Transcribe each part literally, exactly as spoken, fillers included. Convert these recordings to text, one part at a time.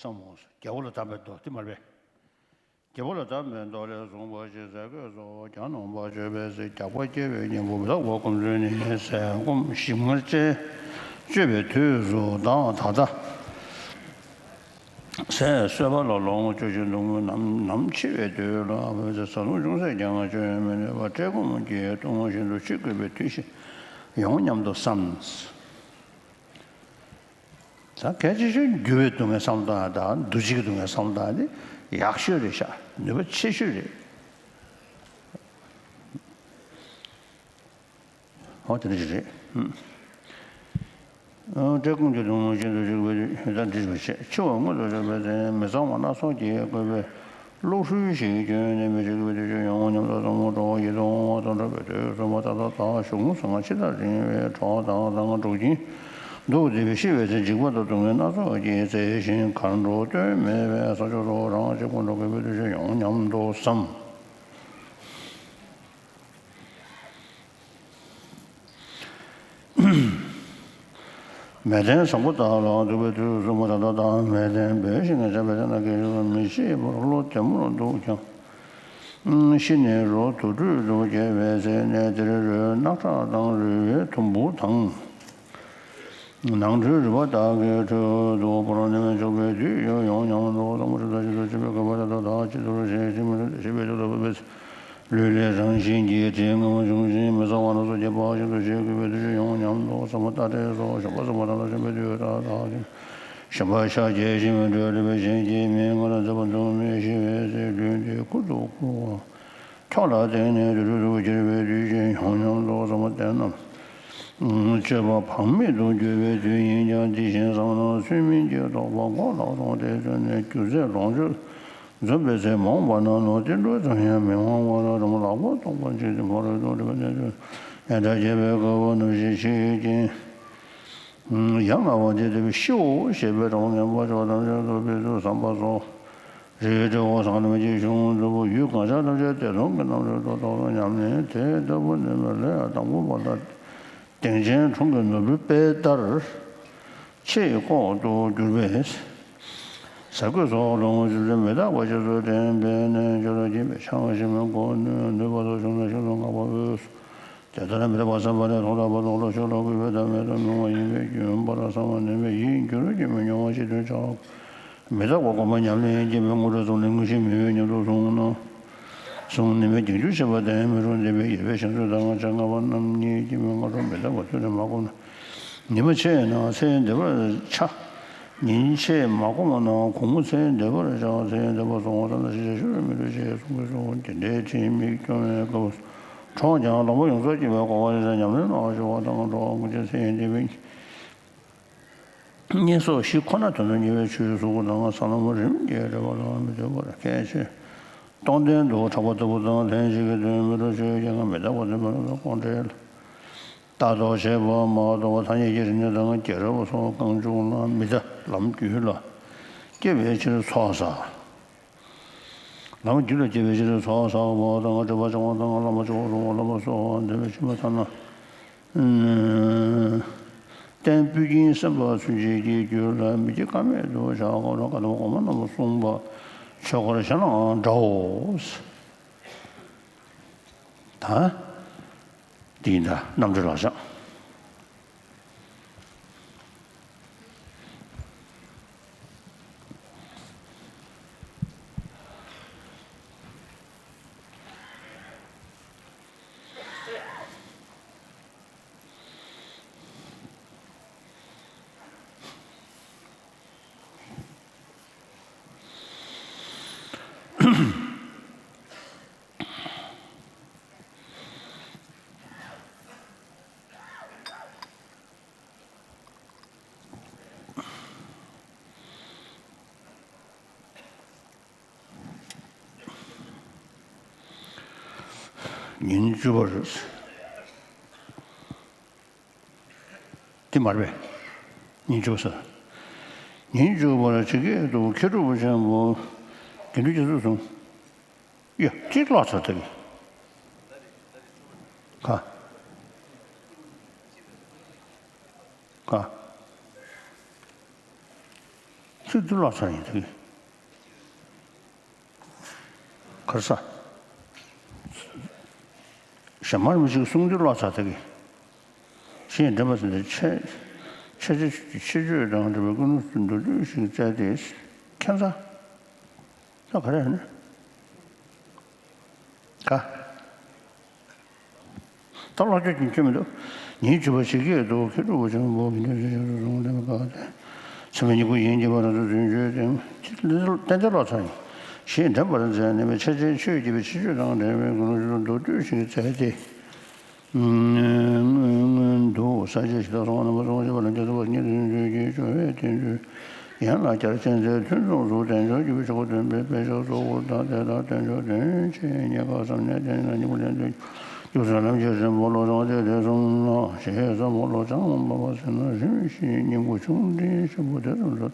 བསམ་མོ། རྒྱལ་པོ་ལ་གདམས་པའི་མདོ་དེ་མ་རེད་པས། རྒྱལ་པོ་ལ་གདམས་པའི་མདོ་ལས་གསུངས་པ་ཞེས་ཟས་གོས་སོགས་ཀྱང་ནོངས་པར་བརྗོད་པའི་ཚེ། རྒྱགས་པ་སྐྱེ་བའི་གཉེན་པོ་མི་རྟག་པ་སྒོམ་ཚུལ་ནི་ཟས་སྐོམ་ཞིམ་མངར་བཅས་སྤྱོད་པའི་དུས་སུ་དང་ད་ལྟ། ཟས་གསོད་པ་ལ་ལོངས་སྤྱོད་ཅིང་སྡུག་བསྔལ་ནམ་ནམ་འཆི་བའི་དུས་ལ་བབ་ཚེ། བཟའ་བཏུང་ཅུང་ཟད་ཀྱང་སྤྱོད་མི་ནུས་པར་བཀྲེས་སྐོམ་གྱི་སྡུག་བསྔལ་ཤིན་ཏུ་འཆི་དགོས་པའི་དུས་ཤིག་ཡོང་སྙམ་དུ་བསམ། ད་གལ་ཆེ་ཤོས་འགྱུར་བའི་སྡུག་བསྔལ་བསམ་སྟངས་དང་འདུ་བྱེད་ཀྱི་སྡུག་བསྔལ་བསམ་སྟངས་དེ་ཡག་ཤོས་རེད་ཤག་ནུས་པ་ཆེ་ཤོས་རེད། འོ་དེ་འདྲ་ཞིག་རེད། ཨུམ། བཀྲེས་སྐོམ་གྱི་སྡུག་བསྔལ་ཤིན་ཏུ་འཆི་དགོས་པའི་དུས་ད་འདྲི་བ་བྱེད། འཆི་བ་མངོན་དུ་བྱེད་པའི་ཚེ་མི་གཙང་བ་སྣ་ཚོགས་ཀྱིས་བསྐོས་པའི་གློག་ཧྲུལ་ཞིག་གྱོན་ནས་མི་འཆི་དགོས་པའི་དུས་ཤིག་ཡོང་སྙམ་དུ་བསམ་མོ། གྲོགས་ཡིད་དུ་འོང་བ་དང་འཕྲད་པའི་དུས་སུ་མ་ད་ལྟ་ད་གཞུང་ཟང་ངེ་འཆི་བདག་འབྲིང་བའི་གྲོགས་དང་ཟང་ངེ་འགྲོགས་ཀྱིན་འདུག་སྟེ་ཤི་བའི་ཚེ་འཇིགས་པ་དང་སྡུག་བསྔལ་སྣ་ཚོགས་ཀྱིས་གཙེས་ཤིང་གར་འགྲོ་དོན་མེད་པའི་ས་ཕྱོགས་སུ་རང་གཅིག་པུ་འགྲོ་དགོས་པའི་དུས་ཤིག་ཡོང་སྙམ་དུ་བསམ། མལ་སྟན་བཟང་པོ་དག་ལ་འདུག་པའི་དུས་སུ་མ་ད་ལྟ་དང་མལ་སྟན་འབོལ་ཞིང་ངལ་བྱས་པའི་ཚེ་ན་གལ་སྲིད་མི་ཤེས་པར་བློ་བདེ་མོར་འདུག་ཀྱང་། ཤི་ནས་རོ་དུར་ཁྲོད་དུ་སྐྱེ་བའི་ཚེ་གནས་དེར་རོའི་རྣག་ཁྲག་དང་རུལ་བའི་དུམ་བུ་དང་། ནང་ཁྲོལ་རུལ་བ་དག་གི་ཁྲོད་དུ་ཕོ་རོག་ནད་མེད་འཇོག་པའི་དུས་ཡོང་སྙམ་དུ་བསམ་མོ། ཁྲོ་ཐག་ཆོད་དུ་འཆི་བའི་དགོས་པ་ད་ལྟ་དང་ཇི་ལྟར་ཞེས་ཤི་མི་ལུས་ཤི་བའི་དུས་ལ་བབ་པའི་ཚེ། ལུས་ལས་རང་བཞིན་གྱིས་དྲི་ངན་པ་འབྱུང་ཞིང་མི་གཙང་བ་སྣ་ཚོགས་ཀྱིས་བག་ཞིང་དུ་བྱེད་དགོས་པའི་དུས་ཡོང་སྙམ་དུ་བསམ་པ་ལྟར་སྲས་སོགས་གཞོན་པ་གསུམ་པ་དང་ལ་གཞོན་པའི་དུས་ད་ལྟ་ཞིང་། གཞོན་པ་ཤ་རྒྱས་ཤིང་འགྲོས་ལེགས་པའི་གཞན་གྱིས་མི་ངལ་མཛད་པ་འདུག་མི་ཤི་བའི་ཚེ་ལུས་འདི་ཁུར་དུ་ཁུར་བ། ཁྱོགས་ལ་བརྟེན་ནས་དུར་ཁྲོད་དུ་གྱུར་པའི་དུས་ཤིག་ཡོང་སྙམ་དུ་བསམ་པ་བསྟན་ནམ། སྤྱོད་པ་བག་མེད་དུ་གྱུར་པའི་དུས་ཡིན་ཀྱང་འདི་བཞིན་བསམ་ན་ཚུལ་མིན་གྱི་དོགས་པ་མགོ་ལ་སོང་སྟེ་བཙོན་ནས་རྒྱུ་ཚད་ལོངས་སྤྱོད་འཛོམས་པའི་ཚེ་མོངས་པ་ན་ནོར་ཏིལ་འབྲུ་ཙམ་ཡང་མི་མངའ་བར་རང་ལག་པ་སྟོང་པར་བྱས་ཏེ་ཕ་རོལ་ཏུ་འགྲོ་བའི་གནས་སུ་ཡང་དག་བྱེད་པའི་དཀའ་བ་ནམ་ཞིག་འཆི་ཀྱིན། ཡ་ང་བ་འདི་དེ་བས་ཤིའོ་ཞེས་པའི་གྲོགས་ངན་པ་ཆོས་ཐམས་ཅད་རྫོགས་པའི་ཚུལ་བསམ་པ་སོགས་རིགས་དྲི་བ་བཟང་རྣམས་ཀྱི་གཞུང་མཛོད་པོ་ཡུལ་གང་ཤར་ཐམས་ཅད་བདེ་སྟོང་གི་རྣམ་རོལ་དུ་རྟོགས་སོ་སྙམ་ནས་དེ་ལྟ་བུ་ནི་མི་ལས་དང་པོ་བར་དུ་སྡིངས་ཆེན་གྲོང་གི་ནོར་བུའི་དཔེ་ལྟར་ཆེས་ལྐོག་ཏུ་གྱུར་པས། ཟས་གོས་སོགས་ལོངས་སྤྱོད་ཚེ་མི་རྟག་པ་རྗེས་སུ་དྲན་པས་ནས་ཆོས་ལ་སྦྱིན་པའི་ཆང་ཞིམ་པོ་ནུས་པ་དང་བྱུང་ན་ཤིན་ཏུ་བསྔགས་པ་འོས། དེ་ལྟར་མི་རྟག་པ་བསམ་པ་ལས་ཐོག་མཐའ་བར་དུ་ལོངས་སྤྱོད་ལ་གུས་པས་བདག་མེད་དུ་མྱོང་བ་ཡིན་པས་རྒྱུན་པར་བསམ་པ་ནི་མེད་ཡིད་འགྱུར་གྱི་མི་མྱོང་བ་ཞིག་ཏུ་བྱ། མི་རྟག་པ་སྒོམ་པ་ཉམས་ལེན་གྱི་མི་དངོས་གྲུབ་ཙམ་ལས་དངོས་གཞི་མི་འོས་སྙམ་དུ་གསུངས་ན། གསུངས་ནི་མེད་རྒྱུན་འགྱུར་བྱེད་པ་དེ་མི་རུང་སྟེ་བའི་ཡོད་པའི་བྱང་ཆུབ་དང་ང་བཅས་ལྔ་པ་རྣམ་གཉིས་ཀྱི་མི་སྔ་དྲོ་མི་རྟག་པ་ཚུལ་ནི་མ་གོམས་ན། ཉི་མ་ཕྱེད་ན་ཚེ་འདི་པར་འཆའ། ཉིན་ཕྱེད་མ་གོམས་ན་དགོང་མོ་ཚེ་འདི་པར་འཆའ། ཚེ་འདི་པ་སོང་བ་ཙམ་ན་ཤི་ཆ་ཤི་རུ་མི་འགྲོ་ཞེས་གསུངས་པའི་གསུང་དེ་འདྲའི་ཁྲིད་མིག་སྐྱོང་བའི་སྐབས་སུ་གྲོངས་ཀྱང་ལོངས་པ་ཡོངས་རྫོགས་སྐྱེ་བའི་གོ་འཕང་ཞེས་ཉམས་ལེན་གནང་བ་ཞུ་བ་དང་གྲོགས་ངུ་ཅན་ཚེ་འདི་པའི་གཉེན་སོགས་ཤི་ཁོ་ན་དོན་དུ་གཉེར་བའི་ཆོས་གཟུགས་དང་ས་ལམ་རིམ་གྱིས་རེ་བ་ལ་མི་ལྟོས་པར་ཁས་འཆེ། སྟོང་ལྡན་དུ་གྲགས་པ་ལྟ་བུ་དང་ལྷན་ཅིག་གི་དོན་མི་འགྲོ་ཆོས་ཀྱང་མི་རྟག་པ་དེ་མི་རུང་བའི་དགོངས་འགྲེལ། ལྟ་རྟོག་བྱེད་པ་མ་རྟོགས་པ་ཐ་སྙད་ཀྱི་རིག་གནས་དང་རྒྱལ་རབས་སོགས་རྐང་བཅུག་ན་མི་གདའ། ལམ་རྒྱུད་ལ་སྐྱེ་བའི་ཕྱིར་ཚོགས་བསགས། ལམ་རྒྱུད་ལ་སྐྱེ་བའི་ཕྱིར་ཚོགས་བསགས་པ་དང་སྒྲིབ་པ་སྦྱང་བ་དང་བླ་མ་མཆོག་རུ་བ་བསླབ་པ་སོགས་འདོད་པའི་ཕྱིར་མ་ཐར་ན། རྟེན་སྤུས་ཀྱིན་སེམས་དཔའ་ཚུན་ཆད་ཀྱི་རྒྱུད་ལ་མི་སྐྱེ་ཀ་མེད་དུ་བྱ་དགོས་ལ་བཀའ་གདམས་གོང་མ་རྣམས་གསུངས་པ་ཆོས་སྐོར་གཞན་ལའང་འདྲའོ། ད། འདི་ཡིན་ད་རྣམ་འགྲེལ་ལག་བཅངས། ཉིན་བཅུ་པར། དེ་མ་རེད་པས། ཉིན་བཅུ་པ་ཟེར། ཉིན་བཅུ་པར་ཇི་སྐད་དུ་མཁས་གྲུབ་ཆེན་པོ་དགེ་འདུན་རྒྱ་མཚོས་གསུངས། ཡ། གཅིག་བཀླགས་ཚར་ཐལ། ག་ག་ཚིག་འདི་ཀློག་ཚར་ཡིན་ད་གི། གར་ས། ཞྭ་དམར་མི་ཞིག་གསུང་འདི་ཀློག་ཚར་ད་གི། ཞེས་འདྲེན་པ་ཟེར་ནས་ཆེ། ཆེ་ཆེ་ཆེ་ཆོས་དང་འབྲེལ་བའི་ཀུན་སློང་མདོར་བསྡུས་ཤིག་བསྩལ་ཏེ། ཁྱད་མཚར། ད་ག་རེ་ནི། ག་ད་ལོ་རྒྱུས་ཀྱི་སྐྱོན་མི་འདུག་ཉིན་བྱེད་པ་ཞིག་གིས་འདུག་ཁྱེད་སྤྲུལ་པ་ཆེན་པོ་གི་འདུག་ཞེས་བྱ་བ་རུང་ལྡན་པ་དགའ་སྟེ། སེམས་ཉིད་སྐུ་ཡིན་གྱི་བར་དུ་རྫུན་བརྗོད་དེ། ཏན་ཏན་ལོ་ཚར་ཡིན། ཞེས་འདྲེན་པར་མཛད་ནས་ཆེ་ཆེན་ཆོས་ཀྱི་ཆེ་ཆོས་དང་འབྲེལ་བའི་ཀུན་སློང་མདོར་བསྡུས་ཤིག་བསྩལ་ཏེ། འདུག་ས་བཅད་ཞིག་དང་སོང་བ་རྣམ་པ་ཚོ་ཞེས་པ་ལ་རྒྱལ་ཚབ་པ་ཉིད་དུ་འཇུག་གི་སྦྱོར་བའི་བསྟན་བཅོས་ཡན་ལག་བརྒྱ་ཅན་མཛད་ཐུན་མཚུངས་སུ་བསྟན་བཅོས་ཀྱི་ཆོ་ག་སྟོན་པའི་དཔེ་ཆ་གཙོ་བོར་བཏགས་ཏེ། ད་བསྟན་བཅོས་དོན་ཆེན་རྙེད་དཀའ་བསམ་ནས་བསྟན་ན་སྙིང་པོ་ལེན་དུ་རྒྱུ་ཟེར་ལམ་གྱི་རིམ་པ་བློ་བཟང་དེ་དེ་གསུམ་ལ་ཞེས་བསམ་པ་བློ་བྱང་མ་པ་ཟེར་ན་རིམ་བཞིན་སྙིང་པོ་ཆུང་འབྲིང་ཆེན་པོ་དེ་གསུམ་དུ་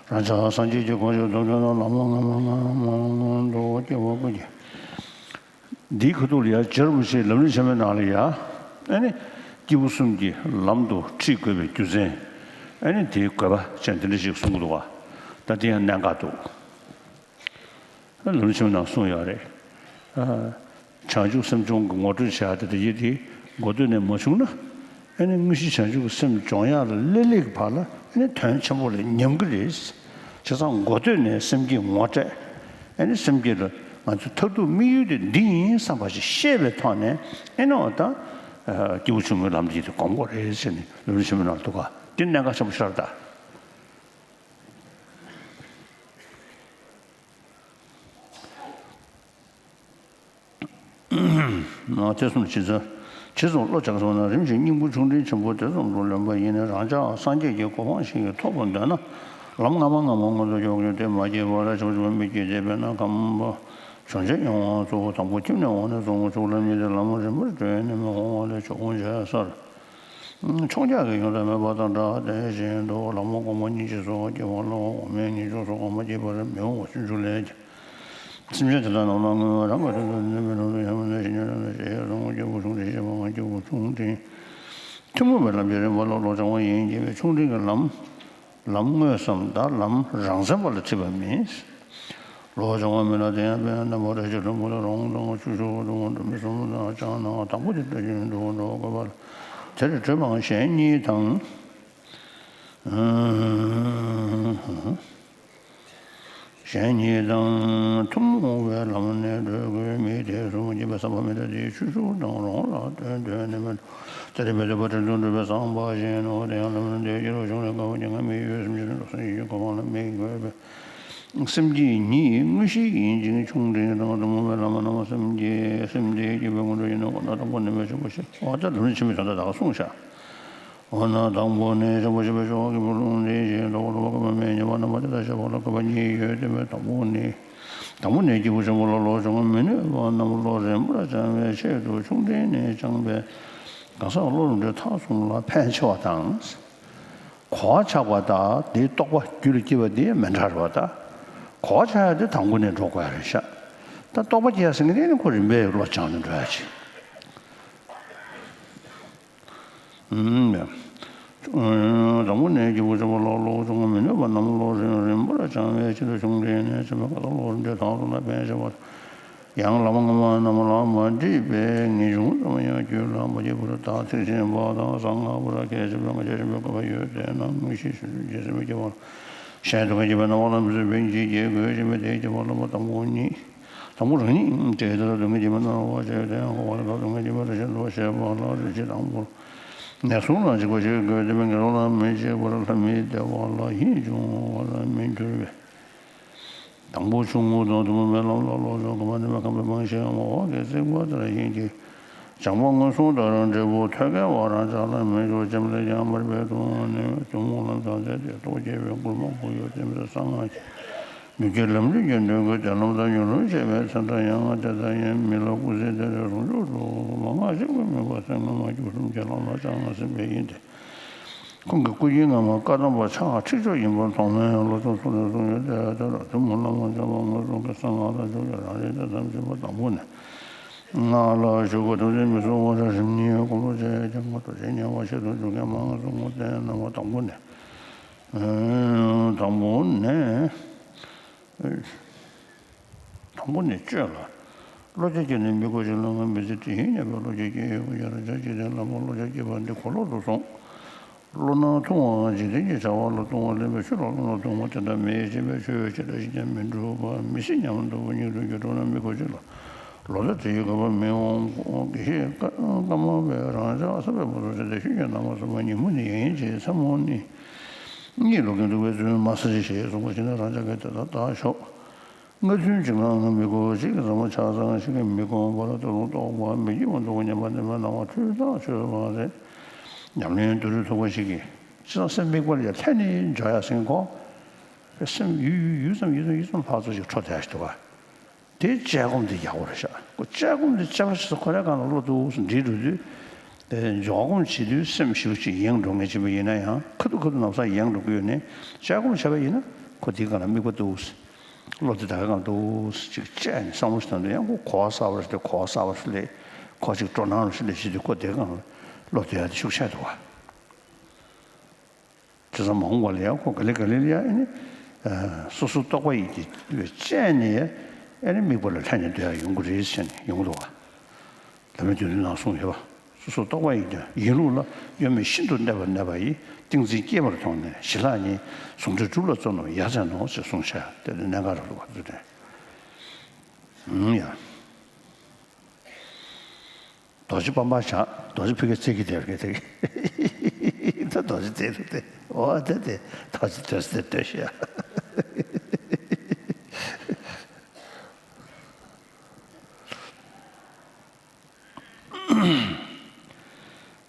རང་ཅག་སངས་རྒྱས་ཀྱི་གོ་འཕང་ཐོབ་ཐབས་ལ་ལམ་ལྔ་མ་ལྔ་མ་ལྔ་མ་ལྔ་མདོ་སྐྱེ་བ་ཀུན་གྱི། འདིའི་ཁ་ཐུག་ལ་ཡང་རྗེ་རིན་པོ་ཆེའི་ལམ་རིམ་ཆེན་མོའི་ནང་ལ་ཡང་། ཨ་ནི། སྐྱེས་བུ་གསུམ་གྱི་ལམ་དུ་ཁྲིད་དགོས་པའི་རྒྱུ་མཚན། ཨ་ནི་དེའི་དགོས་པ་ཅན་དེ་འདྲ་ཞིག་གསུང་གི་འདུག་བ། ད་དེ་ཡང་གནད་འགག་འདུག་ལམ་རིམ་ཆེན་མོའི་ནང་གསུངས་ཡོད་རེད། ཨ། བྱང་ཆུབ་སེམས་སྦྱོང་གི་ངོ་སྤྲོད་བྱ་ཡག་དེ་དེ་ཡིན་དེ་འགོ་སྟོད་ནས་མ་བྱུང་ན། ཨ་ནི་དངོས་གཞི་བྱང་ཆུབ་ཀྱི་སེམས་སྦྱོང་ཡག་ལ་སླེབས་སླེབས་ཀྱི་བར་ལ་ཨ་ནི་དོན་ཆེན་པོ་ལ་ཉམས་ཀྱི་རེད། བྱས་ཙང་འགོ་སྟོད་ནས་སེམས་བསྐྱེད་ངོ་སྤྲད། ཨ་ནི་སེམས་བསྐྱེད་ལ་ང་ཚོའི་མཐར་ཐུག་དམིགས་ཡུལ་དེ་འདི་ཡིན་བསམ་པ་ཞིག་ཤེས་པའི་ཐོག་ནས་ཨ་ནི་འོ་ད། སྐྱེས་བུ་ཆུང་ངུའི་ལམ་འདི་ཡིན་དེ་སྒོམ་དགོས་རེད་ཟེར་ནས་ལམ་རིམ་ཆེན་མོའི་ནང་འདུག་ག་འདི་གནད་འགག་ཆེན་པོ་ཤར་ད། དེ་གསུམ་ཇི་ཙམ་ཇི་ཙམ་བློ་སྦྱང་སོང་ན་རིམ་བཞིན་སྙིང་པོ་ཆུང་འབྲིང་ཆེན་པོ་དེ་ཙམ་དུ་ལོན་པ་ཡིན་ནས། རང་ཅག་སངས་རྒྱས་ཀྱི་གོ་འཕང་ཞིག་ཐོབ་པར་འདོད་ན། ལམ་སྔ་མ་སྔ་མ་སྔོན་དུ་འཇོག་རྒྱུ་དེ་མ་སྐྱེས་པར་ཆོག་ཆོག་མི་སྐྱེས་ཏེ། དཔེར་ན་ཁམས་པ་བྱང་ཆུབ་ཡོངས་སུ་དང་པོ་ཁྱིམ་ནས་འོངས་ནས་བཟུང་ཕྱོགས་ལ་མི་དེ་ལམ་རིམ་པར་བགྲོད་ནས་མི་འོང་བ་ལས་ཆོག་འོང་བྱས་སར། ཕྱོགས་རྒྱག་གི་ཡོང་ས་མེད་པ་དང་འདྲ། དེ་བཞིན་དུ་ལམ་སྔོན་གོང་མ་གཉིས་ཀྱི་ཚོགས་སྐྱེ་བ་ལ་འོག་མིན་གཉིས་ཀྱི་ཚོགས་གོང་མ་སྐྱེས་པར་མི་འོང་བ་ཆུང་ཆུང་ལས་ཀྱང་། སེམས་ཅན་དེ་དག་རྣམས་ལ་སྔོན་རང་གི་དོན་དུ་ནི་མི་རུང་དུ་ཡང་མིན་ན་ཞིང་ཁམས་ན་ཞེས་གསུངས། སྐྱེས་བུ་ཆུང་འབྲིང་ཞེས་པ་ང་སྐྱེས་བུ་ཆུང་འབྲིང་ཐུན་མོང་བའི་ལམ་གྱི་རིམ་པ་ལ་བློ་སྦྱང་བ་ཡིན་གྱི། ཆུང་འབྲིང་གི་ལམ། ལམ་དངོས་སམ་ད་ལམ་རང་མཚན་པ་ལ་ཁྲིད་པ་མིན། བློ་སྦྱང་བ་མིན་ལ་དེ་ཡང་དཔེར་ན་རྣམ་པར་ཐར་གྱི་ལྷུན་པོ་ལ་རོང་དང་ཆུ་ཤུགས་དང་འགྲོ་མི་གསུམ་དང་ལྕང་ནག་དང་པོ་དེ་ལྟ་བཞིན་དུ་འགྲོ་དགོས་པ་ལ། དེར་གྲོལ་བའང་གཞན་གཉིས་དང་། གཞན་གཉིས་དང་ཐུན་མོང་བའི་ལམ་ནས་བགྲོད་དགོས་མི་དེ་གསུམ་གྱི་བསམ་པ་མི་འདྲ་སྟེ། ཆུ་ཤུགས་དང་རོང་ལ་ལྟོས་ལྟོས་ནས་མི་འགྲོ། དེ་ལས་འབད་དེ་བ་དྲིན་དུ་འགྲུབ་པའི་བསམ་པ་བཞིན་ནོ། དེ་ཡང་ལམ་འདི་སྐྱེ་རུ་བྱུང་ནས་དཀའ་བ་མྱ་ངན་མི་ཡོད་སེམས་ཅན་འགྲོ་སེམས་ཀྱི་གོ་འཕང་ལ་དམིགས་དགོས་པས། སེམས་བསྐྱེད་ཉིད་དངོས་གཞི་ཡིན་ཅིང་ཆུང་འབྲིང་དང་ཐུན་མོང་བའི་ལམ་རྣམས་སེམས་བསྐྱེད་སེམས་བསྐྱེད་ཀྱི་དཔེ་མངོན་འགྲོ་ཡིན་ནོ། ཁོ་ན་དང་པོ་ནས་མི་ཆོག་པ་ཞེས་པ་ལྟར་ལམ་རིམ་ཆེན་མོའི་དོན་དག་ད་ག་གསུངས་བཞག་འོ་ན་དང་པོ་ནས་ཆེན་པོ་ཞེས་པའི་ཆོ་ག་གི་ལུང་འདི་བཞིན་དུ་འགྲོ་བ་ཀུན་པའི་ཉེས་པ་རྣམ་པར་དག་པར་བྱེད་པ་ལ་དགོས་པ་གཉིས་ཡོད་དེ། དང་པོ་ནི། དང་པོ་ནི་སྐྱེས་བུ་ཆེན་པོ་ལ་བློ་སྦྱོང་མི་ནུས་པ་རྣམས་བློ་རིམ་པར་སྦྱང་བའི་ཆེད་དུ་ཆུང་འབྲིང་ནས་སྦྱངས་པས་གང་ཟག་བློ་རིམ་གྲོ་ཐག་གསུམ་ལ་ཕན་ཆེ་བ་དང་། གོ་བ་ཆགས་པ་དང་དེའི་རྟོགས་པ་རྒྱུད་ལ་སྐྱེ་བ་དེ་མི་འདྲ་བ་དང་། གོ་བ་ཆགས་ཡ་དེ་དང་པོ་ནས་འགྲོ་དགོས་ཡ་རེད་ཤག་ད་རྟོགས་པ་སྐྱེ་ཡ་ཟེར་མཁན་དེ་ནི་ཁོ་རིམ་པས་བློ་སྦྱངས་ནས་འགྲོ་ཡ་ཅིག་དང་པོ་ནས་སྐྱེས་བུ་ཆེན་པོ་ལ་བློ་སྦྱོང་མི་ནུས་པ་རྣམས་བློ་རིམ་རིམ་པར་སྦྱང་བའི་ཆེད་དུ་ཆུང་འབྲིང་ནས་ཆེན་པོའི་ཁ་ཐོག་བློ་རིམ་གྲོ་ཐག་གསུམ་ལ་ཕན་ཆེ་བ་དང་། ཡང་བླ་མ་སྔ་མ་རྣམས་ལ་མ་འདྲིས་པའི་ངེས་འབྱུང་ཙམ་ཡང་རྒྱུད་ལ་མ་སྐྱེས་པར་བདག་ཐེག་ཆེན་པ་དང་གསང་སྔགས་པ་ལ་གལ་ཆེ་བའི་ང་རྒྱལ་ཆེན་པོའི་དགོས་པ་ཡོད་དེ་རྣམས་དངོས་གཞི་ཆུང་ཆུང་རྗེ་སེམས་སྐྱེ་བ་གཞན་སྡུག་བསྔལ་སྐྱེད་པའི་སྣང་བ་ལ་མི་བཟོད་པའི་འཇིགས་བསྐྱེད་དགོས་ཞེས་པའི་དེའི་སྐྱེ་བ་ལ་མ་དང་པོ་ཉིད། དང་པོ་རང་ཉིད་དེ་ལྟར་སྡུག་བསྔལ་སྐྱེད་པའི་སྣང་བ་བྱས་ཏེ་འཁོར་བ་ལ་སྡུག་བསྔལ་སྐྱེད་པའི་རང་བཞིན་དུ་ཤེས་པ་ལ་རེ་ཞིག་དང་པོར་ནད་གསུམ་ལ་འཇིགས་པ་ཞིག་དགོས་ཏེ། དགེ་སློང་ལ་མི་འཇིགས་པར་ལྷ་མིའི་བདེ་བ་ལ་ཡིད་འབྱུང་བ་ལ་མི་འགྱུར་བས། དང་པོ་ཆུང་ངུ་དང་ཐུན་མོང་མའི་ལམ་ལ་བློ་སྦྱོང་དགོས་པ་ནི་མི་ཁོམ་པའི་རྨང་གཞིའམ་འོག་གི་རྩིག་པ་ལྟར་ཡིན་གྱི། སྦྱངས་པ་སྔོན་སོང་དང་འབྲས་བུ་ཐོད་རྒལ་བ་རང་ཅག་ལ་མི་འགྱུར་ཅེས་ལས་ཀྱང་མར་པའི་ཐུན་མོང་ནས་ཐུན་མོང་ལམ་སྦྱངས་ཚེ་དེ་རྟོགས་སྐྱེ་བའི་མགུར་མ་གུ་ཡོད་དེ་མི་གསང་སྔགས་ཀྱི། མྱུར་གྱི་ལམ་རིམ་གྱི་འདོད་དགུའི་གཏན་ལམ་དང་མྱུར་ལམ་ཞེས་པའི་མཚན་གྲངས་ཡང་དེ་ལྟར་ཡིན། མི་ལ་སྐུ་ཚེ་འདི་ལས་ཟུང་འཇུག་ཏུ་མ་བསྔགས་ཤིང་ཀུན་སྨོན་པ་སེམས་ངོ་མ་བསྒྱུར་གསུམ་གྱི་ལམ་ལ་སྦྱང་ན་ཟིན་པས་ཡིན་ཏེ། ཁོང་གི་སྐུ་རྒྱན་སྔ་མ་བཀའ་གདམས་པ་ཕྱག་ཁྲིགས་སྦྱོར་ཡིན་པར་མཐོང་མོད། བློ་སྦྱོང་སོགས་ལས་གསུངས་ཡོད་དེ། དེ་ལ་ཐུན་མོང་བླ་མ་འཇམ་དཔལ་མངོན་སུམ་གྱི་གསང་སྔགས་དང་ཕྱོགས་ཀྱི་རང་རིག་དེ་ཙམ་ཞིག་པ་དང་པོ་ནས། སྔགས་ལ་ཞུགས་པ་ཐུགས་བརྩེ་མི་གསོ་བར་རིམ་གཉིས་སྒོམ་རོགས་བྱས་ཀྱང་ཐུགས་རྗེ་ཉེ་བར་ཆེད་དུ་འཇུག་མཁན་མང་གསུང་ངོ་། དེ་རྣམ་པ་དང་པོ་ནས། དང་པོ་ནས། དང་པོ་ནས་བཅོས་ལ། བློ་རྒྱ་བསྐྱེད་ནས་དམིགས་སྐོར་ཞིག་ལ་ང་མི་ཚེ་དེ་ཡིན་སྙམ་པའི་བློ་རྒྱ་བསྐྱེད་ཡོད་པ་ཡང་རང་ཅག་འཇིག་རྟེན་ལ་མ་བློ་རྒྱ་བསྐྱེད་པ་འདི་གོ་ལོག་ཏུ་སོང་། བློ་སྣ་ཐུང་བ་འཇིག་རྟེན་གྱི་བྱ་བ་ལ་ལྟུང་བ་ལེན་པའི་ཆོས་ལ་བློ་སྣ་ཐུང་བ་དེ་འདྲ་མེད་ཅེས་པའི་ཆོས་ཅི་འདྲ་ཞིག་ཀྱང་མི་འགྲུབ་པ་མི་སྲིད་སྙམ་དུ་སྙིང་དུ་འགྱུར་འགྲོ་ན་དམིགས་སྐོར་ཅིག་ལ་ལོ་ཟླ་དེ་ཡི་དགོས་པ་མི་འོང་། དགེ་བཤེས་ཀརྨ་པས་རང་ཅག་ས་པའི་མ་སོ་ཞེས་ཏེ་ཤུལ་གྱི་ནང་མ་སོ་པ་ཉིན་མོ་ནི་ཡིན་ཅེས་མཚན་མོ་ནི། གཉིད་ལོག་གིན་འདུག་པའི་ཚུལ་མ་ཟེར་ཞེས་གསུངས་པ་ཞིག་ན་རང་ཅག་གིས་དེ་ལྟར་བརྟགས་ཞོག་སྔ་ཐུན་གཅིག་ལའང་མི་གོ་གཅིག་གི་ཟ་མ་ཆ་ཚང་ཞིག་གིས་མི་ཁོམ་པར་ད་རུང་ལྟོགས་པ་མི་སྐྱིད་པ་འདུག་སྙམ་པ་ནི་མ་སྣང་བ་འཁྲུལ་རྟགས་ཆོས་སུ་ལགས་ཏེ། ཉམས་ལེན་དུས་རུ་ཐུག་པ་ཞིག་གིས་ཕྱི་ནང་སེམས་དམིགས་པ་ལ་ལྷན་ནེ་འཇོག་ཡ་ཟེར་གོ། སེམས་ཡུད་ཡུད་ཙམ་ཡུད་ཙམ་ཡུད་ཙམ་ལྷག་ཚོད་ཅིག་འཕྲོ་བསྡད་ཞིག་འདུག་ག་དེ་དཔྱད་སྒོམ་དེ་ཡག་པོ་རེད་ཤག་ཁོ་དཔྱད་སྒོམ་དེ་དཔྱད་པ་ཞིག་ཁོ་རའི་སྒང་ལ་བློ་འདུག་འདྲིས་འགྲོ་དུས། འཇོག་སྒོམ་བྱེད་དུས་སེམས་ཞེ་པོ་ཅིག་ཡེངས་འགྲོ་ངེས་ཅིག་ཡིན་ན་ཡང་ཁ་ཐུག་ཁ་ཐུག་ནམ་སང་ཡེངས་འགྲོ་གི་ཡོད་ནས་དཔྱད་སྒོམ་བྱས་པ་ཡིན་ན་ཁོ་དེའི་སྒང་ལ་དམིགས་པ་འདུག་བློ་དེ་ད་གའི་སྒང་འདུག་ཅིག་དཔྱད་ནས་བསམ་བློ་ཞིག་བཏང་དུས་ཡང་ཁོ་གོ་བ་གསར་པ་ཞིག་ལས་གོ་བ་གསར་པ་ཞིག་ལས་ཁོ་ཅིག་སྤྲོ་སྣང་རུ་ཞིག་ལས་བྱེད་དུས་ཁོ་དེའི་སྒང་ལ་བློ་དེ་ཡང་ཤུགས་ཆག་འདུག་བ། དེ་ཙམ་མ་འོངས་པ་ལ་ཡང་ཁོ་ག་ལེ་ག་ལེ་ལ་ཡང་ཨེ་ནི། སོ་སོ་རྟོག་པ་ཡིས་ཀྱི་དཔྱད་ནས་ཨེ་ནི་དམིགས་པ་ལ་ལྷན་ནེ་སྡོད་ཡ་ཡོང་གི་རེད་ཟེར་ནས་ཡོང་གི་འདུག་བ། ལམ་རིམ་བདུན་ལྡན་ནང་གསུངས་ཡོད་པ། སོ་སོ་རྟོག་པ་ཡིས་ཀྱང་ཡིན་ལུགས་ལ་གཡོ་མེད་ཤིན་ཏུ་གནས་པར་གནས་པ་ཡི་ཏིང་འཛིན་སྐྱེས་པར་མཐོང་ནས་ཞི་ལྷག་ཉིད་ཟུང་འབྲེལ་གྲུབ་ལ་བརྩོན་ནོ་ཡ་མཚན་ནོ་ཞེས་གསུངས་བྱས་དེ་ནི་གནད་འགག་རུ་ལུགས་པ་ཚུལ་ལྡན། ཡ། རྡོ་རྗེ་སྤམ་པར་བཞག་རྡོ་རྗེ་ཕུད་ཀྱི་རྩེ་གི་དེར་གི་དེ། ད་རྡོ་རྗེ་རྩེ་རུ་དེ་འོ་དེ་དེ་རྡོ་རྗེ་དོས་དེ་དོས་ཤག་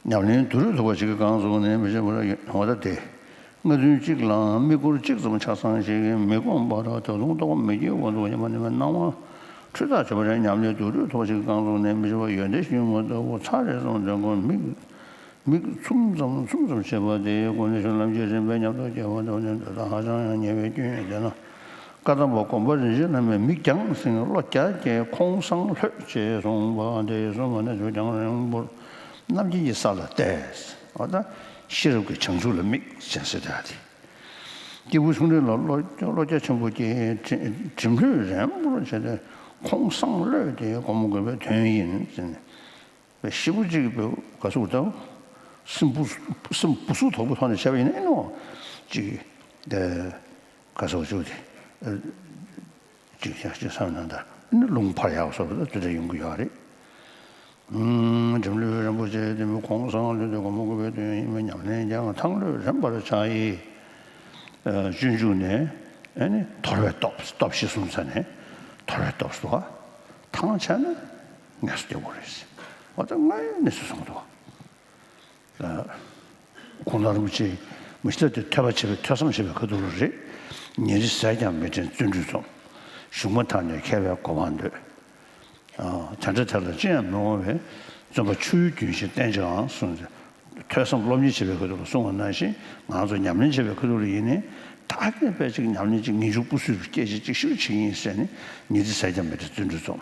ཉམས་ལེན་དུས་རུ་ཐུག་པ་ཞིག་གིས་གང་བཟུང་ནས་མི་བྱེད་པར་འོ་ད་དེ། སྔ་ཐུན་གཅིག་ལའང་དམིགས་སྐོར་གཅིག་ཙམ་ཆ་ཚང་ཞིག་མི་ཁོམ་པར་ད་དུང་རྟོགས་པ་མི་སྐྱེ་བ་འདུག་སྙམ་པ་ནི་མི་སྣང་བ་འཁྲུལ་རྟགས་ཆོད་པ་རེད། ཉམས་ལེན་དུས་རུ་ཐུག་པ་ཞིག་གང་བཟུང་ནས་མི་བྱེད་པར་ཡོན་ཏན་ཞིག་མ་ལྟ་བུ་ཚར་རེ་ཙམ་འདོན་དགོས། མིག་མིག་མཚུམ་ཙམ་མཚུམ་ཙམ་བྱེད་པ་དེའི་སྒོ་ནས་ཤུལ་ལམ་གྱི་རིམ་པས་ཉམས་རྟོགས་སྐྱེ་བ་འདོད་ནས་འདོད་ད་ཧ་ཅང་ཡང་ཉེ་བའི་སྐྱོན་ཡོད་དེ་ན། བཀའ་གདམས་པ་སྒོམ་པ་རིན་ཆེན་བླ་མས་མིག་རྒྱང་སྲིང་བློ་རྒྱ་བསྐྱེད་ཁོང་སང་ལྷོད་ཅེས་གསུངས་པ་དེ་གསུངས་པ་ནས་ཆུ་རྒྱང་རིང་པོར་རྣམ་མཁྱེན་གྱི་ས་ལ་བལྟས། འོ་ད་ཤེས་རབ་ཀྱི་བྱང་ཆུབ་ལ་དམིགས་ཅེས་ཟེར་བསྡད་དེ། སྐྱེས་བུ་ཆུང་འདྲིས་ལ་བློ་བློ་རྒྱ་ཆེན་པོ་སྐྱེས་གྲིམ་ལྷོད་རན་པོར་བྱས་ཏེ་ཁོང་སང་ལྷོད་དེ་སྒོམ་དགོས་པའི་དོན་ཡིན་ཟེར་ནས། ཤི་བོ་གཅིག་གི་བུ་ག་སུ་དང་། སྲིན་བུ་སྲིན་བུ་སུ་དོག་པོ་ཐོག་ནས་བྱས་པ་ཡིན་ན་ཨེ་ནོ། གཅིག་ག་སུ་གཅིག་དེ། གཅིག་ཤ་གཅིག་བསམ་ན་ད་ཨེ་ནི་རླུང་འཕར་ཡག་སོགས་དེ་འདྲ་ཡོང་གི་ཡོད་རེད། འགྲིམ་ལྷོད་རན་པོ་བྱས་ཏེ་མི་ཁོང་སང་ལྷོད་དེ་སྒོམ་དགོས་པའི་དོན་ཡིན་པས་ཉམས་ལེན་ཀྱང་ཐང་ལྷོད་རན་པར་བྱ་ཡི། སྤྱོད་འཇུག་ནས་ཨེ་ནི་དོར་བའི་སྟོབས་སྟོབས་ཤིག་གསུངས་ཚར་ནས་དོར་བའི་སྟོབས་སུ་ཐང་ཆད་ན་ངལ་གསོ་སྟེར་དགོས་རེད། འོ་ད་ང་ཡི་གནས་ཚུལ་གསུངས་འདུག་ཁོང་རྣམ་རིན་པོ་ཆེ་མི་ཤི་ཐབས་དེ་ཐོས་པ་བྱེད་པའི་ཐོས་བསམ་བྱེད་པའི་ཁ་ཐུག་ལ་རེད། ཉིན་རེ་ཟས་ཀྱང་མི་དྲན་བརྩོན་འགྲུས་རྩོམ། གཞུང་མ་དག་ནས་མཁས་པའི་གོ་འཕང་འདོད། དེ་འདྲ་དེ་ལ་ཅི་ཡང་མི་འོང་བས། བརྩོན་པ་ཆུ་ཡི་རྒྱུན་བཞིན་བསྟེན་ཅིང་གསུངས་ཏེ། ཐོས་བསམ་སློབ་གཉེར་བྱེད་པའི་ཁ་ཐུག་ལ་གསུངས་པ་ནང་བཞིན་ང་ཚོ་ཉམས་ལེན་བྱེད་པའི་ཁ་ཐུག་ལ་ཡིན་ནའི་ད་གིན་དཔེ་ཅིག་ཉམས་ལེན་ཅིག་ངེས་འབྱུང་སྤུ་སུས་སྐྱེ་ཅིག་ཅིག་ཤུགས་ཆེ་ཡིན་ཟེར་ནས་ཉིན་རེ་ཟས་ཀྱང་མི་དྲན་བརྩོན་འགྲུས་རྩོམ།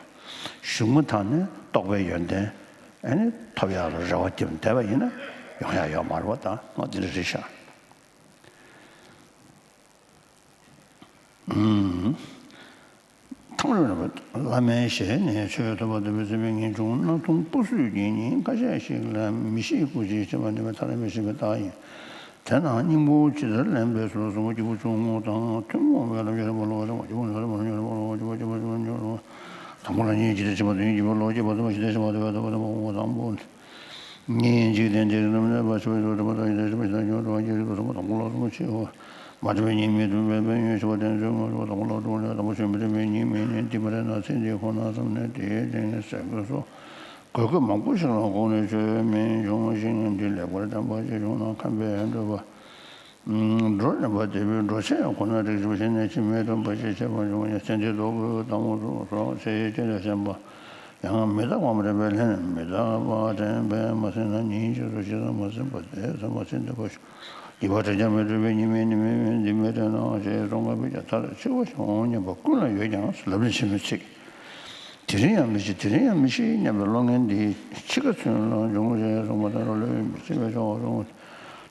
གཞུང་མ་དག་ནས་རྟོགས་པའི་ཡོན་ཏན་ཨེ་ནི་ཐོབ་ཡག་ལ་རེ་བ་བརྒྱབ་བསྡད་པ་ཡིན་ན་ཡོང་ཡག་ཡོད་མ་རེད་པ། ད་ང་འདི་འདྲ་རེད་ཤག་ཐང་རིང་བླ་མའི་ཞལ་ནས་ཆོས་ཐོས་པ་དེ་བས་ཟིན་པའི་ངེས་འབྱུང་སྣ་ཐུང་སྤུ་སུས་ཀྱིས་ཉིན་ཁ་ཤས་ཤིག་ལ་མི་ཤེས་སྐུ་མཁྱེན་ཅེས་པ་ནི་མཐར་མི་ཤེས་པའི་རྟགས་ཡིན། དེ་ནང་སྙིང་པོ་ཇི་ལྟར་ལེན་པའི་ཚུལ་ལ་གསུམ་པོ་སྐྱེས་བུ་ཆུང་ངུ་དང་ཐུན་མོང་བའི་ལམ་ཤེས་རབ་ལོག་པ་རེད་པ། སྐྱེས་བུ་ལ་རབ་ལ་ཉོན་རབ་ལོག་པ་སྐྱེས་བུ་སྐྱེས་བུ་ཉོན་རབ་དང་པོ་ལ་གཉིས་ཀྱི་དེ་ཕྱི་མ་དོན་གྱི་བ་ལོག་སྐྱེས་པ་དུ་མ་ཞི་བདེ་ཞི་བ་དུ་བ་དུ་བ་དུ་བ་དང་པོ། གཉིས་འཇིག་རྟེན་འདིར་རྣམ་གནས་པ་ཆོས་སུ་གྲུབ་པ་དང་ཡིན་ཏེ་ཞི་བ་ཞི་བ་ཉོན་རབ་སྐྱེས་རབ་ལ་གསུམ་པོ་དང་པོ་ལ་གསུམ་པོ་ཆེ་བ། མ་འདྲེས་པའི་གཉིས་མི་སྡུག་པའི་ཕན་ཡོན་ཞི་བ་བརྟན་ཚུལ་ངོ་ཤེས་པ་དང་པོ་ལ་དྲུག་ལས་དང་པོ་ཆོས་མི་འདྲེས་པའི་གཉིས་མི་གཉིས་འདི་མ་རེད་ན་ཚེ་འདི་ཁོ་ན་བསམ་ནས་དེའི་སྟེང་ནས་ཟེར་དགོས་སོ། དགོས་དགོས་མང་པོ་ཞིག་ལ་དགོངས་ནས་ཆོས་མི་འབྱུང་ཞིང་འདི་ལེགས་པར་བསྟན་པ་ཅི་བྱུང་ན་ཁམས་པའི་འགྲོ་བ། འགྲོ་རན་པ་དེ་བས་འགྲོ་ཆེན་ཁོ་ན་རིགས་ཞུ་ཞེས་ནས་ཕྱི་མའི་དོན་པ་ཞིག་བྱེད་པར་འབྱུང་བ་ཡང་ཚེ་འདི་ལྡོག་པའི་དང་པོ་སོགས་ཚེ་ཡི་སྐྱེ་ལས་གཞན་པ་ཡང་མི་རྟག་པའམ་རན་པའི་ལྷན་མི་རྟག་པ་དྲན་པས་མ་ཟིན་ན་ཉིན་གཅིག་ཏུ་ཤི་ཙམ་མ་ཟིན་པ་དེ་ཚང་མ་ཚེ་འདི་པ་ཞུ། ཡིད་པ་བྲལ་ཀྱང་མི་འགྲུབ་པའི་ཉི་མའི་ནི་མི་མིན་འདི་མི་དྲན་ནའང་ཞེས་གསུངས་པ་བས་ཀྱང་མཐར་འཆི་བ་ཞིག་འོང་སྙམ་པ་ཀུན་ལ་ཡོད་ཀྱང་ལབ་ནས་ཕྱི་མའི་ཚིག་དེ་རིང་ཡང་མི་ཤི་དེ་རིང་ཡང་མི་ཤི་སྙམ་པའི་བློ་ངན་འདི་འཆི་ཁ་ཚུན་ལ་འབྱུང་ཞེས་གསུངས་པ་ལྟར་ལོས་མི་ཤི་བའི་ཆོག་གསུངས།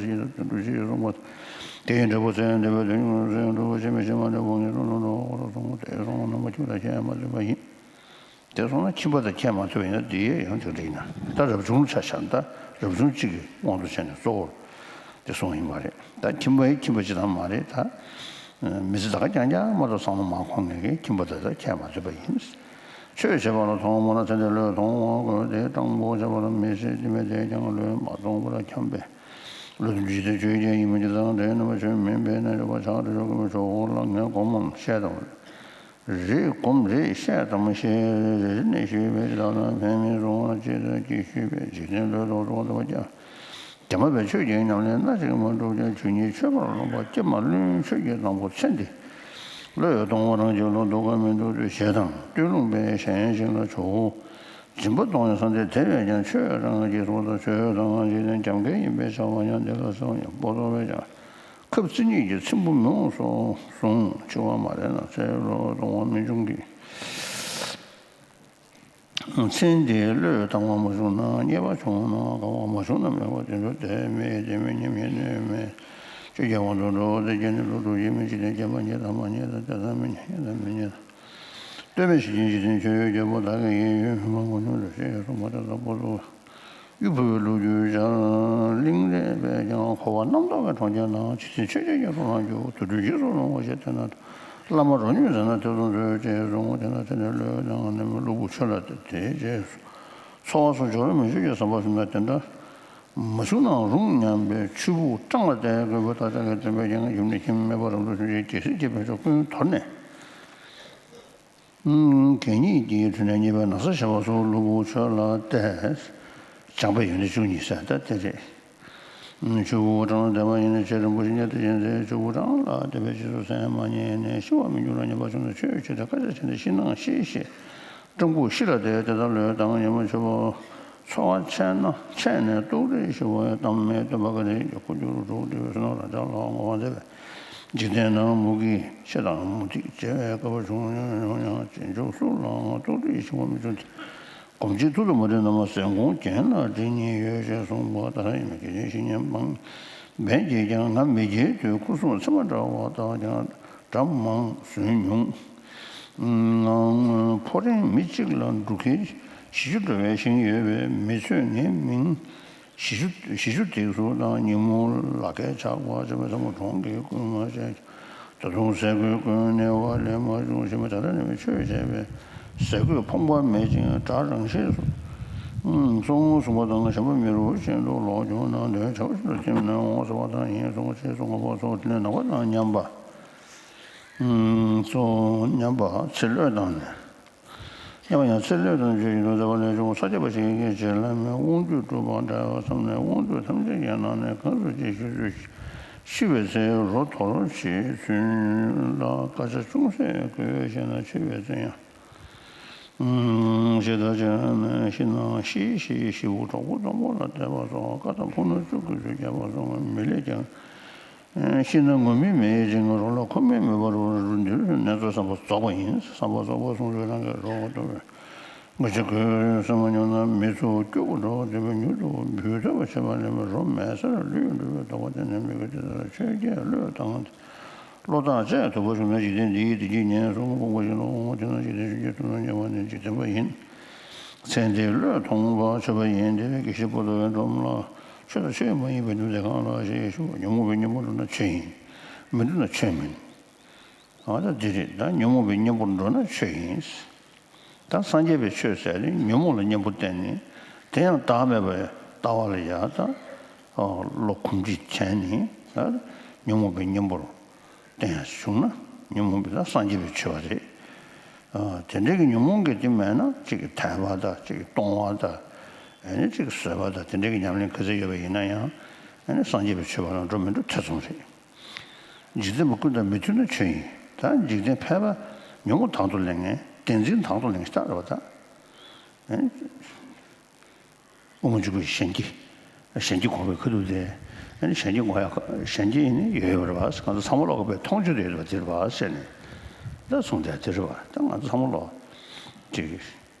ཟེར་གྱི་འདུག་དུ་འགྲོ་ཞེས་གསུངས་པ། དེ་ཡི་འབྲས་བུ་ཚེ་འདས་པའི་དོན་ཉུང་ཟད་འགྲོ་བ་ཤེས་མི་ཤེས་མ་འདྲ་བོ་ངེས་སུ་ལོག་འགྲོ་བར་གསུངས། དེ་སོང་རྣམ་པ་ཁྱིམ་དང་ཁྱད་མ་ཐོས་པ་ཡིན། དེ་སོང་ན་ཁྱིམ་པ་དང་ཁྱད་མ་ཐོས་པ་ཡིན་ན་དེ་ཡང་དེ་འདྲ་ཡིན་ན་ད་རབ་བྱུང་ཆ་བཞག་ན་ད་རབ་བྱུང་གཅིག་གི་དབང་དུ་བྱས་ནས་གཙོ་བོར་དེ་སོང་ཡིན་པ་རེད། ད་ཁྱིམ་པ་ཡི་ཁྱིམ་པ་གཅིག་ཐམ་མ་རེད། ད་མི་ཚེ་ད་ག་རྐྱང་རྐྱང་མ་གཏོགས་ཚང་མ་མ་ཁོང་ངེས་ཀྱི་ཁྱིམ་པ་དང་ད་ཁྱད་མ་ཐོས་པ་ཡིན། ཆོས་བྱེད་པ་ལ་མཐོང་བ་ན་ཚེ་འདིར་བློས་གཏོང་བ་དགོས་ཏེ། སྤྲང་པོ་བྱེད་པ་ལ་མི་སྲིད་དེ་མི་དེས་ཀྱང་བློས་མ་གཏོང་བར་འཁྱམས་པས། བློ་མཐུན་འཇིག་རྟེན་ཆོས་ཅན་ཡིན་པ་ཇི་ལྟར་འདྲའི་རྣམ་པ་ཆོས་མིན་པས་ན་རིག་པ་ཆགས་འགྲོ་ཆོག་གི་མི་ཆོག་ལ་ངས་སྒོམ་མམ་བཤད་དམ། རེད་སྒོམ་རེད་བཤད་དམ་ཞེས་རེ་རེ་ནས་ཞུས་པས། དེ་དག་ལ་ཕན་མིན་གཟུང་བ་ཅི་ལྟར་སྐྱེ་ཞུས་པས། འཇིག་རྟེན་བློས་ལྡོག་ལྡོག་ལྡོག་ཀྱང་། དེ་མ་པའི་ཆོས་ཀྱི་ཉམས་ལེན་སྣ་གཅིག་མ་བསྒྲུབས་ཀྱང་། ཆོས་ཉིད་ཆོས་པར་ལོངས་པ་ཀྱེ་མ་བླུན་ཆོས་ཀྱི་དང་པོ་ཚེ་འདི་བློས་གཏོང་བ་རང་གཅིག་ལ་ལྡོག་པ་མི་འདུག་སྟེ། ཞེ་སྡང་བཏུལ་རུང་པས་གཞན་ཞིག་ལ་ཇོ་བོ་སྦྱིན་པ་གཏོང་བའི་ས་འདི་དེ་བས་ཀྱང་ཆོས་རང་གི་སོ་དང་ཆོས་དང་འཇིག་རྟེན་རྒྱབ་འགལ་ཡིན་པས་བྱ་བ་ཡང་འདི་ལ་སོགས་ཡང་པོ་ཏོ་བས་ཀྱང་ཁབ་རྩེ་གཉིས་ཀྱི་ཚེམ་བུ་མི་འོང་སོ་གསུངས། འཆི་བ་མ་རེད་ན་ཚེ་བློས་གཏོང་བ་མི་འབྱུང་གི། ཚེ་འདིའི་བློས་བཏང་བ་མ་བྱུང་ན་རྙེད་པ་བྱུང་ན་དགའ་བ། མ་བྱུང་ན་མེད་པ་དེ་འདྲ་དེ་མེད་དེ་མི་རྙེད་མི་གནོད་མེད། ཆོས་ཀྱི་དབང་དུ་འགྲོ་བ་དེ་སྐྱེ་གནས་ལུགས་གྲུབ་ཀྱི་མི་འཇིག་རྟེན་སྐྱེ་བ་རྙེད་དང་མ་རྙེད་དང་སྐྱེ་དང་མི་རྙེད་སྐྱེ་དང་མི་རྙེད་དང་། ལྟོས་མེད་ཤེར་ཕྱིན་འཇིག་རྟེན་ཆོས་ཡོད་རྒྱལ་པོ་བདག་གི་ཡིད་ཡུལ་མ་མགོ་སྙོམས་སུ་ཤེས་གསུངས་པ་དེ་ལྟ་བུ་དུ། གཡུ་ཕུལ་བའི་ལོ་རྒྱུས་སྦྱར། གླིང་རས་པས་ཀྱང་འཁོར་བ་རྣམ་རྟོག་གི་གྲོང་ཁྱེར་ན། འཇིག་རྟེན་ཆོས་ཅན་གྱི་འཁོར་ལ་འགྱུར། དུད་འགྲོའི་ཡིད་སུ་ལོངས་པ་ཞེས་བསྟན་ན། བླ་མ་རོ་སྙོམས་ཟེར་ན་དེ་ཙམ་ཚོད་ཅེས་གསུངས། དེ་ན་ཚེ་འདིར་བློས་བཏང་ནས་བློ་བུ་ཆོས་ལ་དེ་དེ་རྗེས་སུ་འཚོ་བ་སོགས་འབྱོར་མི་འབྱོར་གྱི་བསམ་པ་ཟིན་ན་དེ་འདྲ་མ་བྱུང་ན་རུང་སྙམ་པའི་ཆུ་བུར་སྤྲང་ལ་བལྟས། རྒོད་པོ་བདག་ཅག་གི་བསྟན་པའི་རྒྱལ་ཁམས་ཡུམ་ནི་ཁྱིམ་མེད་པར་རབ་ཏུ་བྱུང་ཞིང་རྒྱལ་སྲིད་རྒྱས་པའི་ཕྱོགས་ཀུན་དོར་ནས། གད་སྙིགས་ཀྱི་ཁྲོད་ནས་རྙེད་པའི་ན་བཟའ་བཞེས་པ་སོགས་བློ་བུ་ཆོས་ལ་བལྟས། སྦྱངས་པའི་ཡོན་ཏན་བཅུ་གཉིས་ཟེར་ད་དེ་རེད། ཆུ་བུར་སྤྲང་ལ་བལྟས་པ་ཡིན་ན་ཆེས་རིང་པོ་ཞིག་རྙེད་དེ་ཡིན་ཚེ། ཆུ་བུར་སྤྲང་ལ་བལྟས་པས་རྗེས་སུ་སེམས་མ་ཉེས་ནས་ཤི་བ་མི་འགྱུར་ལ་ཉེས་པ་བྱུང་ན་ཆོས་བྱེད་དེ་དཀའ་སྤྱད་བྱས་ནས་ཤི་ནའང་ཤི་ཞེས་སྤྲང་པོས་ཤི་ལ་དེ་དེ་ལྟར་བློས་བཏང་ཉོན་མོངས་ཆེ་བ། འཚོ་བ་ཆད་ན་ཆད་ནས་ལྟོགས་ཏེ་ཤི་བ་ཡང་གཏམ་མེད་སྟོན་པ་ག་རེ་ཡིན་ཀྱང་ཁོ་རྒྱུ་རུ་འགྲོ་བདེ་བའི་བསོད་ནམས་རང་ཅག་ལ་བསྔོ་བ་མཛད་པས། འཇིག་རྟེན་ན་མུ་གེ་ཤི་དང་མུ་སྟེགས་བྱེད་པའི་དཀའ་བ་བྱུང་མྱོང་ཡང་རྗེས་འཇུག་སུ་ལའང་ལྟོགས་ཏེ་ཤི་བ་མི་བྱུང་སྟེ། སྒོམ་ཆེན་ཐུགས་རྗེ་མུ་སྟེགས་རྣམས་ལ་ཟན་ཀོང་རྒྱན་ལ་འདི་ཉིད་ཡོད་ཅེས་གསུངས་པ་ལྟར་ཡིན་ན། དགེ་ཆེན་བཤེས་གཉེན་སྤངས་པས་ཀྱིས་ཀྱང་ང་མི་རྒྱལ་དུས་ཁུ་སིམ་མཚེར་མ་འདྲ་བ་དག་ཀྱང་གྲབས་མང་ཟོས་མྱོང་། ཕོ་རེངས་མི་གཅིག་ལ་འབྲུ་ཁལ་བཞི་བཅུ་འགྲོ་བའི་ཞིང་ཡོད་པས་མི་ཚོས་ངའི་མིང་བཞི་བཅུ་བཞི་བཅུ་སྟེགས་སུ་བཏང་། ཉིན་མོ་ལ་ཁའི་ཇག་པ་བྱེད་པའི་མཚན་མོ་གྲོང་གི་རྐུན་མ་བྱས། ད་དུང་ཟས་གོས་ཀུན་གནས་པ་ལས་མ་བྱུང་ཞེས་པ་ད་ལྟ་ནས་ཆོས་བྱས་པས་ཟས་གོས་ཕོངས་པ་མེད་ཅིང་སྒྲ་རང་བཞིན་སོ། སོ་སྔོན་བཟུང་བ་དང་ཞེན་པ་མེད་རུ་ཤིན་ཏུ་ལོག་བྱུང་ན་དོན་བྱ་བ་ཤིན་ཏུ་ཁྱིམ་ནས་འོང་ཟེར་བ་དང་ཡིན་གསུང་ཞེས་གསུངས་པ་སོགས་དེ་ལས་ནག་པ་དང་མཉམ་པ། སོ་མཉམ་པ་ཚེ་བློས་བཏང་ནས། མཉམ་པ་ཡང་ཚེ་བློས་བཏང་བྱས་ཡིན་དུ་ཟེར་བ་ལས་བྱུང་ས་སྐྱ་པ་ཞིག་གིས་རྗེ་བླ་མའི་དབང་སྡུད་སྒྲུབ་པ་འདྲ་བ་བསམ་ནས་དབང་སྡུད་ཐམས་ཅད་ཀྱི་ནང་ནས་གང་སུ་ཅིག་ཤི་ཚུལ་ཤི་བའི་ཚེ་རོ་དོར་ཞེས་ཚུལ་ལ་དཀའ་ཆ་ཅུང་ཟད་དགོས་ཞེ་ན་འཆི་བའི་ཚེ་ཡང་། ཞེས་ད་ཅི་ཤི་ན་ཤི་ཤི་ཤི་བོ་གྲོགས་པོ་གྲོགས་པོ་ལ་དད་པ་སོགས་བཀའ་དང་ཕུགས་ན་བཅུ་དགུ་བཅུ་བརྒྱད་པ་སོགས་མི་ལས་ཀྱང་། ཤི་ན་ངུ་མི་མེད་ཅིང་རོ་ལ་ཁོ་མི་མེད་པར་འདིར་ནེ་ཙོ་བསམ་པ་རྫོགས་པ་ཡིན། བསམ་པ་རྫོགས་པ་གསུང་ཆོས་རང་གི་རོ་ཏོ་ངུ་ཆ་གོས་སེམས་མ་ཉོ་ན་མི་ཚུགས་སྐྱུག་པོ་འགྲོ་བ་དེ་བས་མྱུར་དུ་འབུལ་ཐོབ་པ་བྱེད་པ་ལས་མི་རོ་མེད་སར་ལུས་འགྲོ་བའི་དོགས་པ་དེ་ནི་མི་དགེ་དེ་ལྟར་ཆོས་བརྒྱད་བློས་བཏང་བློ་ཐག་བཅད་ཐུབ་པ་བྱུང་ན་འཇིག་རྟེན་འདིའི་བདེ་སྐྱིད་ཉེར་གསུམ་ཕུང་པོ་ཞིག་ལ་འོང་བ་དེ་ན་འཇིག་རྟེན་ཞིག་སྐྱེ་ཐུབ་ན་ཉེ་བ་ནི་འཇིག་རྟེན་པ་ཡིན། ཚེ་འདིའི་བློས་ཐོངས་པ་ཆོས་པ་ཡིན། དེ་བས་དགེ་བཤེས་པོ་ཏོ་བའི་སྒྲོམ་ལ་ཆོས་དང་ཆོས་མ་ཡིན་པའི་ནུས་དེ་གང་ལགས་ཞེས་ཞུ། ཉོན་མོངས་པའི་གཉེན་པོར་འགྲོ་ན་ཆོས་ཡིན། མི་འགྲོ་ན་ཆོས་མིན། ཨ་ད་འདི་རེད། ད་ཉོན་མོངས་པའི་གཉེན་པོར་འགྲོ་ན་ཆོས་ཡིན། ད་སངས་རྒྱས་པའི་ཆོས་ཟེར་ནི་ཉོན་མོངས་ལ་གཉེན་པོ་བསྟེན་ནས་དེ་ཡང་བདག་མེད་པའི་ལྟ་བ་ལ་ཡ་ད་བློ་གོམས་འདྲིས་བྱས་ནས་ད་ཉོན་མོངས་པའི་གཉེན་པོར་བསྟེན་ཡ་བྱུང་ན་ཉོན་མོངས་པའི་ད་སངས་རྒྱས་པའི་ཆོས་པ་རེད། དེ་འདྲའི་གི་ཉོན་མོངས་ཀྱི་དེ་མེད་ན་གཅིག་གི་དད་པ་དང་གཅིག་གི་གཏོང་བ་དང་ཨ་ནི་གཅིག་གི་བཟོད་པ་དང་དེ་འདྲའི་གི་ཉམས་ལེན་ག་ཚད་ཡོད་པ་ཡིན་ན་ཡང་ཨ་ནི་སངས་རྒྱས་པའི་ཆོས་པ་ལ་འགྲོ་མི་འགྲོ་ཐེ་ཚོམ་རེད། འཇིག་རྟེན་པ་ཀུན་དང་མི་མཐུན་ན་ཆོས་ཡིན། ད་འཇིག་རྟེན་ཕལ་པ་ཉོན་མོངས་དང་དུ་ལེན་མཁན་བདེན་འཛིན་དང་དུ་ལེན་མཁན་ཞིག་རེད་བ་ད། དབུ་མ་འཇུག་པའི་གཞན་གྱི་གཞན་གྱི་འགོག་པའི་ཁ་ཐུག་དེ་གཞན་གྱི་འགོག་ཡ་གཞན་གྱི་ཡིན་ནི་ཡོད་ཡོད་རེད་བ། ང་ཚོ་ཚང་མ་ལོག་པའི་མཐོང་ཆོས་དེ་ཡོད་པ་དེ་རེད་བ་ཟེར་ནས་ད་གསུངས་དེ་དེ་རེད་བ། ད་ང་ཚོ་ཚང་མ་ལོག་ཅིག་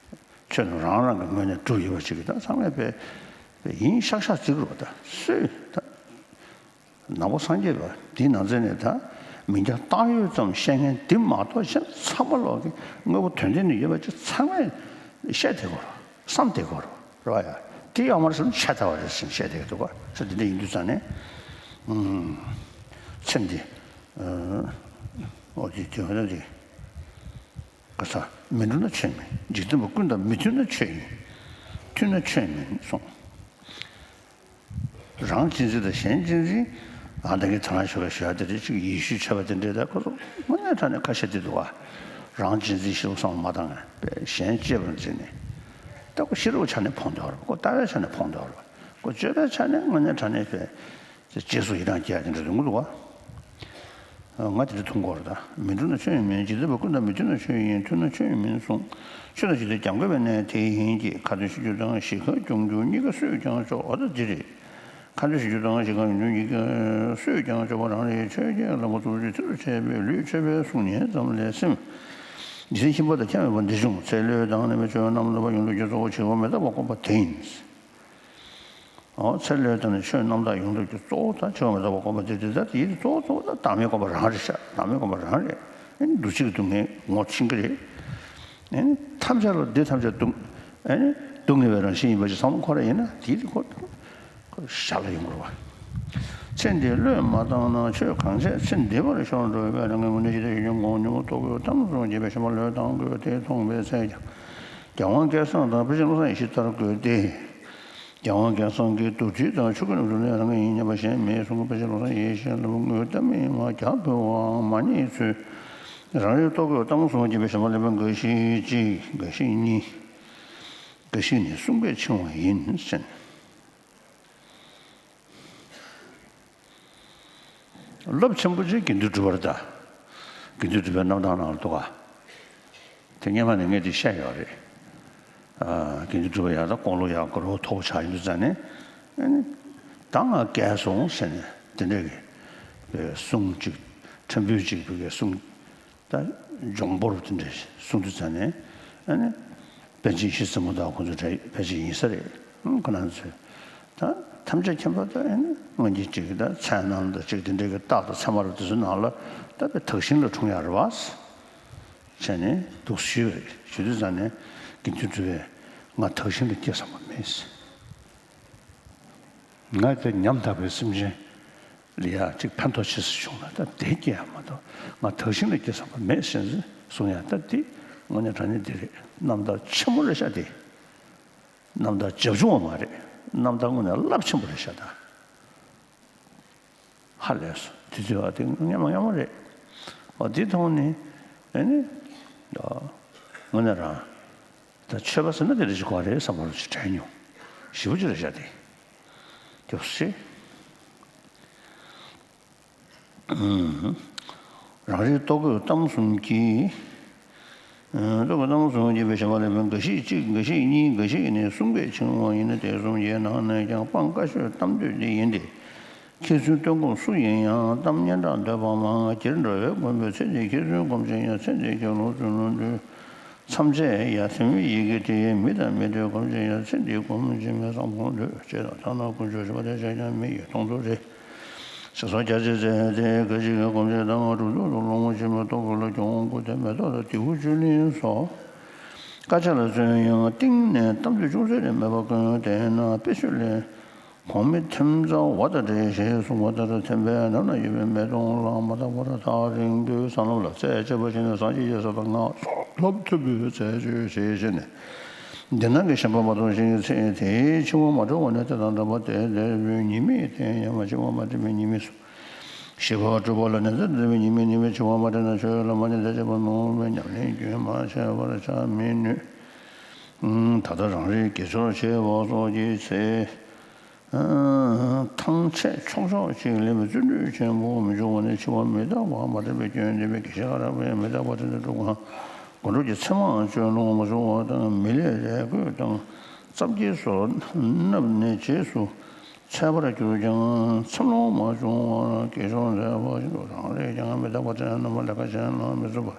ཆོས་རྣམས་རང་རང་གི་ངོས་ནས་གྲུབ་ཡོད་པ་ཅིག་གི་ད་ཚང་མས་པའི་ཡིན་ཤག་ཤག་བརྩི་གི་རེད་བ། ད་སུས་ད། ནང་པ་སངས་རྒྱས་པ་འདིའི་ནང་ཚན་ནས་ད་མིང་རྟགས་བཏགས་ཡོད་ཙམ་བཤད་མཁན་འདི་མ་གཏོགས་གཞན་ཚང་མ་ལོག་གི་དངོས་པོ་དོན་ལྡན་ནས་ཡོད་པ་ཅིག་ཚང་མས་བཤད་བསྡད་ཀྱི་ཡོད་རེད། བསམ་བསྡད་ཀྱི་ཡོད་རེད་བ་ཡ། དེ་ཡོད་མ་རེད་བསམ་ཤ་ཚ་བ་རེད་ཟེར་བཤད་བསྡད་ཀྱི་འདུག་བ། ས་འདི་འདྲ་ཡིན་དུས་ཙང་ནས་ཚེ་འདི་ཨོ་དེ་དེ་འདྲ་དེ་ག་ས་མི་འགྲོ་ན་ཆོས་མིན། འཇིག་རྟེན་པ་ཀུན་དང་མི་མཐུན་ན་ཆོས་ཡིན། མཐུན་ན་ཆོས་མིན་གསུངས། རང་གཅེས་འཛིན་དང་གཞན་གཅེས་འཛིན། ཨ་ད་གིན་ད་རང་ཞོགས་ཀས་ཞུ་ཡ་དེ་རེད། ཅིག་ཡེ་ཤུའི་ཆོས་པ་དེ་འདྲས་ད་ཁོ་ཚོ་དངོས་གནས་དྲང་གནས་ཁ་ཤས་དེ་འདུག་བ། རང་གཅེས་འཛིན་ཞིག་བསམ་བློ་མ་བཏང་ངས་གཞན་གཅེས་པར་འཛིན་ནས། ད་ཁོ་ཤེས་རབ་ཆ་ནས་ཕོངས་བསྡད་པ་རེད། ཁོ་ལྟ་བའི་ཆ་ནས་ཕོངས་བསྡད་པ་རེད། ཁོ་སྤྱོད་པའི་ཆ་ནས་དངོས་གནས་དྲང་གནས་པའི་རྗེས་སུ་ཡི་རང་སྐྱེ་ཡ་དེ་འདྲ་ཡོང་གི་འདུག་བ། ང་དེ་འདྲ་མཐོང་གི་ཡོད་རེད་ད། མི་འགྲོ་ན་ཆོས་མིན། འཇིག་རྟེན་པ་ཀུན་དང་མི་མཐུན་ན་ཆོས་ཡིན། མཐུན་ན་ཆོས་མིན་གསུངས། ཆོས་དང་འཇིག་རྟེན་སྦྱང་དགོས་པས་ན་དེ་ཡིན་གྱི། ཁ་ཏོན་ཞུ་རྒྱུ་དང་ཞིང་ཁ་སྐྱོང་རྒྱུ་གཉིས་ཀ་སུས་ཀྱང་ཆོག་ཨ་ད་འདི་རེད། ཁ་ཏོན་ཞུ་རྒྱུ་དང་ཞིང་ཁ་སྐྱོང་རྒྱུ་གཉིས་ཀ་སུས་ཀྱང་ཆོག་པ་རང་རེད། ཆོས་ཀྱི་ལམ་པ་ཐུགས་རྗེ་མཐིལ་དུ་ཆད་པའི་ལུས་ཆོས་པའི་གསུང་ཉན་ཙམ་ལས་སེམས་འཇིག་རྟེན་ཁྱིམ་པ་དང་ཁྱད་མེད་པ་འདི་བྱུང་ཚེ་བློས་བཏང་ནས་མི་ཆོས་རྣམས་ལ་ཡོངས་གྲུབ་ཀྱི་གཙོ་བོ་བྱེད་པ་མི་རྟག་པ་བསྒོམ་པ་དེ་ཡིན། ཨོ་ཚེ་བློས་བཏང་ནས་ཆོས་རྣམ་དག་ཡོངས་གྲུབ་ཀྱི་གཙོ་བོ་དང་བྱེད་པ་མི་རྟག་པ་བསྒོམ་པ་དེ་དེ་ལྟར་དེའི་གཙོ་བོ་གཙོ་བོ་དང་བདག་མེད་བསྒོམ་པ་རང་རེད་ཤག་བདག་མེད་བསྒོམ་པ་རང་རེད། ཨེ་འདུ་བྱེད་ཀྱི་སྡུག་བསྔལ་ངོ་ཤེས་ཀྱི་རེད། ཨེ་ཐམས་ཅད་ལ་འདི་ཐམས་ཅད་སྡུག་ཨེ་སྡུག་བསྔལ་བའི་རང་བཞིན་ཡིན་པ་ཞིག་བསམ་བློ་འཁོར་བ་ཡིན་ན་དེའི་ཁོ་ཁོ་ཞར་ལ་ཡོང་དགོས་པ། ཚེ་འདི་བློས་མ་བཏང་ན་ཆོས་གང་བྱས་ཚེ་འདི་བར་ཤོར་འགྲོ་བས། རང་གི་ངོས་ནས་ཇི་ལྟར་ཞིག་ཀྱང་གོང་ཉོན་མོངས་རྟོག་གེའི་གཏམ་གསུམ་གྱིས་པའི་ཞེན་པ་བློས་བཏང་དགོས། དེ་མཐོང་བའི་ཚེ་ཀྱང་རྒྱལ་དབང་སྐལ་བཟང་དང་ཕལ་ཆེར་བློ་བཟང་ཡེ་ཤེས་ལྟར་དགོས་ཏེ། རྒྱལ་དབང་སྐལ་བཟང་གིས་རྡོར་དྲིལ་དང་ཆོས་སྐུ་རྣམས་སུ་ལས་རང་གི་ཡིན་སྙམ་པ་གཞན་མེད་གསུང་གི་ཕལ་ཆེར་བློ་བཟང་ཡེ་ཤེས་ལ་དངོས་གཏམ་མི་ཡིན་པ་རྒྱག་ཕོད་པའང་མ་རྙེད་ཚུལ། རང་རིག་རྟོག་གེའི་གཏམ་གསུམ་གྱིས་པའི་ཞེན་པ་བློས་བཏང་དགོས། འགའ་ཞིག་གཅིག་འགའ་ཞིག་གཉིས། འགའ་ཞིག་ནི་གསུམ་ཀས་འཆིང་བ་ཡིན་ཟེར། རླབས་ཆེན་པོ་ཅིག་དགེ་འདུན་གྲུབ་པ་རེད་ད། དགེ་འདུན་གྲུབ་པའི་རྣམ་ཐར་ནང་ལ་འདུག་ག་དེ་སྔོན་མ་ནས་ངས་དེ་བཤད་ཡོད་རེད། ཨ་དགེ་འདུན་གྲུབ་པ་ཡར་ད་དགུང་ལོ་ཡར་འཁོར་བ་མཐོ་པོ་ཆགས་ཡོང་དུས་ཙང་ནས། ཨ་ནི་ད་ང་རྒས་སོང་ཟེར་ནས་དེ་འདྲ་གི་གསུང་ཅིག་ཕྲན་བུ་ཅིག་བོད་སྐད་གསུང་ད་འཇོང་པོར་དེ་འདྲ་གསུང་དུས་ཙང་ནས། ཨ་ནི་པཎ་ཆེན་ཡེ་ཤེས་རྩེ་མོ་དང་ཁོང་ཚོ་གྲས་ཕལ་ཆེར་ཡིན་ས་རེད། ཁོ་རང་ཚོས་ད་ཐམས་ཅད་མཁྱེན་པ་དང་། ཨ་ནི་སྔོན་གྱི་ཅིག་ད་མཚན་རྣམས་དང་ཅིག་དེ་འདྲ་གི་རྟགས་དང་མཚན་མ་རབ་དེ་ཚོའི་ནང་ལ་ད་དཔེ་དག་ཞིང་ལ་འཁྲུངས་ཡག་རེད་བ། བྱས་ནས་འདུག་ཞུས་པ་རེད། ཞུ་དུས་ཙང་ནས་དགེ་འདུན་གྲུབ་པས་ང་དག་ཞིང་དུ་སྐྱེས་བསམ་པ་མེད། ང་དེ་ཉམ་ཐག་པའི་སེམས་ཅན་ལ་ཡ་གཅིག་ཕན་ཐོགས་ཆེ་ས་བྱུང་ན་ད་དེ་སྐྱེ་ཡ་མ་གཏོགས་ ང་དག་ཞིང་ལ་སྐྱེ་བསམ་པ་མེད་ཟེར་གསུང་ཡ། ད་འདི་དངོས་གནས་དྲང་གནས་འདི་རེད། རྣམ་ཐར་ཆེན་པོ་རེད་ཤག་འདི། རྣམ་ཐར་བྱབ་ཆུང་བ་མ་རེད། རྣམ་ཐར་དངོས་གནས་རླབས་ཆེན་པོ་རེད་ཤག་ད། ཧ་ལས་སོང་། དེ་ཚོའི་ཨ་དེ་སྙན་མ་སྙན་མ་རེད། ཨ་དེ་མཐོང་ནས་ཨེ་ནི་དངོས་གནས་རང་ད་ཆོས་པ་ཟེར་ན་དེ་འདྲ་ཞིག་དགོས་རེད་བསམ་པ་རུ་ཞིག་དྲན་མྱོང་། ཞེ་པོ་ཅིག་རེད་ཤག་དེ། སྐྱོབ་སེ། རང་རིག་རྟོག་གེའི་གཏམ་གསུམ་གྱིས། རྟོག་གེའི་གཏམ་གསུམ་གྱིས་པའི་ཞེས་པ་ལས་འགའ་ཞིག་གཅིག་འགའ་ཞིག་གཉིས་འགའ་ཞིག་ནས་གསུམ་བརྒྱད་ཕྱིན་པ་ཡིན་ན། དེ་གསུམ་གྱི་ནང་ནས་ཀྱང་སྤང་དཀའ་ཤོས་གཏམ་འདོད་འདི་ཡིན་ཏེ། མཁས་བཙུན་སྟོན་སྒོམ་སུ་ཡིན་ཡང་གཏམ་སྙན་གྲགས་འདོད་པ་མང་། སྤྱིར་འགྲོ་བའི་མགོན་པོའི་ཚེ་འདིའི་མཁས་བཙུན་སྒོམ་ཆེན་ཡང་། ཚེ་འདིའི་སྐྱོབ་ལུགས་བརྩོན་ལུགས་འདུལ། མཚམས་ཆད་ཡ་ཟེར་མི་ཡི་གེ་དེ། མི་དང་མི་འབྲལ་སྒོམ་ཆེན་ཡང་། ཚེ་འདིའི་སྒོམ་ཆེན་མའི་བཟང་པོ་འདོད། ཅེས་དང་ཐ་ན་དཀོན་མཆོག་ཞི་བ་དེ་ཆ་ཀྱང་མི་ཡི་མཐོང་ཐོས་རེད། ཞེས་སོགས་རྒྱ་ཆེ་ཚད་དེ་འགའ་ཞིག་གིས་སྒོམ་ཆེན་དང་གྲུབ་ཐོབ་ཏུ་སློང་མོ་བྱེད་མི་རྟོག་གེ་ལ་གྱོང་པོ་དེ་མེ་ཏོག་དང་དེའུ་ཅུ་ལིན་སོགས་བཀའ་ཆ་ལ་བརྩོན་ཡང་གཏིང་ནས་གཏམ་ཚིག་ཅུང་ཟད་རེ་མེད་པ་ཀུན། དེས་ན་དཔེ་ཆོས་ལས། གོང་མའི་ཐེམ་རྩ་བ་དང་འདྲ་ཞེས་གསུངས་པ་ལྟར། ཐེམ་པའི་ནང་ན་ཡོད་པའི་མེ་དོང་ལ་མ་བརྟགས་པར་ཐག་རིང་པོའི་ས་ལམ་ལ་རྩལ་རྒྱས་པ་ཞིག་ནས། སངས་རྒྱས་ཀྱི་ས་དང་སྔགས་སློབ་མཐོན་པོའི་རྩལ་སྤྱོད་ཞེས་བྱས་ནས། འདི་སྣང་གི་ཞེན་པ་མ་མཐོང་ཞིང་། ཚེ་དེའི་འཆི་བ་མ་གྲོལ་བ་ནི་དེ་དང་འདྲ་བ་སྟེ། འདས་པའི་ཉེས་དམིགས་དེ་ཡང་འཆི་བ་མ་ཐེབས་པའི་ཉེས་དམིགས་སོ། ཞི་བ་སྒྲུབ་པ་ལ་ནི་ཚེ་འདས་པའི་ཉེས་དམིགས་ཉེས་དམིགས་འཆི་བ་མ་དྲན་ན། ཆོས་ལ་མ་ཉན་ཚེ་བྱེད་པ་མི་འོང་བས་ཉམས་ལེན་རྒྱུན་མ་ཆད་པར་བྱ་མི་ནུས། ད་ལྟ་རང་རིག་དགེ་སྦྱོར་བྱེད་པ་སོགས་ཀྱི་ཚེ། ཐང་ཆད་ཆོག་ཆོག་ཅིག་ལེན་པའི་བརྩོན་འགྲུས་ཆེན་པོ་མི་འབྱུང་བ་ནི་འཆི་བ་མི་རྟག་པ་མ་དྲན་པའི་སྐྱོན་ལྡན་པའི་དགེ་བཤེས་ཁ་རག་པས་མི་རྟག་པ་དྲན་ཏེ་སྒྲུབ་ཁང་དགོན་གྲུབ་ཀྱི་མཚན་མ་སྤྱོད་ལོང་མ་བྱུང་བ་དང་། མི་ལས་རས་གོས་དང་རྩྭ་སྐྱེས་སོགས་བསྣམས་ནས་རྗེས་སུ་ཚལ་པར་གྱུར་ཀྱང་མཚན་ལོང་མ་བྱུང་བར་དགེ་སྦྱོར་མཛད་པ་བཞིན་དུ་རང་རིག་ཀྱང་མི་རྟག་པ་དྲན་ན་མ་ལས་ཀ་གཞན་ལ་མི་བཟོད་པར་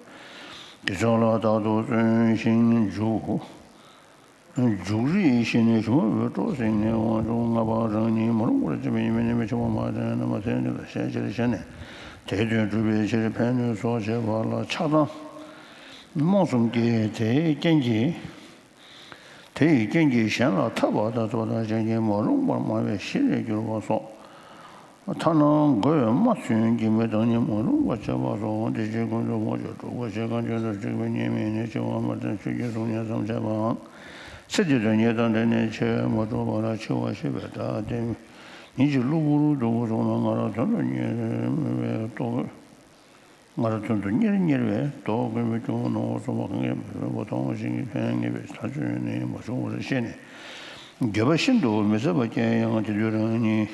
དགེ་སྦྱོར་ལ་རྟག་ཏུ་བརྩོན་ཞིང་འཇུག་འཇུག་རིགས་ཤེས་ནས་ཞུམ་པའི་སྤྲོ་ཟིང་ནས་དབང་ཕྱུག་ལྔ་པ་རང་ཉིད་མ་རུངས་པར་བྱེད་པའི་ཉེས་དམིགས་ཉེས་དམིགས་འཆི་བ་མ་དྲན་ན་མ་ཚེ་འདི་ལ་ཞེན་ཕྱིར་ཞེན་ནས་དེའི་དོན་སྒྲུབ་པའི་ཕྱིར་ཕན་གནོད་སོགས་བྱེད་པ་ལ་ཆགས་སྡང་རྨོངས་གསུམ་སྐྱེས། དེའི་རྐྱེན་གྱིས་དེ་ཡི་རྐྱེན་གྱིས་གཞན་ལ་འཐབ་པ་དང་ཚོགས་དང་གཞན་གྱིས་མ་རུངས་པར་སྨྲ་བའི་གཞི་ལས་གྱུར་པ་སོགས། ཐ་ན་མགོ་བོས་རྨ་ཚོན་གྱིས་མི་བདག་ཉིད་མ་རུངས་པར་བྱེད་པ་སོགས་འདི་ཕྱི་ཀུན་ཏུ་ཕུང་བྱེད་དྲུག་པ་ཞེས་གང་བྱུང་དུ་སྤྱོད་པའི་ཉེས་དམིགས་ནི་འཆི་བ་མ་དྲན་ཆོས་ཀྱི་གཟུགས་བརྙན་ཙམ་བྱས་པའམ། ཚེ་འདི་དོན་གཉེར་དང་འབྲེལ་ནས་འཆི་བས་མ་གྲུབ་པར་འཆི་བ་ཤེས་པའི་བདག་ལྟའི་ཉིད་ཀྱི་གློ་བུར་དུ་སོང་ན་སྔར་དོན་དུ་གཉེར་མི་བའི་རྟོག་སྔར་དོན་དུ་གཉེར་གཉེར་བའི་རྟོག་གེ་མོ་སྐྱོ་བོ་ནོར་སོང་བ་ངེས་པའི་བུ་མཐོང་ཞིང་ཕན་ངེས་པའི་ཐག་ཆོད་ནས་མ་བྱུང་བར་ཤེས་ནས། འགྱོད་པ་ཤིན་ཏུ་མི་བཟད་པ་སྐྱེ་ཡང་དེ་དུས་རང་ཉིད་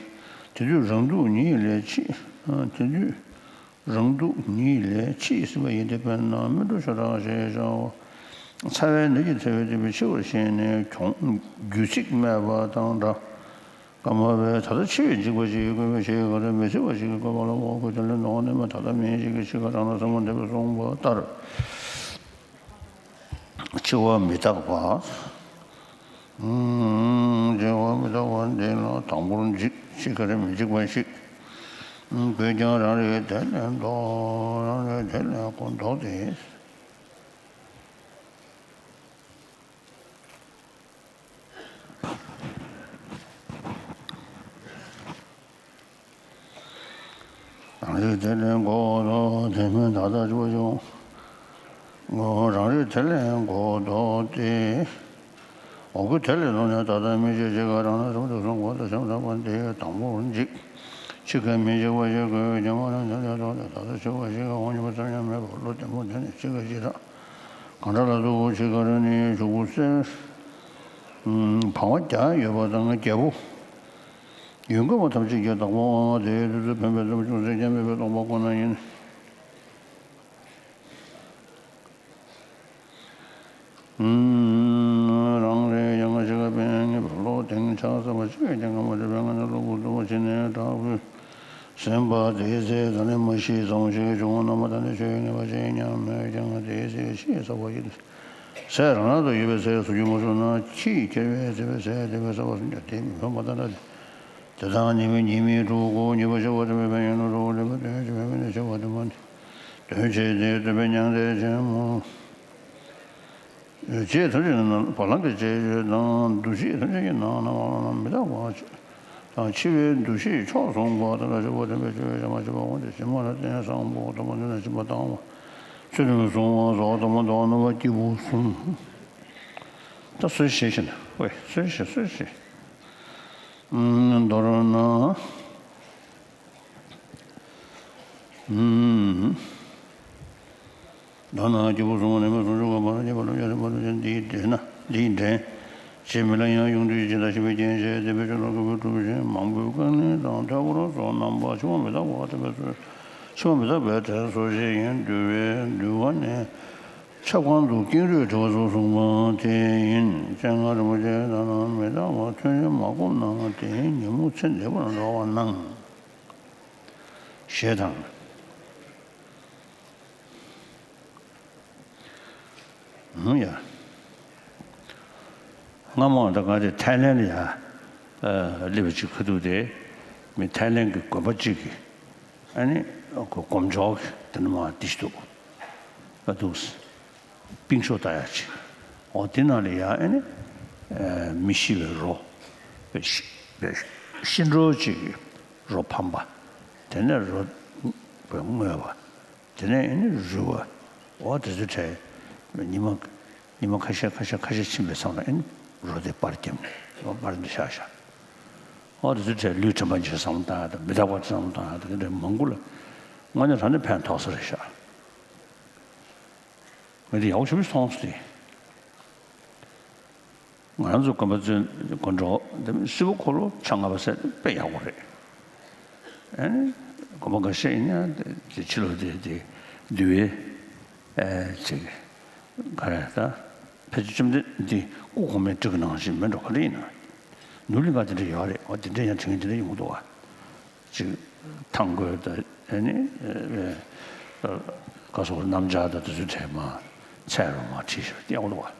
དེ་དུས་རང་སྡུག་ཉིད་ལས་འཆི། དེ་དུས་རང་སྡུག་ཉིད་ལས་འཆི་ཟིན་པ་ཡིན་ཏེ། དཔེར་ན་སྨིན་དྲུག་ཤ་ཁྲག་ཞེས་བྱ་བ་ཚ་བའི་ནད་ཀྱིས་ཚ་བའི་སྟེང་པའི་འཆི་བར་ཤེས་ནས་གྱོང་རྒྱུ་ཚིག་སྨྲས་པ་དང་འདྲ། ཀརྨ་པས་ད་ལྟ་འཆི་བས་འཇིགས་པ་ཞིག་བསྐུལ་བའི་ཕྱིར་ག་རེ་མི་སྲིད་པ་ཞིག་གིས་བསྐུལ་བ་ལ་འོ་སྐུ་དེ་ལས་ནོར་ནས་མ་ད་ལྟ་མིན་ཞིག་གིས་འཆི་ཁ་དྲག་ན་ཟེར་མོ་འདེབས་པས་གསུངས་པ་ལྟར། འཆི་བ་མི་རྟག་པ། འཆི་བ་མི་རྟག་པ་འདི་ལ་དང་པོར་འཇིགས། འཆི་ཁར་མི་འཇིགས་པ་ཞིག་དགོས་ཀྱང་རང་རིག་དེ་ལས་ལྡོག་རང་རིག་དེ་ལས་ཀུན་ལྡོག་སྟེ། རང་རིག་དེ་ལས་འགོག་ལྡོག་དེ་མིན་ད་ལྟ་ཆུ་བ་བྱུང་། རང་རིག་དེ་ལས་འགོག་ལྡོག་སྟེ། འོ་སྐུ་དེ་ལས་ལྡོག་ནས་ད་ལྟ་མི་འཆི་འཆི་ཁར་རང་སྣང་གསུམ་དུ་གསུངས་པ་དང་ཤམ་ཐབས་པ་འདི་དང་པོར་འཇིགས། འཆི་ཁར་མི་འཇིགས་པ་ཞིག་དགོས་ཀྱང་ང་རང་དེ་ལས་ལྡོག་སྟེ་ད་ལྟ་འཆི་བ་ཞིག་གི་འོང་ཉིད་པ་ཙམ་ཡང་མེད་པར་བློ་བརྟན་པོ་དེ་ནི་འཆི་ཁ་ཞེ་དྲག་གང་འདྲ་ལ་ཐུག་འཆི་ཁར་ནི་ཕྱུག་པོ་གསེར། བང་བ་བརྒྱ་ཡོད་པ་དང་རྒྱལ་པོ། ཡོན་མཁས་པ་ཐམས་ཅད་ཀྱི་བདག་པོའང་དེའི་དུས་སུ་ཕན་པའི་ཚོགས་ཅུང་ཟད་ཀྱང་མེད་པའི་སྟོང་པ་ཁོ་ན་ཡིན། རང་རེ་ཡང་འཆི་ཁར་ཕན་ངེས་པའི་བློ་གདེང་ཆགས་ཟབ་པ་ཞིག་གིས་ཀྱང་ཁ་མ་བྲལ་བའི་ངང་ནས་གློ་བུར་དུ་འཆི་ནས་དྲག་པོས་ཟིན་པ་དེའི་ཚེ་ད་ནི་མ་ཤི་ཙམ་ཞིག་བྱུང་བ་རྣམས་ད་ནི་ཆོས་ངེས་པ་ཅན་སྙམ་མོད་ཀྱང་དེའི་ཚེ་ཤི་ཟ་བ་ཡིན། ཚེ་རང་རང་དུ་ཡོད་པའི་ཚེ་གཟུགས་ཀྱིས་མ་བཟུང་ན་ཁྱིས་ཁྱེར་བའི་ཚེ་བའི་ཚེ་དེ་བས་ཟ་བ་སུམ་བརྒྱ་དེ་མི་ཕན་པ་ལྟར་ཏེ། དེ་དག་ཉེས་དམིགས་ཉེས་དམིགས་དྲུག་གོ། ཉེས་པ་ཆེ་བ་དེ་བས་ཕན་ཡོན་ལ་གྲོགས་ལེགས་པ་དོན་ཆེ་བས་ཕན་ནུས་ཆེ་བ་དེ་མ་ནི་དོན་ཆེ་སྟེ་སྟོན་པའི་མྱང་འདས་ཆེན་མོ། ཅེས་ཐམས་ཅད་ནི་བ་ལང་གི་བྱེད་སྤྱོད་དང་འདུ་བྱེད་ཐམས་ཅད་ཀྱི་ནང་ན་མ་ལ་ན་མི་རྟག་པ་ཆེ། དང་འཆི་བའི་འདུ་ཤེས་མཆོག་བཟུང་བ་དང་། ལ་ཞེས་པ་དམ་པའི་ཆོས་ཀྱི་བྱ་བ་བྱེད་པ་འོང་སྟེ། ཕྱི་མ་ལ་རྟེན་བཟང་པོ་དང་པོ་འདི་ན་སྦྱིན་པ་བཏང་བ། ཚུལ་ཁྲིམས་སྲུང་བ་སོགས་དང་པོ་འདོགས་ན་བ་སྐྱེས་བུ་གསུམ། ད་སུས་ཤེས་ཤེ་ན། ཝེ་སུས་ཤེས་སུས་ཤེས། མདོར་ན། མདོར་ན་སྐྱེས་བུ་གསུམ་པོ་ནས་མི་གསུམ་བཅུ་གོ་བར་བྱེད་པ་ལ་ཡ་རིག་པ་ལ་འདིའི་འདྲེན་ན་འདིའི་འདྲེན། ཞེས་མི་ལ་ཡང་ཡོངས་འདུས་ཀྱི་ད་ཞིག་པའི་རྐྱེན་བྱས་བསྟན་པའི་ཆོས་ལ་གུས་པས་སྒྲུབ་ཅིང་མང་པོའི་རྐང་གླིང་དང་ཐོད་ཕོར་སོགས་རྣམ་པ་ཕྱི་མ་མི་རྟག་པ་དེ་བས་སོ། ཕྱི་མ་མི་རྟག་པའི་དེར་སོ་ཞེས་ཡིན། འདུལ་བའི་འདུལ་བ་ནས་ཆབ་ཁང་དུ་ཀེང་རུས་བྲི་བ་སོགས་གསུངས་པ་དེ་ཡིན། སྤྱན་སྔ་རིན་པོ་ཆེ་དག་ན་མི་རྟག་པ་ཐུན་རེ་མ་བསྒོམས་ན་དེའི་ཉིན་མོ་ཚེ་འདས་པར་འགྲོ་བ་ན། ཞེས་དང་། ཧུམ་ཡ། སྔ་མོ་ད་ག་དེ་ཐའི་ལེན་ལ་ཡ་སླེབས་པ་ཅིག་ཁ་ཐུག་དེ་མི་ཐའི་ལེན་གྱི་དགོན་པ་གཅིག་གི་ཨ་ནི་སྒོམ་ཆོག་གི་དེ་ནི་མ་དེ་ཞིག་འདུག་ཨ་འདུག་སེ། པིང་ཤོ་ལྟ་ཡ་ཅིག་འོ་དེ་ནང་ལ་ཡ་ཨ་ནི་མི་ཤི་བའི་རོ། ཤི་ཤི་འགྲོ་ཅིག་གི་རོ་ཕམ་པ། དེ་ནས་རོ་བསྔོས་པ། དེ་ནས་ཨ་ནི་རུལ་བ། འོ་དེ་ཚོའི་གྲས་ཉི་མ་ཉི་མ་ཁ་ཤས་ཁ་ཤས་ཁ་ཤས་ཕྱིན་པའི་མཚམས་ལ་ཨ་ནི་རོ་དེ་པར་བརྒྱབ་ནས་རོ་པར་འདི་བཞག་བཞག་འོ་དེ་ཚོའི་གྲས་ལུས་དྲན་པ་འཇིག་བསམ་བློ་བཏང་ཡ་དང་མི་རྟག་པ་བསམ་བློ་བཏང་ཡ་དང་དེ་འདྲ་མང་པོ་ལ་དངོས་གནས་དྲང་གནས་ཕན་ཐོགས་ས་རེད་ཤག་ངས་འདི་ཡག་པོ་ཞེ་པོ་ཞིག་མཐོང་སོང་སྟེ། ང་རང་ཚོ་དགོན་པ་ཚོའི་དགོན་གྲོགས་འདི་སྲིད་པ་འཁོར་ལོ་ཆ་ལྔ་པ་ཟེར་དཔེ་ཡག་པོ་རེད། ཨ་ནི་དགོན་པ་འགའ་ཤས་ཡིན་ན་དེ་ཕྱི་ལོགས་དེ་དེ་འདུལ་བའི་ཨ་ཅིག་ག་རེ་ད་ཕལ་ཆེར་བཅོམ་ལྡན་འདི་སྐུ་གོང་མའི་བཀྲིས་ཀྱི་ནང་བཞིན་མིན་འགྲོ་ག་རེ་ཡིན་ན། ནོར་གླིང་ཁ་དེ་འདྲ་ཡོད་རེད། འོ་དེ་འདྲ་ཡང་དྲན་གྱི་དེ་འདྲ་ཡོང་གི་འདུག་བ། ཅིག་ཐང་རྒོད་དང་ཨ་ནི་ཨེ་ཨེ་ག་སོགས་རྣམ་སྦྱར་དང་དེ་ཚོའི་གྲས་མ་ཚད་རུ་མ་བྲིས་ཤིག་སྟེ་འོ་འདུག་བ།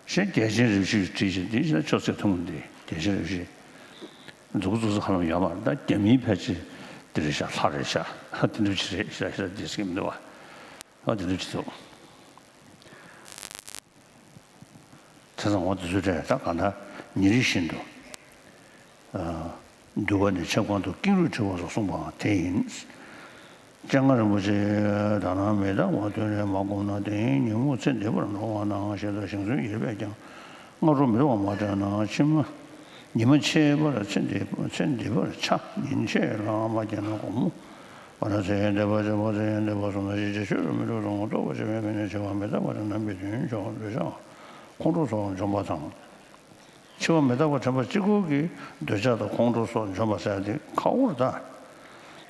གཞན་རྒྱལ་ཆེན་རིམ་བཞི་བྲིས་ཤིག་འདི་ཤ་ཆོས་ཚེ་ཐུང་འདི་རྒྱལ་ཆེན་རིམ་བཞི་འཛུགས་འཛུགས་སུ་ཧ་ལམ་ཡོད་མ་རེད། ད་རྒྱ་མིའི་ཕལ་ཆེར་འདི་རེད་ཤག་ལྷ་རེད་ཤག་ཧ་དེ་འདྲ་ཅིག་རེད་ཤག་ཤག་འདི་ཟེར་གྱི་མི་འདུག་བ། ཨ་དེ་འདྲ་ཅིག་འདུག་དེ་ཙང་འོ་དེ་ཚོའི་གྲས་ད་གང་ལྟར་ཉིན་རེ་བཞིན་དུ་འདུལ་བ་ནས་ཆབ་ཁང་དུ་ཀེང་རུས་བྲི་བ་སོགས་གསུངས་པའང་དེ་ཡིན། སྤྱན་སྔ་རིན་པོ་ཆེ་དག་ན་མི་རྟག་པ་ཐུན་རེ་མ་བསྒོམས་ན་དེའི་ཉིན་མོ་ཚེ་འདས་པར་འགྲོ་བ་ན་ཞེས་དང་། ཞིང་བཟུང་ཡིར་བས་ཀྱང་སྔ་དྲོ་མི་རུང་བ་མ་བསྟེན་ན་ཕྱི་མ་ཉི་མ་ཕྱེད་པར་ཚེ་འདས་ཚེ་འདས་པར་འཆའ། ཉིན་ཕྱེད་ལའང་མ་བསྐྱལ་ན་དགོང་མོ་བར་ཚེ་འདས་པ་བྱེད་པ་ཚེ་འདས་པ་གསུམ་ན་ཤི་བྱ་ཆོས་ལ་མི་སྒྲུབ་རུང་། ལྟོགས་པ་བྱེད་པའི་མི་ནི་འཆི་བ་མི་རྟག་པ་དང་རྣམ་པའི་དོན་མཆོག་འདོད་ཆགས་ཁོང་ཁྲོ་སོགས་འཇོམས་པ་དང་། འཆི་བ་མི་རྟག་པ་དྲན་པ་གཅིག་པུ་གིས་འདོད་ཆགས་དང་ཁོང་ཁྲོ་སོགས་འཇོམས་པ་ཟེར་ཏེ་ཁག་པོ་རེད་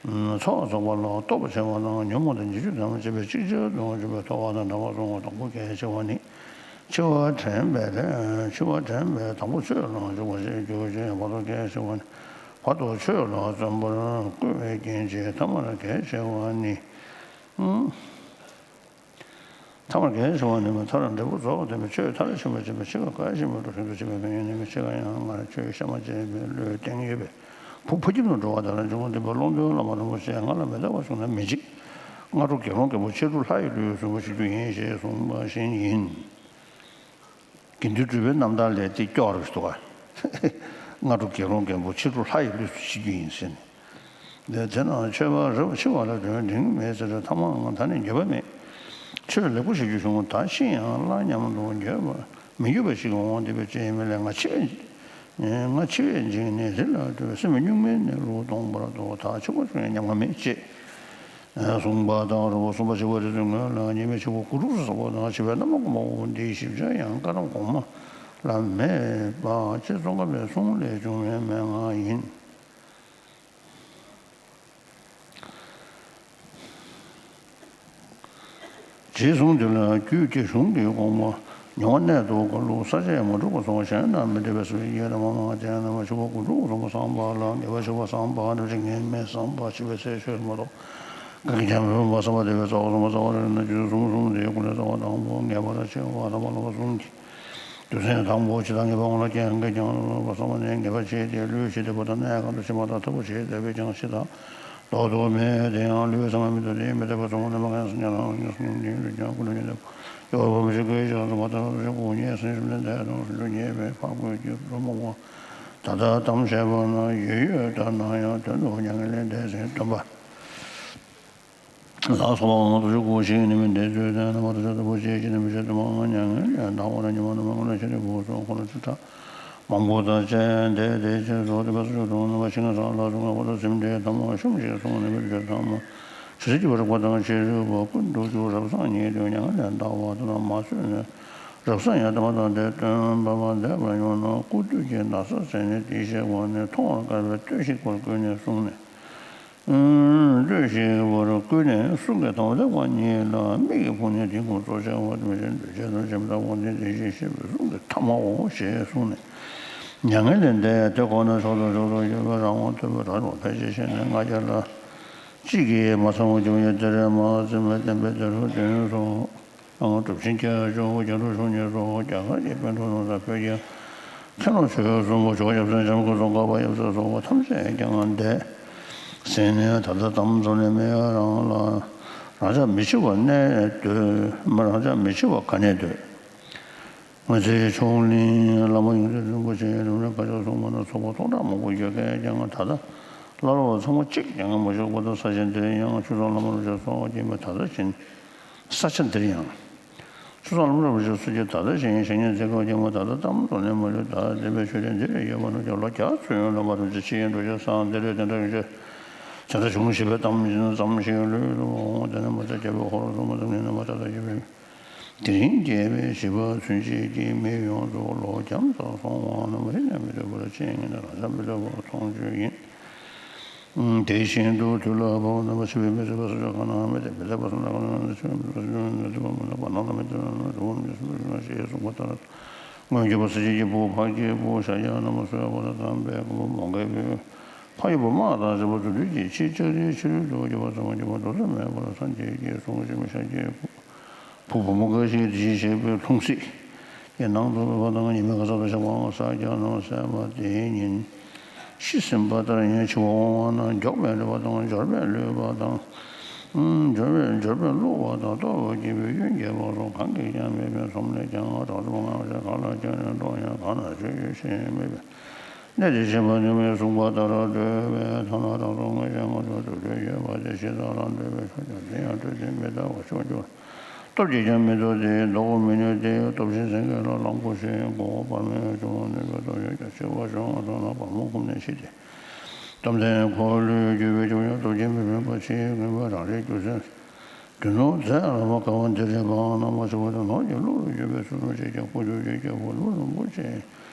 ད། ཚོགས་རྫོགས་པ་ལ་ལྟོགས་པ་ཆེ་བ་དང་ཉོན་མོངས་དང་ཉེས་སྤྱོད་དང་བཅས་པའི་ཅིག་ཅར་དུ་འཇོམས་པའི་ཐོབ་པ་དང་འབྲལ་བ་སོགས་དང་པོ་གལ་ཆེ་བ་ནི། འཆི་བ་དྲན་པའི་འཆི་བ་དྲན་པའི་དང་པོ་ཆོས་ལ་འཇུག་པ་ཞིག་རྒྱུ་ཞིག་བར་དུ་གལ་ཆེ་བ་ནི། བར་དུ་ཆོས་ལ་བརྩོན་པར་བསྐུལ་བའི་རྐྱེན་གྱིས་ཐ་མར་གལ་ཆེ་བ་ནི། ཐ་མར་གལ་ཆེ་བ་ནི་མཐར་འབྲས་བུ་རྫོགས་པ་ལྡན་པའི་ཆོས་མཐར་ཕྱིན་པར་བྱེད་པའི་འཆི་ཁ་གལ་ཆེན་པོའི་དུས་སུ་འཆི་བའི་ཕན་ཡོན་ནི་མི་འཆི་ཁ་ཡང་སྔར་ཆོས་བཤད་མ་བྱས་པའི་བློའི་གཏིང་ཡོད་པས་བུ་ཕ་ཁྱིམ་དུ་འགྲོ་བ་དང་འབྱུང་བ་འདུས་པ་ཀློང་རྡོལ་བླ་མ་རིན་པོ་ཆེས་སྔར་ལ་མི་རྟག་པ་བྱུང་ན་མི་འཇིགས། སྔ་དྲོ་དགེ་སློང་རྒན་པོ་ཕྱི་དྲོ་ལྷ་ཡི་ལུས་སུ་བཞུགས་རྒྱུ་ཡིན་ཞེས་གསུངས་པ་བཞིན་ཡིན། དགེ་འདུན་གྲུབ་པའི་རྣམ་ཐར་ལས་དེ་སྐྱོ་རུ་འདུག་ག་སྔ་དྲོ་དགེ་སློང་རྒན་པོ་ཕྱི་དྲོ་ལྷ་ཡི་ལུས་སུ་འཆི་རྒྱུ་ཡིན་ཟེར་ནས། དེ་དེ་ནང་ཆོས་པ་རབ་འཆི་བ་ལ་དོན་འབྲིང་མེད་ཟེར་ཐ་མ་ད་ནི་འགྱོད་པ་མེད། ཆོས་ལེགས་པོ་ཞིག་རྒྱུ་བྱུང་ད་ཤི་ཡང་སླར་མཉམ་དུ་འགྱོད་པ་མི་འགྱུར་བ་ཞིག་འོང་བསྡད་པའི་ཅི་མི་ལས་ང་འཆི་བས་ང་འཆི་བས་འཇིགས་ནས་རི་ལ་བྲོས་སེམས་གཉུག་མའི་གནས་ལུགས་སྟོང་པར་རྟོགས་ད་འཆི་བ་བྱུང་ཡང་ཉམས་ང་མེད་ཅེས། གསུངས་པ་དང་རི་བོ་གསུམ་པ་ཞི་བ་རི་ཚོའི་ངོས་ལ་ཉི་མའི་ཕྱེད་པོ་དགུ་ཕྲུགས་སུ་གསོག་པ་དང་འཆི་བའི་རྣམ་པ་སྒོམ་པ་འོ་འདིའི་ཞིབ་ཆ་ཡང་བཀའ་གདམས་གོང་མ་ལ་མེད་པ་ཅེས་ཙོང་ཁ་པའི་གསུང་ལས་བྱུང་བའི་མན་ངག་ཡིན། རྗེས་གསུངས་འདི་ལ་རྒྱུད་ཀྱི་གཞུང་གི་དགོངས་པ་མྱོང་བ་གནད་དུ་འགལ་ལུགས་ས་བཅད་མ་གྲུབ་པ་སོགས་གཞན་དང་མི་འབྲེལ་བའི་སུ་ཡི་ཡོད་ན་མ་མང་དེ་ཡང་ན་མ་ཆུ་བོ་དགུ་ཕྲུགས་གསུམ་པོ་བསམ་པ་ལ་ངེས་པ་ཆུ་བོ་བསམ་པ་འདྲ་ཅིག་ངེས་མེད་བསམ་པ་འཆི་བའི་ཚེ་ཤོད་མ་གཏོགས་གང་གི་ཀྱང་མི་འོང་བ་བསམ་པ་དེ་བས་རྩ་བ་གསུམ་པ་རྩ་བ་རེ་ན་རྒྱུད་གསུམ་གསུམ་དེའི་སྐུ་ལས་རྩ་བ་དང་པོ་ངེས་པར་ཆེ་བ་ཐ་མ་ལ་གསུམ་གྱི། དུས་མཚན་དང་པོ་ཇི་ལྟར་ངེས་པ་འོང་ལ་རྐྱེན་གང་གིས་ཀྱང་བསམ་པ་ནི་ངེས་པ་ཆེ་སྟེ་ལུས་ཤི་སྟེ་བུ་དང་གནས་གང་དུ་ཕྱིན་པ་དང་ཐབས་པོ་ཆེ་དེ་བས་ཀྱང་ཤི་དང་ལྡོག་ཏུ་མེད་དེ་ཡང་ལུས་ཚང་མ་མི་འདུག་དེ་མི་འདོད་པ་གསུམ་ནི་མ་ཁེངས་སུ་ཉལ་ལ་ཉལ་སོང་ཉིན་ལུས་ཀྱང་ཀུན་ལ་ཉལ་ལ་ཡོད་པ་མི་ཤེས་ཀྱི་ཞག་སུ་མ་ཐར་ཞག་དགུ་ཉལ་སྲིན་ཞིམ་ལྡན་འདས་དང་སུ་ལུས་ཉལ་བའི་ཕ་རྒོད་ཀྱི་རོ་མོ་བ། ད་ལྟ་གཏམ་བཤད་པ་ན་ཡོད་ཡོད་ལྟར་སྣང་ཡང་དོན་དུ་མྱ་ངན་ལས་འདས་ཟིན་སྟོན་པ། ལ་སོགས་པ་དབང་དུ་བཅུག་གོ་ཞིང་ནི་མི་འདས་ཚུལ་ལྡན་རྣམ་པར་ཐར་པ་ཅེས་བྱས་ནས་མི་ཤེས་དུ་མ་མྱ་ངན་ལས་འདའ་བ་ན་ཉི་མ་ནུབ་པ་ལ་ཤི་རི་བོ་སོགས་འཁོར་ལོ་བཅུ་ཕྲག་མང་པོ་དང་བཅས་འདས་དེ་ཅན་སོགས་དེ་བས་སུ་གྲོང་ནུབ་པ་ཤིང་ས་ལ་སོགས་པ་ལ་སེམས་ཅན་ཐ་མ་ཤུམ་ཞིག་སོང་ནས་མི་འདོད་ཐ་མ་ཇི་སྲིད་ཀྱི་བར་རིག་པ་དང་བྱེད་རིག་པ་ཀུན་ཏུ་རྒྱུ་རབ་གསང་ཉིད་དུ་མྱ་ངན་ལས་འདའ་བ་དང་མ་བཟོད་ནས་རབ་གསང་ཡང་དེ་མ་དང་དེ་སྟོན་པ་མ་འདས་པར་ཡོང་ན་སྐུ་དུས་ཀྱི་ན་ཚ་ཟད་ནས་དེའི་ཞལ་སྒོ་ནས་མཐོང་བར་དཀའ་བའི་ལྟོས་ཤིག་པར་བསྐུལ་ནས་གསུངས་ནས། ལྟོས་ཤིག་པར་བསྐུལ་ནས་གསུང་གི་དང་བདེ་བ་ཉིད་ལ་མིག་གིས་ཕུང་ནས་དེའི་ཁོང་ཚོ་བྱ་བ་དུ་མི་ཤེས་འདུས་བྱས་དང་བྱེད་མི་དང་དབང་ལྡན་དེ་བཞིན་གཤེགས་པའི་གསུང་གི་ཐ་མའོ་ཞེས་གསུངས་ནས། མྱ་ངན་ལས་འདས་དེ་ཁོ་ན་མཆོག་ཏུ་མཆོག་ཏུ་གྱུར་པའི་རང་དབང་ཐོབ་པའི་རང་ལུགས་ཕལ་ཆེར་ཤེས་ནས་ལྔ་བརྒྱ་ལ་གཅིག་གིས་མ་ཚང་བ་བྱུང་ཡང་དེར་མ་ཟིན་པའི་བསྟན་པའི་དེ་རུ་འདོན་སོ། ཡང་གྲུབ་ཆེན་སྐྱབས་མཆོག་རྒྱ་ནག་གཞུང་ཉེ་སོགས་རྒྱ་གར་གྱི་པཎ་གྲུབ་རྣམ་ཐར་བོད་ཀྱི་མཁན་སློབ་ཆོས་གསུམ་པོ་ཇོ་བོ་རྒྱལ་མཚན་འཇམ་མགོན་ཙོང་ཁ་པ་ཡབ་སྲས་སོགས་པ་ཐམས་ཅད་ཀྱང་འདས་ཟིན་ནས་ད་ལྟ་དམ་རྫོགས་ནས་མི་ཡང་རང་ལ་རང་ཅག་མི་འཆི་བ་གནས་འདོད་མ་རང་ཅག་མི་འཆི་བ་ག་ནས་འདོད། ང་ཚོའི་མཆོག་གླིང་བླ་མ་ཡོངས་འཛིན་རིན་པོ་ཆེ་རིམ་རིམ་བཀའ་ཆོས་གསུངས་པ་ན་ཚོགས་པ་སྟོང་ཕྲག་མང་པོ་ཡོད་མཁན་ཀྱང་ད་ལྟ་སླར་བ་ཚང་མ་གཅིག་ཀྱང་མ་བཞུགས་པ་དང་ས་ཆ་འདིར་ཡང་ཆོས་གསུང་བླ་མ་རིན་པོ་ཆེ་སོགས་ཀྱིས་མ་ད་ལྟ་བཞིན། ས་ཆ་འདིར་ཡང་། ཆུ་སྲང་ལམ་རབ་རིབ་སོགས་ཀྱི་ད་ལྟ་བཞིན་བཤེས་གཉེན་འཛིན་སྐབས་ཀྱི་མ་ད་ལྟ་གཏམ་དུ་ནས་མ་ལུས་ད་བདེན་པའི་ཆོས་དེ་འདི་རེ་ཡོད་པ་ནུབ་ཀྱང་ལོ་བརྒྱ་ཚུན་ཡོད་ལ་མ་རུ་ཅི་ཕྱི་ཡི་འགྲོ་བྱེད་སང་དེ་རེ་དེ་འདྲ་ཡོད་ཅེས་དེ་འདྲ་བྱུང་ཞེས་པའི་གཏམ་ཙམ་ཞིག་ལུས་ལུ་འོང་། དེ་ནས་མ་ཚད་རྒྱལ་པོའི་འཁོར་སོགས་མ་ཙམ་ཉིད་ནས་མ་ད་ལྟ་ཡོད་པའི་དེ་རིང་རྒྱལ་བའི་བཞི་པ་ཚུན་ཆད་ཀྱི་མི་ཡོངས་སུ་ལོ་བརྒྱ་ཙམ་སོང་བ་ན་མ་རིག་ནས་མི་འདོད་པར་ཆེས་ངེས་ནས་རང་ཅག་མི་འདོད་པར་མཐོང་ཆོས་ཡིན། དེ་བཞིན་དུ་དུས་ལ་བབ་པ་རྣམ་པ་ཕྱི་པའི་མི་ཟད་པ་སུ་ཞིག་གང་ན་མེད་དེ་མི་ཟད་པ་སུ་ན་གང་ན་ཕྱི་པའི་མི་ཟད་པ་སུ་ཞིག་མི་ཟད་པ་མི་ཟད་པ་ན་ལ་མེད་དེ་ན་ལ་དུ་བ་མི་ཟད་པ་ཞེས་གསུངས་པ་ལྟར། སྔོན་གྱི་བ་སྲིད་ཀྱི་བུ་ཕ་གི་བུ་ཤ་ཡ་རྣམ་པ་སུ་ཡ་བ་ལ་དམ་པའི་བུ་མོ་གའི་བུ་ཕ་ཡི་བུ་མ་དང་ཟེར་བ་དུ་དུས་ཀྱི་ཕྱི་ལྕགས་རིའི་ཕྱི་རོལ་དུ་གྱུར་པ་ཚང་མ་གྱུར་པ་འདུ་ཚ་མེད་པར་སངས་རྒྱས་ཀྱི་གསུང་ཞིག་མི་ཤ་རྒྱས་བུ། བུ་བུ་མོ་འགའ་ཞིག་དེ་བཞིན་གཤེགས་པའི་ལྷུང་བཟེད་ཀྱི་ནང་དུ་ལུས་པ་དང་ཉི་མའི་ག་ས་དང་ཞག་པའང་ས་རྒྱ་རྣམས་ཟད་པ་དེའི་ཉིན་ཤི་ཟིན་པ་ལྟར་ཡང་འཆི་བ་འོང་བ་ན་མགྱོགས་པས་ལུས་པ་དང་འབྱོར་པས་ལུས་པ་དང་། འབྱོར་པས་འབྱོར་པས་བསླུ་བ་དང་ལྟོ་བས་སྐྱེས་པའི་གཡོན་གྱི་ལོགས་སུ་གང་གིས་ཀྱང་མེད་པའི་ཟོམ་ལས་ཀྱང་ང་དྲག་རྩུབ་ངན་བྱས་གང་ལ་ཀྱང་ནས་འགྲོ་ཡང་གང་ན་ཆོས་ཡོད་ཞེས་མེད་པའི། གནས་དེ་ཤེས་པ་ནི་མིས་གསུངས་པ་ལྟར་འདོད་པའི་ཐ་ན་རང་སོ་ངེས་ཤེས་ངོ་ཚ་སྡུག་བསྔལ་ཡོད་པ་དེ་ཤེས་ཙམ་ལ་འདོད་པའི་ཕྱོགས་ཀྱང་དེ་ཡང་སྤྲོས་ཏེ་མི་ལྟ་བར་ཕྱོགས་གྱུར། སྟོབས་ཀྱིས་ཀྱང་མི་ཐུབ་སྟེ་བཟློག་མི་ནུས་ཏེ། སྟོབས་ཆེན་སེང་གེ་ལ་གླང་པོ་ཆེའི་མགོ་བོ་བར་མའི་གཅུང་པོ་ནུས་པའི་སྟོབས་ཡོད་ཀྱང་འཆི་བ་ཤོར་བ་ཐོབ་ན་བར་མ་ཁུམ་ནས་ཤི་སྟེ། བཅོམ་ལྡན་འཁོར་ལོས་སྒྱུར་བའི་སྐྱོབ་ཡོན་སྟོབས་ཀྱིས་མི་ཕན་པ་ཕྱིའི་མངོན་པ་རང་རིག་རྒྱུ་མཚན། དོན་ནོར་རྫས་ལ་མ་དགའ་བ་འདི་རེད་པའང་ནམ་མཁའ་ཆེ་བ་དང་ནོར་གྱི་གླུ་རུ་གྱུར་པའི་ཚུལ་དུ་བྱེད་ཀྱང་དཀོན་མཆོག་གི་རྒྱལ་པོ་ཀླུ་རིན་པོ་ཆེ་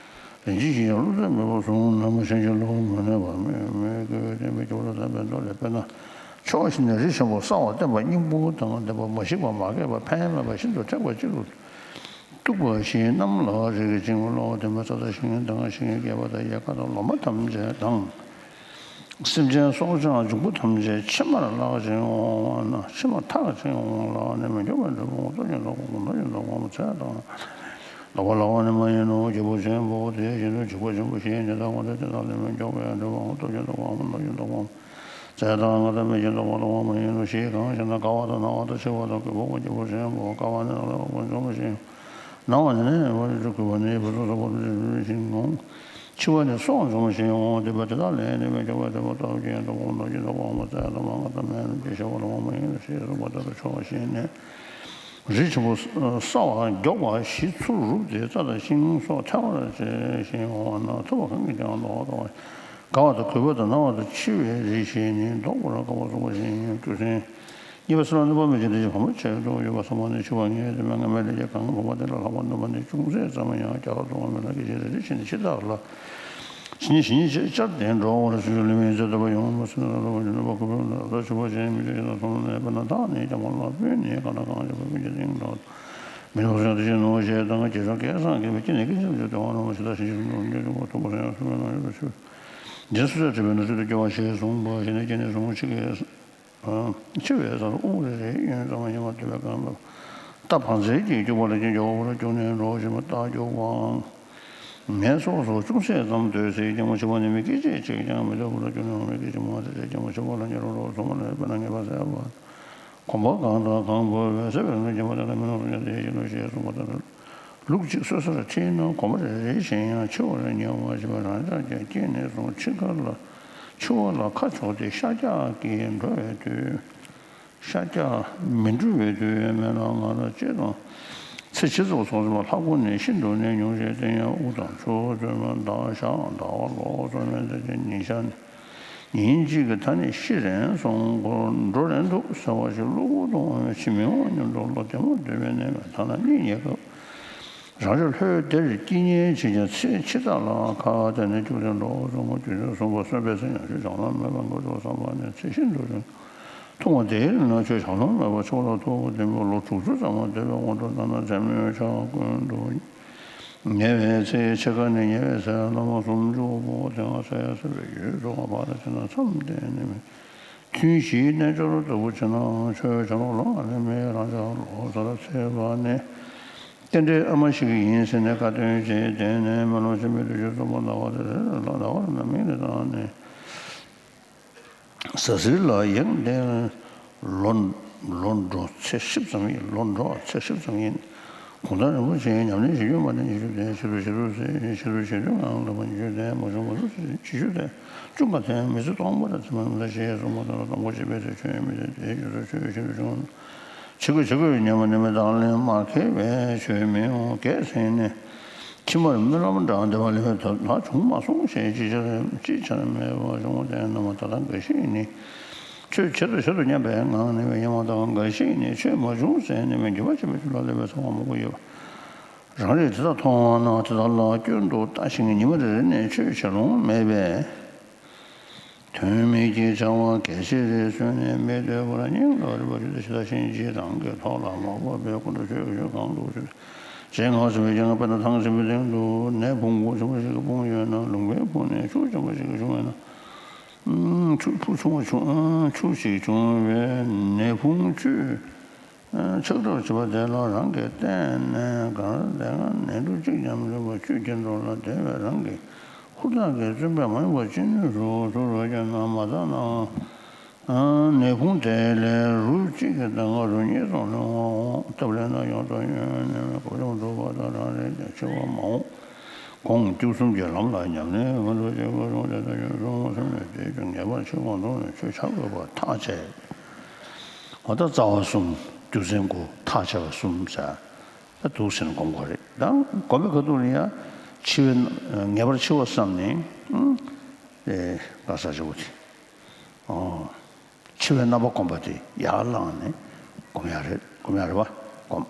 རིན་ཆེན་བཞི་ཡང་བསླུ་རྫས་མེད་པར་གསུངས། ནམ་མཁའ་ཆེན་གྱི་གླུ་མ་ནོར་བར་མོས་མོས་དགེ་བའི་བསྟན་པའི་སྐྱོབ་ལ་བསྟན་པའི་མདོ་ལས། དཔེར་ན་ཕྱོགས་བཞི་ནས་རི་ཆེན་པོ་གསང་བ་བསྟན་པ་སྙིང་པོ་དང་ལྡན་པ་མ་ཞིག་པ་མ་རྒས་པ་ཕན་མེད་པ་ཤིན་ཏུ་མཁྲེགས་པ་གཅིག་ཏུ་གཏུགས་པ་བཞིན་གནམ་ལ་རི་གི་བྱིན་གྱིས་རློབ་པ་དེ་མོ་ས་དང་ཞིང་དང་ཞིང་གི་རྒྱལ་པོ་དང་ཡལ་ག་དང་ལོ་མ་ཐམས་ཅད་དང་། སེམས་ཅན་སྲོག་ཆགས་འབྱུང་པོ་ཐམས་ཅད་ཕྱེ་མར་བརླག་ཅིང་འོང་བ་ན་ཕྱེ་མར་འཐག་ཅིང་འོང་ལ་ནི་མི་འགྱུར་བར་འགྲོ་བའི་སྟོབས་ཀྱིས་བཟློག་པ་མདོ་ཀྱང་བཟློག་པའམ་ཚད་དང་ལོག་པ་ལག་པ་ནི་མ་ཡིན་ནོ། རྒྱལ་པོ་ཆེན་པོ་དེ་བཞིན་དུ་འཇིགས་པ་ཆེན་པོ་བཞིན་དེ་དག་མ་དེ་དེ་དག་ལས་མི་འགྱུར་བར་འགྲོ་བའམ་སྟོབས་ཀྱིས་བཟློག་པའམ་མདོ་ཀྱང་བཟློག་པའམ་ཚད་དང་ལྔ་དང་མི་བཞིན་བཟློག་པ་ལོག་པ་མ་ཡིན་ནོ་ཞེས་གང་ཞེ་ན། དགའ་བ་དང་ན་བ་དང་འཆི་བ་དང་གུས་པ་དང་སྐྱོབ་པ་ཆེན་པོ་དགའ་བ་ནི་ནམ་ལ་བ་འཇོམས་པ་བཞིན། ན་བ་ནི་ནད་པ་རེ་རེ་གུས་པ་ནི་བུ་ཚོ་སོགས་པ་རེ་རེ་བཞིན་འོང་། འཆི་བ་ནི་སྲོག་འཇོམས་པ་བཞིན་འོང་། འདོད་པ་དེ་དག་ལས་ནི་མི་འགྱུར་བར་འདོད་པ་སྟོབས་ཀྱིས་བཟློག་པ་མདོ་ཀྱང་བཟློག་པའམ་ཚད་དང་མ་ལྔ་དང་མེད་ནོ་ཅེས་བྱ་བ་ལ་འོང་མ་ཡིན་ནོ་ཞེས་གསུངས་པ་ལྟར་ཕྱོགས་བཞི་ནས་རི་ཆེན་པོ་སྲ་བ་མགྱོགས་པ་བཞི་ཚུར་རུབ་སྟེ་རྩྭ་དང་ཤིང་སོགས་ཐལ་བར་བྱེད་བཞིན་འོང་བ་ན་ཐུབ་པ་གང་གིས་ཀྱང་བཟློག་པར་དཀའ་བ། དགའ་བ་དང་གུས་པ་དང་ན་བ་དང་འཆི་བའི་རིགས་བཞི་ནི་བཟློག་པར་དཀའ་བ་གསུངས་པ་བཞིན་རྒྱུ་མཚན། གཉིས་པ་སེམས་ལ་གནོད་པ་མི་བྱེད་དེ་བྱེད་ཕམ་པ་བྱེད་དུ་ཡོད་པ་ཚང་མ་ནི་འཆི་བ་ངེས་ཏེ་མི་ངེས་མེད་ལས་ཀྱང་གང་ཕོག་པ་དེ་ལ་ལྷག་པར་གནོད་པ་ནི་ཅུང་ཟད་ཙམ་ཡང་རྒྱག་རུང་བ་མེད་ལ་སྐད་ཅིག་རེ་རེ་བཞིན་འཆི་བདག་ལ་ཇི་སྙེད་ཇི་སྙེད་ཅིག་བཅར་ཏེ་འགྲོ་བར་སུ་ལུས་མིན་ཚེ་འདོད་པ་ཡོང་བ་སེམས་ལ་ལོག་པ་ནི་ལུས་པ་ཁོ་ཕན་ལ་ལྟ་ཆུ་བ་ཅན་མི་ཆོས་ཅན་དང་ཚོགས་ནས་དཔེར་ན་བདག་ནི་རྒྱ་མ་ལ་སྤུན་ནི་གང་དང་གང་བྱེད་པ་སྤུན་གྱི་སྟེང་དུ་མི་ལོག་སེམས་དེ་བཞིན་ནོ་ཞེས་དང་། རྗེས་སུ་སྐལ་བཟང་དགེ་བའི་སྐྱེ་གནས་ཀྱི་སེམས་ཀྱི་དོན་ནོ་ཞེས་དང་། ཞིང་གཞན་ཀུན་ཏུ་འཇུག་པ་ཐུབ་པ་སེམས་ཡང་སུ་མེད་ན་ཡོད་པའི་ཚུལ། རྗེས་སུ་སྲས་བྲིས་པའི་ནུ་ཞོ་དུ་སྐྱེ་བ་ཞེས་གསུངས་པ་ཞེས་ནས་སྐྱེ་གནས་སུ་འཆི་གེ། འཆི་བའི་སར་དབུགས་རེ་རེའི་གཡོན་ཙམ་ཉི་མ་དུ་བའི་སྐར་མ་རྟ་བང་མཛེས་ཀྱིས་སྐྱུག་པ་ལ་སྐྱེ་མགྱོགས་པར་སྐྱུག་ནས་འགྲོ་བཞིན་པ་ལྟར་སྐྱུག་པའང་། ངན་སོང་སོགས་ཅུང་ཟད་ཙམ་འདོད་སའི་སྐྱེ་བ་འཆི་བ་ནི་མི་སྐད་ཅིག་ཅིག་ཀྱང་མི་འདོད་པར་སྐྱུག་ནས་འོང་བའི་སྐད་ཅིག་མ་ཚད་སྐྱེ་བ་འཆི་བ་ལ་ཉེ་རུ་རོ་ཚོ་མ་ལས་དཔེར་ན་ངེས་པར་ཟད་པ། གོམ་པ་གང་དང་གང་བོར་བའི་ཟད་པའི་ངང་སྐྱེ་བ་དེ་ལ་མི་ནོར་སོང་ཀྱང་དེའི་ཕྱིར་ནོ་ཞེས་གསུངས་པ་ལྟར། ལུག་གཅིག་གསོད་སར་ཁྲིད་ན་གོམ་པ་རེ་རེ་བཞིན་ཡང་འཆི་བར་ཉེ་བ་ཞེས་པ་རང་ཅག་ཀྱང་སྐྱེས་ནས་བཟུང་འཆི་ཁ་ལ་འཆི་བ་ལ་ཁ་ཕྱོགས་ཏེ་ཤཱཀྱ་གིས་འགྲོ་བའི་དུས། ཤཱཀྱ་མི་འགྲོ་བའི་དུས་ཡོད་མེད་ལ་ང་རང་སྤྱིར་བཏང་ཚེ་ཇི་ཙམ་སོང་ཙམ་ལྷག་པོ་ནས་ཤིན་ཏུ་ནས་ཉུང་ཞིང་དེ་ཡང་དབུགས་དང་ཕྱོགས་བཅོས་མ་ཟླ་བ་ཞག་ཟླ་བ་ལོ་སོགས་མེད་དེ་ཉིན་ཞག་ནི། ཉིན་གཅིག་གི་མཐའ་ནས་ཤི་རན་སོང་། འགོར་འགྲོ་རན་འདུག་ཟེར་བ་ཞིག་གློ་བུར་དུ་འོང་བའི་ཕྱི་མི་འོང་སྙམ་དུ་བློ་བདེ་མོ་སྡོད་པའི་གནས་མེད། ཐ་ན་གཉིད་ཉལ་སྐབས་རང་ཅག་ལྷོད་དེར་སྐྱིད་ཉལ་བྱེད་ཀྱང་ཚེ་ཕྱི་ཐག་ལ་ཁ་དེ་ནས་བཅུག་སྟེ་འགྲོ་སོང་། དུས་ཚོད་སོང་བ་སོང་པས་ཟེར་ཡང་ཤུལ་བྱང་ལམ་མེད་པར་འགོར་འགྲོ་བསམ་པ་ནས་ཚེ་ཤིན་ཏུ་རིང་། ཐུང་བ་དེའི་ནང་ཆོས་བྱང་ལམ་མེད་པར་ཆོས་ལ་ཐུག་པ་བདེན་པའི་ལོ་དྲུག་ཅུ་ཙམ་མ་འདས་པའི་སྔོན་དུ་ལྟ་ན་མཚན་མོའི་ཆ་ཀུན་ཏུ། ཉེ་བའི་ཚེ་ཕྱེད་ཀ་ནས་ཉེ་བའི་ཚེ་བླ་མ་སུམ་ཅུ་པོ་དེ་སྔ་ས་ཡ་ས་བའི་ཡུལ་སོགས་བར་ཕྱིན་ན་མཚམས་དེ་ནས་མི་ཐུན་བཞིའི་རྣལ་འབྱོར་ལྟ་བུ་ཕྱིན་ན་ཆོས་བྱ་ལོག་ལ་ལས་མེད། རང་ཅག་ལོ་སར་ཚེས་པ་ནས་རྟེན་འབྲེལ་ཨ་མ་ཞིག་ཡིན་ཟེར་ནས་ཁ་ཏོན་བྱས་དེ་ནས་མི་ལོ་ཆེན་པོའི་དུས་ཆེན་གསུམ་པོ་ཟླ་བ་དེ་རེ་རེ་ལ་ཟླ་བར་རྣམ་སྨིན་རེ་བཏང་ནས། ཟ་ཟིར་ལ་ཡང་བརྟེན་ལོ་ལོ་འགྲོ་ཚེ་ཧྲིབ་ཙམ་ཡིན། ལོ་འགྲོ་ཚེ་ཧྲིབ་ཙམ་ཡིན། གུང་ཐང་རིན་པོ་ཆེའི་ཉམས་ལེན་བྱེད་རྒྱུ་མ་ནི་ཉི་ཤུ་དེ་ཕྱི་དྲོ་ཕྱི་དྲོ་ཕྱི་དྲོ་བྱེད་དུས་ངང་ལ་མ་ཉི་ཤུ་དེ་མ་བྱུང་མ་གསུང་ཇི་ཞུ་དེ་ཅུང་ག་དེ་མི་ཚེ་སྟོང་པ་ར་ཚེ་མ་མི་ལ་ཞེས་གསུངས་པ་དང་སྟོང་པ་ཞེས་པའི་ཚེ་ཆོས་མི་ཚེ་དེའི་རྒྱུ་ཚོ་ཆོས་ཤིན་ཏུ་བྱུང་། ཆི་གོ་ཆི་གོ་ཉམས་ནི་མི་དང་ལེན་མ་ཁེལ་བའི་ཆོས་མི་འོང་གལ་སྲིད་ནི། ཕྱི་མར་སྨོན་ལམ་འདྲ་འདེབས་པ་ལས་ད་ལྷག་བྱུང་མ་སོང་ཞེས་ཅི་བྱར་ཅི་བྱར་མེད་པ་བྱུང་བ་དེ་རྣམས་ད་ལྟ་འགའ་ཞིག་ནི། ཆོས་བྱེད་དུ་བྱེད་དུ་སྙམ་པའི་ངང་ནས་ཡང་དང་འགའ་ཞིག་ནི་ཆོས་མ་བྱུང་ཟེར་ནས་འགྱོད་པ་བྱེད་པའི་དུས་ལ་སླེབས་པའི་ཚོར་བ་མང་པོ་ཡོད་པ། རང་རེས་དེ་དག་མཐོང་བ་ན་དེ་དག་ལ་སྐྱོན་དུ་ལྟ་ཞིང་ཉི་མ་རེ་རེ་ནས་ཆོས་བྱེད་ལོང་མེད་པས། དོན་མེད་ཀྱི་བྱ་བ་གལ་ཆེ་རེ་བཟོས་ནས་མི་སྡོད་པར་སྙིང་ལ་རིམ་པ་བརྒྱུད་དེ་ཇི་ལྟར་ཕྱིན་ཅི་དང་གི་ཐོག་ལ་མ་བབས་པའི་ཀུན་ཏུ་ཆོས་ཀྱི་གང་དུ་ཆོས་ཞེས་ངག་ཟིན་པའི་སྤྱན་སྔར་དཔེར་ན་ཐང་ཆེན་པོའི་སྟེང་དུ་ནས་བུང་བུ་ཆུང་བ་ཞིག་གིས་སྤུངས་ཡོད་ན། ལུང་པའི་ཁུངས་ནས་ཆུ་ཆེན་པོ་ཞིག་བྱུང་བས་ན། ཆུ་ཕུ་ཆུང་བ་ཆུང་ཆུ་ཞིག་བྱུང་བས་ནས་བུང་བཅུད། ཆགས་གྲབས་བྱེད་པ་དེ་ལ་རང་གིས་བརྟེན་ནས་གང་ལྟར་དེ་སྔ་ནས་འབྲུ་གཅིག་ཀྱང་མི་འདྲ་བ་ཆུ་སྐྱེ་འགྲོ་ལ་དེ་བས་རང་གི་ཧུར་ཐག་གིས་བརྩོན་པས་མ་ཡེངས་པར་ཅི་ནུས་སུ་ཚུར་རོལ་རྒྱག་ན་མ་དག་ན། ནས་ཁུངས་དེ་ལས་རུ་གཅིག་གི་ཟླ་ལྔ་རུ་གཉིས་ཙམ་ལས་འོང་། སྟབས་ལེགས་ན་ཡོངས་སུ་ཉོན་ནས་གོ་ཆུང་སྒྲུབ་པ་དང་རང་རེ་ཀྱང་འཆི་བ་མ་འོང་། དགོངས་སྐྱོབ་གསུམ་གྱི་ལམ་ལ་ཉམས་ལེན་ཀུན་ཏུ་ཅི་དགོས་རུང་དེ་ལྟར་ཡོད་གསུངས་སེམས་ནས་དེ་ཀྱང་ངེས་པར་འཆི་བ་མཐོང་ནས་ཆོས་བྱ་དགོས་པར་ཐག་བཅད། འོ་ད་རྩ་བ་གསུམ། རྒྱུ་མཚན་དགུ། ཐག་བཅད་པ་གསུམ་ཟེར། ད་འདུག་ཟེར་ནས་སྒོམ་དགོས་རེད། ད་སྒོམ་པའི་ཁ་ཐུག་ལ་ཡང་འཆི་བའི་ངེས་པར་འཆི་བ་བསམ་ནས་དེ་ག་ས་ཆེ་བོ་དེ། འཆི་བའི་རྣམ་པ་སྒོམ་པ་དེ་ཡར་བླངས་ནས་སྒོམ་ཡག་རེད། སྒོམ་ཡག་རེད་བ། སྒོམ།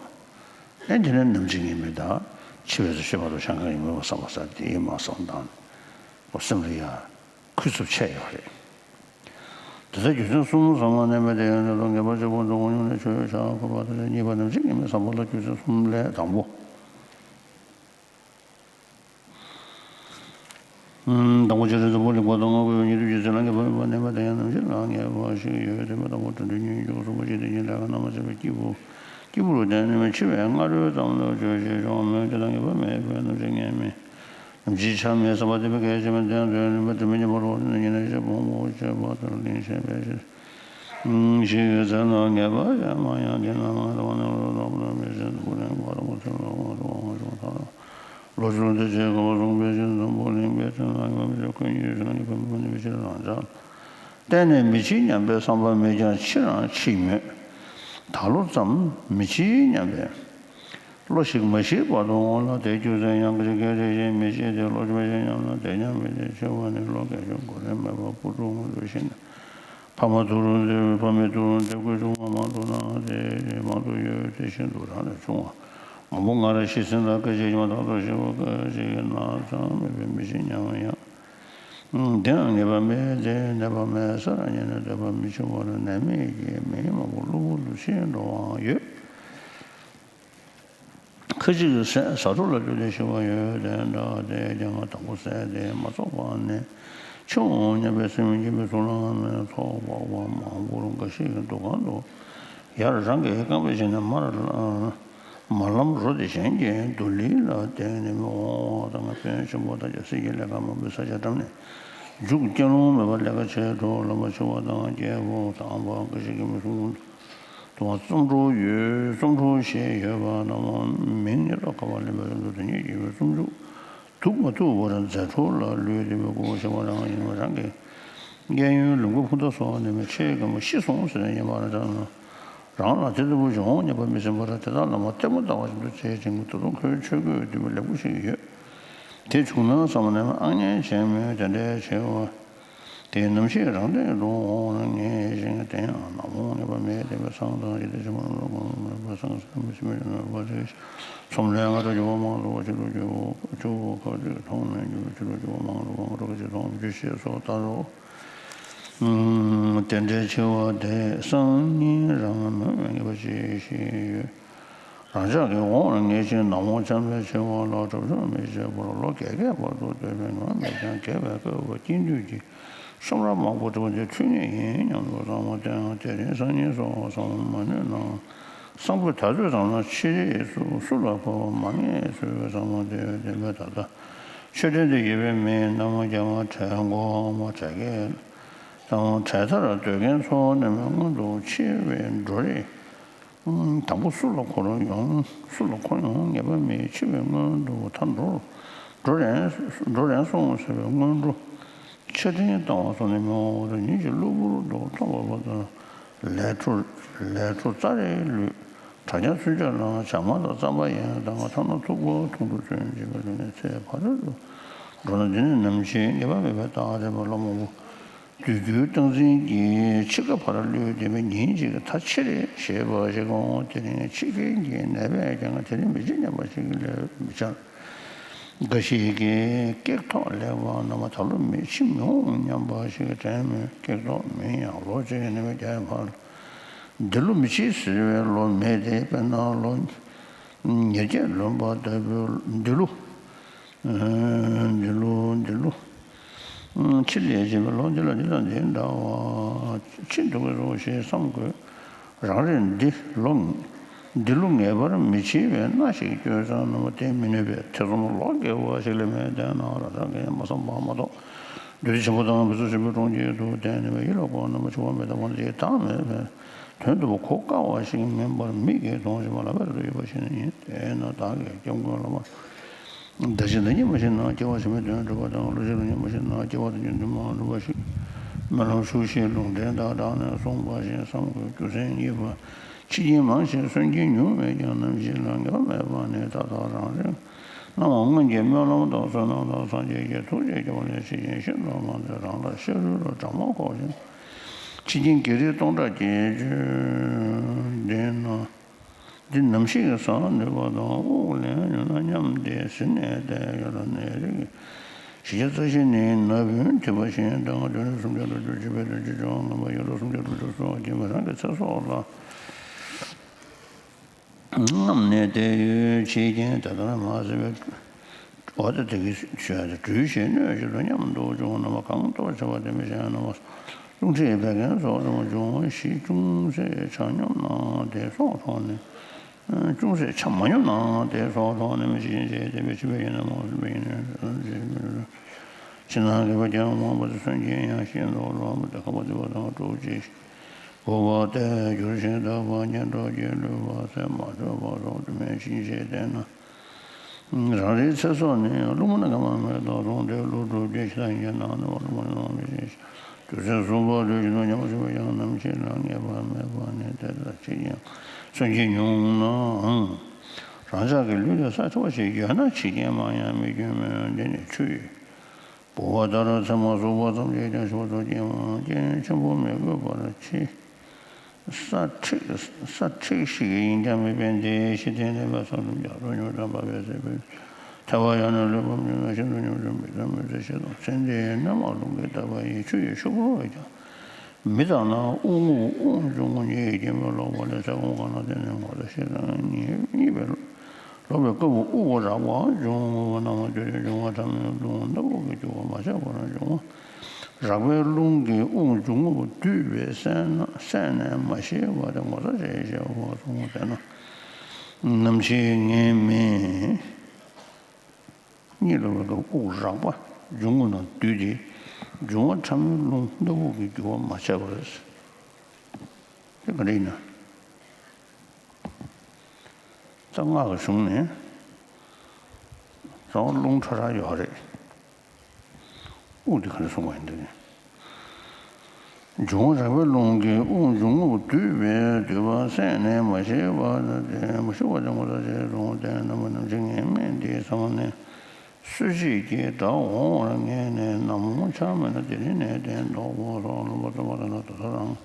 ཨེ་དེ་ནས་ནམ་འཆི་ངེས་མེད་དང་འཆི་བའི་ཚེ་ཤི་མ་ཐུབ་ཤང་ཁ་ཡིན་མོད་བསམ་པ་ས་དེ་མ་བསམ་དང་། སེམས་ལ་ཡ། གུས་ཚབས་ཆེ་ཡོད་རེད། དེ་ལྟར་རྒྱུ་མཚན་གསུམ་ཟབ་མོ་གནས་མལ་དེ་ཡང་དེ་ལྟར་ངེས་པར་བྱེད་པོ་འདུག་ཉུང་ནས་ཆོས་བྱ་དགོས་པ་དེ་གཉིས་པ་ནམ་འཆི་ངེས་མེད་བསམ་པ་ལ་རྒྱུ་མཚན་གསུམ་ལས་དང་པོ། དང་པོ་ཅི་རེད། འཛམ་བུ་གླིང་པ་དང་ང་ཁོའི་ཉེ་དུ་ཅི་ཟེར་ལ་ངེས་པ་མེད་པ་གནས་མལ་དེ་ཡང་ནམ་འཆི་ལ་ངེས་པ་ཞིག་ཡོད་དེ་མ་དང་པོ་དོན་དུ་ཉིད་འཇུག་གསུམ་པོ་ཅི་དེ་ཉིད་ལས་ཀ་རྣམ་པ་ཚེ་བའི་སྐྱེས་བུ། སྐྱེས་བུ་རུ་དེ་ནི་མི་འཆི་བའི་སྔ་རོལ་ཙམ་དུ་བརྗོད་བྱེད་ཆོག་མོད་དེ་ལ་ངེས་པ་མེད་པས་ནམ་འཆི་ངེས་མེད། ནམ་འཆི་ཆ་མེད་བསམ་པ་དེ་མི་གལ་ཆེ་མིན་དོན་དུ་ནུས་པ་དེ་མི་ཉམས་པ་རོགས་ནི་ཉིན་ནས་ཤེས་ཕུང་པོ་བྱེད་པ་ལྟར་གླེང་བཤད་པའི་ཕྱིར། ཞིག་གི་ཚེ་ན་ངེས་པ་ཡང་མ་ཡང་དེ་ན་མ་དང་ནི་རོ་དང་པོ་ལ་མི་ཤེས་འདུག་ལེན་པ་དང་པོ་ཚེ་ལ་དབང་དུ་བང་བྱུང་ཐ་ལ་ལོ་ཆུང་དེ་བྱེད་དགོས་པ་གསུངས་པའི་ཕྱིར་འཛམ་བུ་གླིང་པའི་ཚེ་ན་ངེས་པ་མི་ཤེས་ཁོ་གཉིས་ཡོད་ཚེ་ན་ངེས་པ་མི་ཤེས་རང་ཅག་གཏན་ནས་མི་འཆི་སྙམ་པའི་བསམ་པ་མེད་ཀྱང་འཆི་རང་འཆི་མོད། ད་ལོ་ཙམ་མི་འཆི་སྙམ་པའི་བློ་ཞིག་མ་ཤེས་བར་དུ་འོང་ལ་དེ་རྒྱུ་མཚན་ཡང་ག་ཅི་གལ་ཏེ་གཞན་མི་ཤེས་ཏེ་བློ་ཆོས་ཤེས་སྙམ་ན་དེ་སྙམ་མེད་དེ་འཆི་བ་ནི་བློ་གལ་ཆེན་གོ་རིམ་མེད་པར་སྤུ་གྲོགས་ངུ་འབོད་ཤེས་ན། ཕ་མ་ཐུག་རུང་དེ་ཕ་མའི་ཐུག་རུང་དེ་དགོས་བྱུང་བ་མང་དུ་ན་དེ་མང་དུ་ཡོད་དེ་ཤིན་ཏུ་རང་ལས་བྱུང་བ་མང་པོ་ང་རང་ཤི་ཟིན་ལ་སྐད་ཆ་ཡིན་མ་ཐག་ཏུ་ཤི་བ་སྐད་ཅིག་གི་ན་ཚང་མེད་པའི་མི་ཤེས་སྙམ་ཡང་། དེའང་ངེས་པ་མེད་དེ་ནད་པ་མེད་ས་ར་ཉེ་ནས་འདོད་པ་མི་འཆི་བར་ནད་མེད་ཀྱི་མི་མང་པོ་གློ་བུར་དུ་ཤི་འགྲོ་བའང་ཡོད། ཁ་ཅིག་གིས་ཟས་ཟ་འཕྲོ་ལ་ལྟོས་ཏེ་ཤི་བ་ཡོད་དེ་འདྲ་དེ་རྒྱ་ང་དང་པོ་ཟས་དེ་མ་ཚོགས་པ་ནས་འཆི་འོང་སྙམ་པའི་སེམས་སྐྱེ་བའི་ཚུལ་ལའང་མེད། ཚོགས་འཕགས་པ་མང་པོར་འགའ་ཞིག་གི་འདུ་ཁང་དུ་ཡར་རང་གི་རྐང་པས་བྱས་ནས་མར་མར་ལམ་རོ་དེ་གཞན་གྱི་འདུ་ལི་ལ་བརྟེན་ནས་མི་འོང་བ་དང་། དཔོན་ཆེན་པོ་དང་རྒྱལ་སྲས་ཀྱི་ལས་ཀ་མང་པོའི་ས་ཆ་འགྲམ་ནས་རྒྱུག་སྐྱེལ་ལོང་མེད་པར་ལས་ཀ་བྱས་འགྲོ་ལམ་པ་འཆི་བ་དང་སྐྱེས་བུ་དང་པ་འགའ་ཞིག་གིས་མི་གསུང་། དུ་བ་རྩོམ་འཕྲོ་ཡོད། རྩོམ་འཕྲོ་ཞེས་ཡོད་པ་རྣམས་མིང་ནི་ལོ་ཁ་བ་ལེན་པའི་ལུགས་དེ་ཉིད་ཀྱི་རྩོམ་མཇུག་ཐུག་མ་ཐུག་བར་མཛད་འཕྲོ་ལ་ལུས་ཏེ་མི་དགོས་ཞེས་པ་རང་ཡིན་པ་རང་གི་སྐལ་ཡོན་ལུང་པ་ཕུ་མདའ་སོགས་ནི་མི་ཆེ་གམ་ཤི་སོང་ཟེར་ཡིན་པ་རང་ལ་དེ་ལྟ་བུ་ཞིག་འོང་སྙམ་པ་མི་སེམས་པར་དེ་དག་ལ་མ་ལྟད་མོ་ལྟ་བ་བཞིན་དུ་བྱེད་ཅིང་དུ་དུ་ཁོའི་ཆོས་གོས་དུ་མི་ལེགས་པོ་ཞིག་ཡོད། དེ་བྱུང་ན་བསམ་ནས་ཨ་ཉན་བྱས་མོད་དེ་འདྲའི་ཆེ་བ། དེའི་རྣམ་ཤེས་རང་སྟེང་དུ་འོང་ན་ངེས་ཤིང་དེ་ཡང་ནམ་འོང་ངེས་པ་མེད་དེ་བས་སང་དང་ཡིད་དེ་ཆེན་པོ་རྣམས་ལ་གོང་མེད་པ་སང་སང་མི་སྲིད་མི་རིགས་མེད་པ་དེ་ཚོམ་ལས་ང་རང་རྒྱུ་བ་མང་དུ་བ་ཕྱི་རུ་རྒྱུ་བ་ཆུ་བོ་ཁ་དུས་མཐོང་མེད་རྒྱུ་བ་ཕྱི་རུ་རྒྱུ་བ་མང་དུ་བ་ང་རང་གི་མཐོང་རྒྱུ་ཞེས་སོགས་ལྟར་རོ། དེ་འདྲའི་ཆེ་བ་དེ་སང་ཉིན་རང་མོས་མེད་ངེས་པ་ཞེས་ཤེས་ཡོད། རང་ཅག་གི་འོག་ལ་ངེས་ཤིང་ནམ་འོང་འཆམ་པའི་ཆེ་བ་ལ་གྲབས་གཤོམ་མི་བྱེད་པར་ལོ་རྒས་རྒས་བར་དུ་སྡོད་པའི་ངོ་མེད་ཀྱང་རྒས་པའི་སྐབས་སྐྱིད་འདོད་ཀྱི་བསམ་ར་མང་པོ་བྲི་བ་དེ་འཁྲུལ་ངེས་ཡིན་སྙམ་དུ་བསམ་བ་སྟེ་དེ་རིང་སང་ཉིན་སོགས་བསམ་མ་ནུས་ན། སང་ཕོད་ད་ཚོད་ཙམ་ལ་ཕྱི་རེས་སུ་སུ་ལ་གོ་བ་མ་ངེས་སུ་བསམ་བ་དེ་དེ་མོད་ད་ལྟ་ཆོས་སྒྲོན་དུ་ཡོད་པའི་མི་རྣམས་རྒྱ་མ་གྲལ་མགོ་མ་གྲལ་རྒན་དང་གྲལ་མཐར་སྡོད་མཁན་ཚོ་ནི་མི་སྔོན་དུ་འཆི་བའི་འགྲོ་རེས། དང་པོ་སུ་ལ་འཁོར་ཡོང་། སུ་ལ་འཁོར་ཡོང་ངེས་པ་མེད། འཆི་བའི་སྔོན་དུ་ད་འགྲོ། འགྲོ་རན། འགྲོ་རན་སོང་ཟེར་བའི་སྔོན་འགྲོ། ཕྱིར་དྲན་བཏང་བ་སོགས་ནི་མི་འོང་བར་ཉིད་ཀྱི་གློ་བུར་དུ་མཐོང་བ་བར་དུ་ལས་འཕྲོ། ལས་འཕྲོ་རྩ་རེ་ལུས། དྲ་རྒྱ་ཚུན་ཆད་ལ་བྱ་དམར་དང་རྩམ་པ་ཡན་དང་ཐ་ན་ཐུག་པ་འཐུང་དུ་ཚུན་ཆད་པའི་ལུས་ནས་ཚེ་ཕ་རོལ་དུ་འགྲོ་ན་འདི་ནི་ནམ་འཆི་ངེས་པ་མེད་པའི་རྟགས་རེད་པ་ལ་མང་པོ། དུས་རྒྱུན་སྟངས་འཛིན་གྱིས་འཆི་ཁ་ཕར་གློད་དེ་མི་ཉིན་གཅིག་ད་འཆི་རེད་ཞེས་པ་ཞིག་འོང་དེ་རིང་འཆི་མཁན་གྱི་ནད་པས་ཀྱང་དེ་རིང་མི་འཆི་སྙམ་པ་ཞིག་ལས་མི་འཆར། འགའ་ཞིག་གིས་ཀེག་ཐོག་ལེགས་པ་རྣམས་ད་ལོ་མི་འཆི་མི་འོང་སྙམ་པ་ཞིག་དྲན་མོད་ཀེག་ཐོག་མིན་ཡང་ལོ་གཅིག་ནས་མི་བརྒྱའི་བར་འདི་ལོ་མི་འཆི་ཟེར་བའི་ལོ་མེད་དེ་དཔེར་ན་ལོ་ཉེར་བརྒྱད་ལོན་པ་ལྟ་བུའི་འདི་ལོ། འདི་ལོ་འདི་ལོ། ཕྱི་ལས་བྱེད་པའི་ལོ་འདི་ལ་འདི་དང་འདི་འདྲ་བ་ཕྱིན་འདུག་གི་རེད་ཞེས་བསམ་དགོས། རང་རེ་འདི་ལོ། འདི་ལོ་ངེས་པར་མི་འཆི་བའི་སྣ་ཞིག་སྐྱོན་སང་རྣམ་པ་བསྟེན་མི་ནུས་པས་ཐེ་ཚོམ་ལོག་གེ་བ་ཞིག་ལས་མེད་དེ་ན་ར་ས་གེ་མ་བསམ་པ་མ་གཏོགས་བདུད་ཆེན་པོ་དང་བི་སོ་ཆེན་པོའི་གྲོང་ཁྱེར་དུ་བསྟན་ནས་ཡིད་ལ་འཁོར་རྣམ་པ་འཆི་བ་མེད་དང་བ་ཞིག་དང་མེད་པས་དོན་དུ་གོ་དཀའ་བ་ཞིག་མིན་པར་མིག་གིས་མཐོང་ཞིང་ལག་པས་རེག་ཡོད་པ་ཞིག་ཡིན། དེས་ན་བདག་གིས་སྐྱབས་མགོན་བླ་མ། བདག་གཞན་དང་མཉམ་པ་ཞིག་ན་སྐྱེ་བ་ཕྱི་མའི་དོན་སྒྲུབ་པ་དང་། བློ་ཞིག་ལ་མཉམ་པ་ཞིག་ན་སྐྱེ་བ་དང་རྒྱུ་འདུན་མ་འགྲུབ་པ་ཞིག་སྨོན་ལམ་ཞུ་ཞེས་ལུང་བསྟན་དག་དྲངས་ནས་གསུངས་པ་བཞིན་བསམ་དགོས། རྒྱུ་མཚན་གཉིས་པ། འཆི་རྐྱེན་མང་ཞིང་གསོན་རྐྱེན་ཉུང་བས་ཀྱང་ནམ་ཞིག་ལ་ངེས་པ་མེད་པ་ནི་ད་ལྟ་རང་རེ་སྣང་བ་སྔོན་གྱི་སྨོན་ལམ་དང་བསོད་ནམས་དང་སངས་རྒྱས་ཀྱི་ཐུགས་རྗེ་སྐྱོང་ལས་འཆི་རྐྱེན་ཤིན་ཏུ་མང་སྟེ་རང་ལ་ཤ་རུས་ལ་དྲག་མ་ཁོག་ཅིང་། འཆི་རྐྱེན་བགེགས་རིགས་སྟོང་ཕྲག་བརྒྱད་ཅུ་འདི་ན། འདི་ནམ་ཞིག་གི་སང་ནུས་པ་དང་དབུགས་ལེན་ཡོད་ན་སྙམ་སྟེ་ཟིན་ནས་བསྡད་ཡོད་ལ་ནད་རིགས་བཞི་བརྒྱ་རྩ་བཞི་ནི་ན་བུན་ཐིབས་པ་བཞིན་དང་སྡོད་ལུས་སུམ་བརྒྱ་དྲུག་ཅུ་བཅུ་པའི་དོན་སྤྱི་སྦྱོང་ངན་པ་ཡོད་ལ་སུམ་བརྒྱ་དྲུག་ཅུ་སོགས་ཀྱིས་མི་རང་གི་ཚེ་སྲོག་ལ་རྔམ་ནས་བསྡད་ཡོད། འཆི་རྐྱེན་དེ་ལྟར་མ་ཟིན་པའི། འོ་ད་དེ་གི་ཞུ་ཡ་དེ་སྦྲུལ་ཞིག་སྣོད་ཅིག་ཏུ་མཉམ་དུ་འབྱུང་རྣམ་པ་གང་གཏོར་བྱ་བ་དེ་མི་ཤེས་རྣམ་པ་རླུང་མཁྲིས་བད་ཀན་སོགས་སུ་འབྱུང་བ་ཞིག་ཅུང་ཟད་ཆ་སྙོམས་ན་དེ་སྲོག་ཐོག་ནས། ཅུང་ཟད་ཆ་མ་སྙོམས་ན་དེ་སྲོག་ཐོག་ནས་མི་ཤེས་བྱས་དེ་བས་འཆི་བའི་ཡུལ་ནས་མ་འོངས་པའི་ཡུལ་ནས་ཕྱི་ནང་གི་བ་ཀྱང་མང་པོ་དེ་སུན་འབྱིན་ཡང་ཤིན་ཏུ་ལོག་པ་དེ་ཁ་བ་དེ་བ་དང་དྲུག་ཅིག་འོ་བ་སྟེ་འགྱུར་ཞིང་དག་པ་གཉེན་གྲོགས་ཀྱི་ལུས་པ་ཚེ་མ་གྲོལ་བ་སོགས་དུ་མས་ཕྱིན་ཆད་བསྟེན་ན། རང་རེའི་ཚེ་སྲོག་ནི་རླུང་མ་ནི་ག་མ་མེད་དང་ཟུང་འབྲེལ་ཀླུ་སྒྲུབ་ཀྱི་ཕྱི་དང་ཉེ་ནང་ནི་རླུང་མ་ནི་མ་མེད་ཅིང་དུས་ཚོད་གསུམ་པ་དུས་གཞན་དུ་ཉམས་སུ་ཡང་ནམ་ཞིག་ལ་ངེས་པ་མེད་པ་ནི་དེ་ལྟར་འཆི་ཡང་སུན་འབྱིན་ཉུང་ནའང་། རང་ཅག་གི་ལུས་ལ་ས་ཆ་བ་ཞིག་ཡོད་ན་འཆི་རྐྱེན་མང་ཡང་མི་སྐྱོན་མོད་འདི་ནི་ཆུ་ཡི། ལྦུ་བ་ལྟར་མཚན་མ་ཟུག་པ་ཙམ་གྱིས་ཀྱང་ཞི་བ་ཐོབ་ཀྱི་མང་རྐྱེན་ཆེན་པོ་མི་དགོས་པར་འཆི། ས་འཁྲིགས་ས་འཁྲིགས་ཤིག་ཡིན་ཀྱང་མི་ཕན་ཏེ་ཤི་ཐེངས་ལས་པ་ས་ལུ་རྒྱ་སོ་ཉུང་དྲགས་པ་བས་ཟེར་བས་ཐལ་བ་ཡང་ན་ལུས་པ་མྱུར་ན་ཤིན་ཏུ་ཉུང་ཞིང་མི་ཚང་མི་ཚེ་ཤེས་དང་ཚེ་འདིའི་གནས་མ་ལུང་གིས་བཏབ་པ་ཡི་ཆུ་ཡི་ཤུགས་པ་བས་ཀྱང་། མི་དང་ན་དབུགས་རྔུབ་དབུགས་འབྱུང་རྔུབ་གཉིས་ཀྱི་རྐྱེན་པས་ལོག་པ་ལས་ཚེ་གོང་གང་ལ་བརྟེན་ནས་ངོ་ཚ་ཤེས་དང་གཉིས་གཉིས་པས་ལོག་པའི་སྐབས་དབུགས་རགས་པ་འབྱུང་རྔུབ་རྣམས་དུས་དུས་འབྱུང་བ་ཕྲ་མོའི་རླུང་ལྟ་བུ་གི་རྒྱུ་བ་མ་ཆགས་པར་འབྱུང་བ། རགས་པའི་རླུང་གིས་དབུགས་འབྱུང་རྔུབ་བསྡུས་པས་བསད་ན་བསད་ནས་མ་ཤི་བ་དེ་ངོ་ཚ་ཞེས་བྱ་བ་གསུངས་པ་དེ་ན། ནམ་འཆི་ངེས་མེད། གཉིད་ལོག་པའི་སྐབས་དབུགས་རགས་པ་འབྱུང་རྔུབ་རྣམས་བསྡུས་ཏེ་འབྱུང་བ་ཕྲ་མོའི་རླུང་ལྟ་བུ་གི་རྒྱུ་བ་མ་ཆགས་པར། དེ་ག་འདྲ་ཡིན་ན། ད་སྔགས་ཀྱི་གཞུང་ནི་རང་དབང་རླུང་ཁྲ་ཁྲ་ཡོད་རེད། དབུགས་འདི་ག་རེ་གསུངས་པ་ཡིན་འདུག་ནས། འབྱུང་བ་རེག་པའི་རླུང་གིས་དབུགས་འབྱུང་རྔུབ་བསྡུས་པས། བསྡུས་པ་སེམས་ནི་མ་ཞི་བར་དེ་མ་ཞི་བར་དེ་ངོ་ཚ་ཆེ་རུང་སྟེ། རྣམ་པ་ནམ་ཕྱེད་ངེས་མེད་འདི་ཚང་མ་ནི། སུ་ཞིག་གིས་བདག་འོང་བར་ངེས་ནས། ནམ་འོང་ཆ་མེད་ན་དེ་རིང་ནས་བརྟེན་ལྡོག་པོ་སོགས། རྣམ་པ་ཚང་མ་དེ་ན་ད་ལྟ་རང་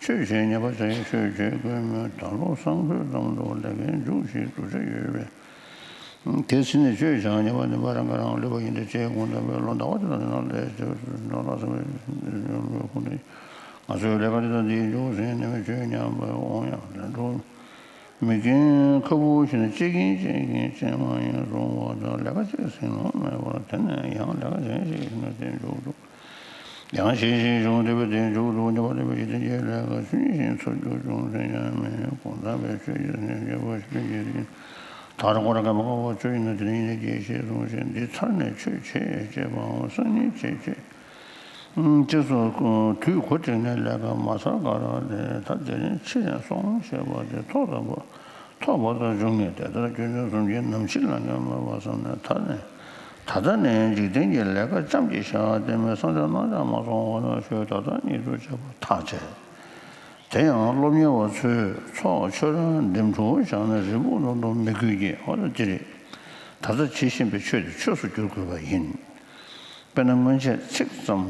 ཆོས་བྱེད་ཉན་པར་བྱ་ཡི་ཆོས་བྱེད་དགོས་མོད། ད་ལོ་སང་ཕོད་ཙམ་དུ་ལས་ཀའི་མཇུག་ཞིག་འདུག་ས་ཡོད་པས། དེ་ཚེ་ནས་ཆོས་བྱ་ཉན་པ་ནི་པ་རང་ག་རང་ལུས་པ་ཡིན་ཏེ། ཅེས་དགོངས་དག་པས། ལོ་ཟླ་བ་དེ་དག་ནང་ལས་ཆོས་སུ་ནོར་ལ་སོགས་པའི་ཁུངས་ཏེ། ང་ཚོའི་ལས་ཀ་དེ་དག་འདིའི་མཇུག་ཟིན་ནས་ཆོས་ཉན་པར་འོང་ཡང་ལན་གྲུབ། མི་རྒན་ཁ་སྤུ་ཞིག་ནས་ཅི་གིན་ཅི་གིན་ཅི་མ་ཡིན་རུང་བ་དང་། ལས་ཀ་གཅིག་ཟིན་ལོང་མེད་པར་དེ་ནས་ཡང་ལས་ཀ་གཞན་ཞིག་ཡིན་ན་དེ་མཇུག་ཏུ། ཡང་གཞན་ཞིག་བྱུང་དེ་བས་དེ་མཇུག་ཏུ་ཉམས་པ་ལྡན་པའི་འཇིག་རྟེན་གྱི་ལས་ཀ་ཆུང་ཞིང་ཚར་རྒྱུ་ཅུང་ཟད་ཡང་མེད། གང་དག་པའི་ཆོས་ཀྱི་སེམས་བསྐྱེད་པ་ཞིག་ཡིན། ད་རུང་ཁོ་རང་ག་མ་ག་བ་ཆོས་ཡིན་ན་དེ་ནི་ཡིན་ནས་སྐྱེ་ཞེས་གསུངས་ཤིང་། འདི་ཚར་ནས་ཆོས་བྱེད་ཅེས་པའང་སང་ཉིན་བྱེད་ཅེས། ཅེས་སོགས་དུས་གོ་བསྒྲིགས་ནས་ལས་ཀ་མ་ཚར་ག་ར་ལས། ད་དེ་རིང་ཕྱི་ནས་སོང་ཞེས་པ་དེ་ཐོག་དང་པོ་ཐོག་མ་ཐག་འབྱུང་ངེས། དེ་ལྟར་སྐྱོན་བརྗོད་གསུམ་གྱི་ནམ་འཆི་ལ་ངེས་མེད་པ་བསམ་ནས། ད་ནས་ད་ལྟ་ནས་འཇིག་རྟེན་གྱི་ལས་ཀ་ཙམ་གྱིས་བཞག་སྟེ་མི་སང་སྟེ་གནངས་ཀྱང་མ་སོང་བ་ན་ཆོས་ད་ལྟ་ཉིད་དུ་བྱེད་པར་ཐག་བཅད། དེ་ཡང་སློབ་གཉེར་བ་ཚོས་ཚོགས་ཆོས་ར་འདེམས་སྒྲུག་བྱས་ནས་རེ་སྒུག་མདོག་མདོག་མི་དགོས་ཀྱི། འོ་ད་འདི་རེད། ད་ལྟ་བྱེད་བཞིན་པའི་ཆོས་དེ་ཆོས་སུ་འགྱུར་དགོས་པ་ཡིན། དཔེར་ན་སྔོན་ཆད་ཚིག་ཙམ་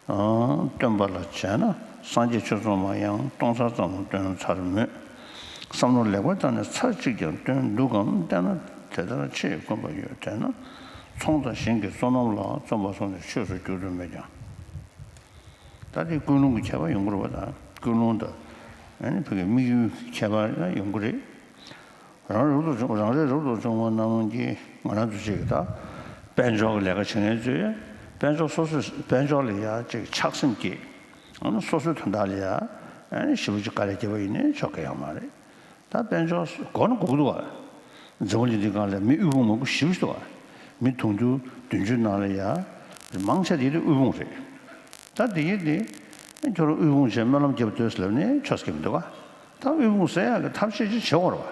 སྟོན་པ་ལ་བྱས་ན། སངས་རྒྱས་ཆོས་ཚོགས་མ་ཡང་སྟོང་ཚར་ཙམ་སྟོན་ཚར་མོད། བསམ་བློ་ལེགས་པར་བཏང་ནས་ཚར་གཅིག་ཀྱང་སྟོན་འདུག་གམ་བལྟས་ན། དེ་ལྟར་ཆེས་དཀོན་པ་ཡོད། དེས་ན་ཚོང་དང་ཞིང་གི་བསོད་ནམས་ལ་བརྩོན་པ་སོགས་ནི་ཆོས་སུ་འགྱུར་དུ་མེད་ཀྱང་། ད་དེ་ཀུན་སློང་གི་ཁྱད་པར་ཡོང་གི་རེད་པ། ད་ཀུན་སློང་དང་ཨ་ནི་ཕ་གི་དམིགས་ཡུལ་གྱི་ཁྱད་པར་ཡང་ཡོང་གི་རེད། རང་རབ་ཏུ་བྱུང་རང་རེ་རབ་ཏུ་བྱུང་བ་རྣམས་ཀྱིས་ང་རང་ཚོ་ཅིག་ད་དཔལ་འབྱོར་གྱི་ལས་ཀ་བྱེད་མཁན་ཚོས་དཔལ་འབྱོར་སོ་སོའི་དཔལ་འབྱོར་ལ་ཡ་ཅིག་ཆགས་སེམས་སྐྱེས། ཨ་ནི་སོ་སོའི་དོན་དག་ལ་ཡ་ཨ་ནི་ཞེ་པོ་ཅིག་དཀའ་ལས་བརྒྱབ་པ་ཡིན་ནའི་ཆོ་ག་ཡང་མ་རེད། ད་དཔལ་འབྱོར་དགོས་ན་དགོས་ཀྱི་འདུག་བ། འཛམ་བུ་གླིང་འདི་སྒང་ལ་མི་དབུལ་ཕོངས་མང་པོ་ཞེ་པོ་ཞིག་འདུག་བ། མི་དུང་ཕྱུར་བདུན་ཅུ་ནང་ལ་ཡ་མང་ཆེ་དེ་དུ་དབུལ་ཕོངས་རེད། ད་དེ་ཡིན་དེ་ཁྱོད་རང་དབུལ་ཕོངས་བྱས་སྨོན་ལམ་རྒྱབ་སྡོད་ཟེར་ལབ་ནས་ཆོག་ས་གི་མི་འདུག་བ། ད་དབུལ་ཕོངས་སེལ་ཡག་གི་ཐབས་ཤེས་ཅིག་བྱེད་དགོས་རེད་བ།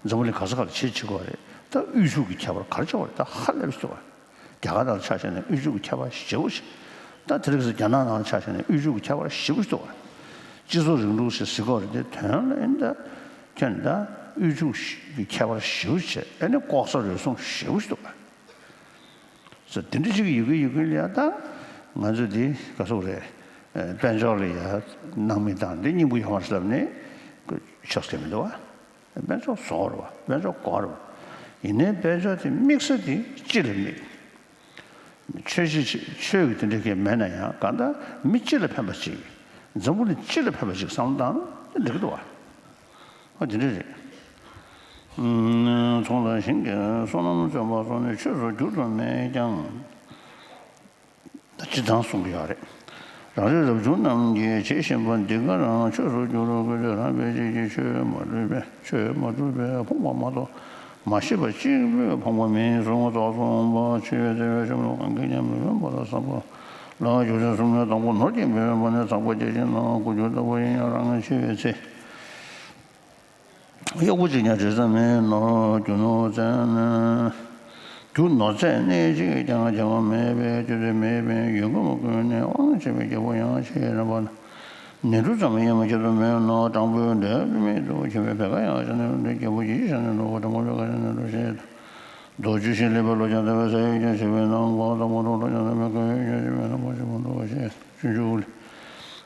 འཛམ་བུ་གླིང་ག་ས་ག་ལ་བྱེད་བྱེད་དགོས་རེད། ད་དབུལ་ཕྱུག་གི་ཁྱད་པར་ག་རེ་བྱེད་དགོས་རེད། ད་ཧ་ལས་པ་ཞིག་འདུག་བ། རྒྱ་གར་དང་ཆ་བཞག་ནས་དབུལ་ཕྱུག་གི་ཁྱད་པར་ཞེ་པོ་ཞིག་ད་དེ་རིང་ཁ་སང་རྒྱ་ནག་ནང་ཆ་བཞག་ནས་དབུལ་ཕྱུག་གི་ཁྱད་པར་ཞེ་པོ་ཞིག་འདུག་བ། སྤྱི་ཚོགས་རིང་ལུགས་ཞེས་ཟེར་གྱི་ཡོད་རེད། དེ་དོན་ལ་ཨེ་འདྲ་ཁྱོད་ད་དབུལ་ཕྱུག་གི་ཁྱད་པར་ཞེ་པོ་ཞིག་བྱས། ཨེ་ནས་ལྐོག་ཟ་རུལ་སུངས་ཞེ་པོ་ཞིག་འདུག་བ། ཟེར་དེ་འདྲ་ཅིག་ཡོད་ཀྱི་ཡོད་ཀྱི་ལ་ཡ། ད་ང་ཚོ་འདི་ག་སོག་རེད། དཔལ་འབྱོར་ལ་ཡ་སྣང་མེད་བཏང་འདི་སྙིང་པོ་ཡོད་མ་རེད་ལབ་ནས་ཆོག་ས་མི་འདུག་བ། དཔལ་འབྱོར་བཟོ་དགོས་རེད་བ། དཔལ་འབྱོར་དགོས་རེད་བ། ཡིན་ནའི་དཔལ་འབྱོར་དེ་དམིགས་ས་དེ་སྤྱི་ལ་དམིགས། ཆོས་བྱེད་ཆོས་ཀྱི་དེ་འདྲ་གི་མེད་ན་ཡང་གང་ལྟར་མི་སྤྱི་ལ་ཕན་པ་ཅིག་འཛམ་བུ་གླིང་སྤྱི་ལ་ཕན་པ་ཅིག་བསམ་བློ་བཏང་ན་འགྲིག་གི་འདུག་བ། ཨ་དེ་འདྲ་རེད། ཚོང་དང་ཞིང་གི་བསོད་ནམས་བརྩོན་པ་སོགས་ནི་ཆོས་སུ་འགྱུར་དུ་མེད་ཀྱང་། ད་སྤྱིར་བཏང་གསུང་གི་ཡོད་རེད། རང་རེ་རབ་བྱུང་རྣམས་ཀྱིས་བྱེད་བཞིན་པ་འདི་ག་རང་ཆོས་སུ་འགྱུར་དགོས་ཏེ། རང་ཕལ་ཆེར་གྱིས་ཆོས་མ་སྒྲུབ་པས་ཆོས་མ་སྒྲུབ་པས་ཕོངས་པ་མ་གཏོགས་མ་ཤེས་པ་གཅིག་པུས་ཕོངས་པ་མིན་གསུངས་པ་རྟོགས་སོང་བ། ཆོས་བརྩེ་བའི་ཤུགས་ལ་གང་གིས་ཀྱང་མི་ཕན་པ་ལ་བསམ་པ་ལ་རྒྱུ་མཚན་གསུམ་ནི། དང་པོ་ནོར་གྱིས་མི་ཕན་པ་ནི། ཚངས་པ་བརྒྱ་བྱིན་ནང་དགུ་བཅུ་ལྟ་བུ་ཡིན་ཡང་རང་ངམ་འཆི་བའི་ཚེ། གཡོག་པོ་གཅིག་ཀྱང་བྲེལ་ཟ་མེད་ནོར། རྒྱུ་ནོར་རྩ་ནས་རྒྱུ་ནོར་རྩ་གནས་གཅིག་ཀྱང་བྱ་བ་མེད་པས། སྤྱོད་ཚུལ་མེད་པས་ཡོན་ཁམས་ཀུན་ནས་དབང་ཆེ་བའི་རྒྱལ་པོ་ཡང་ཆེས་རབ་པ། ནས་འབྲུ་ཙམ་ཡང་ཁྱད་དུ་མེད་ནོར། སྤྲང་པོའི་འབྲས་བུ་མིག་ཏུ་མཁྱེན་པའི་བད་ཀ་ཡང་ཆེ་ནས་རྒྱལ་པོ་ཡིད་ཆེས་ནས་འགྲོ་བ། སྤྲང་པོ་བད་ཀ་ཡང་ཆེ་ནས་འགྲོ་ཞེས་དང་། རྡོ་རྗེ་ཤེས་ལེགས་པའི་བློ་ཀྱང་དམ་པའི་ས་ཡིས་ཀྱང་ཞིག་པའི་སྣང་བ། དང་པོ་གྲོགས་ལ་ཀྱང་དམ་པའི་བཀའ་ཡིས་ཀྱང་ཞིག་པའི་སྣང་བ་ཞིག་པར་འགྲོ་བ་ཞེས་སྤྱོད་འཇུག་ལས།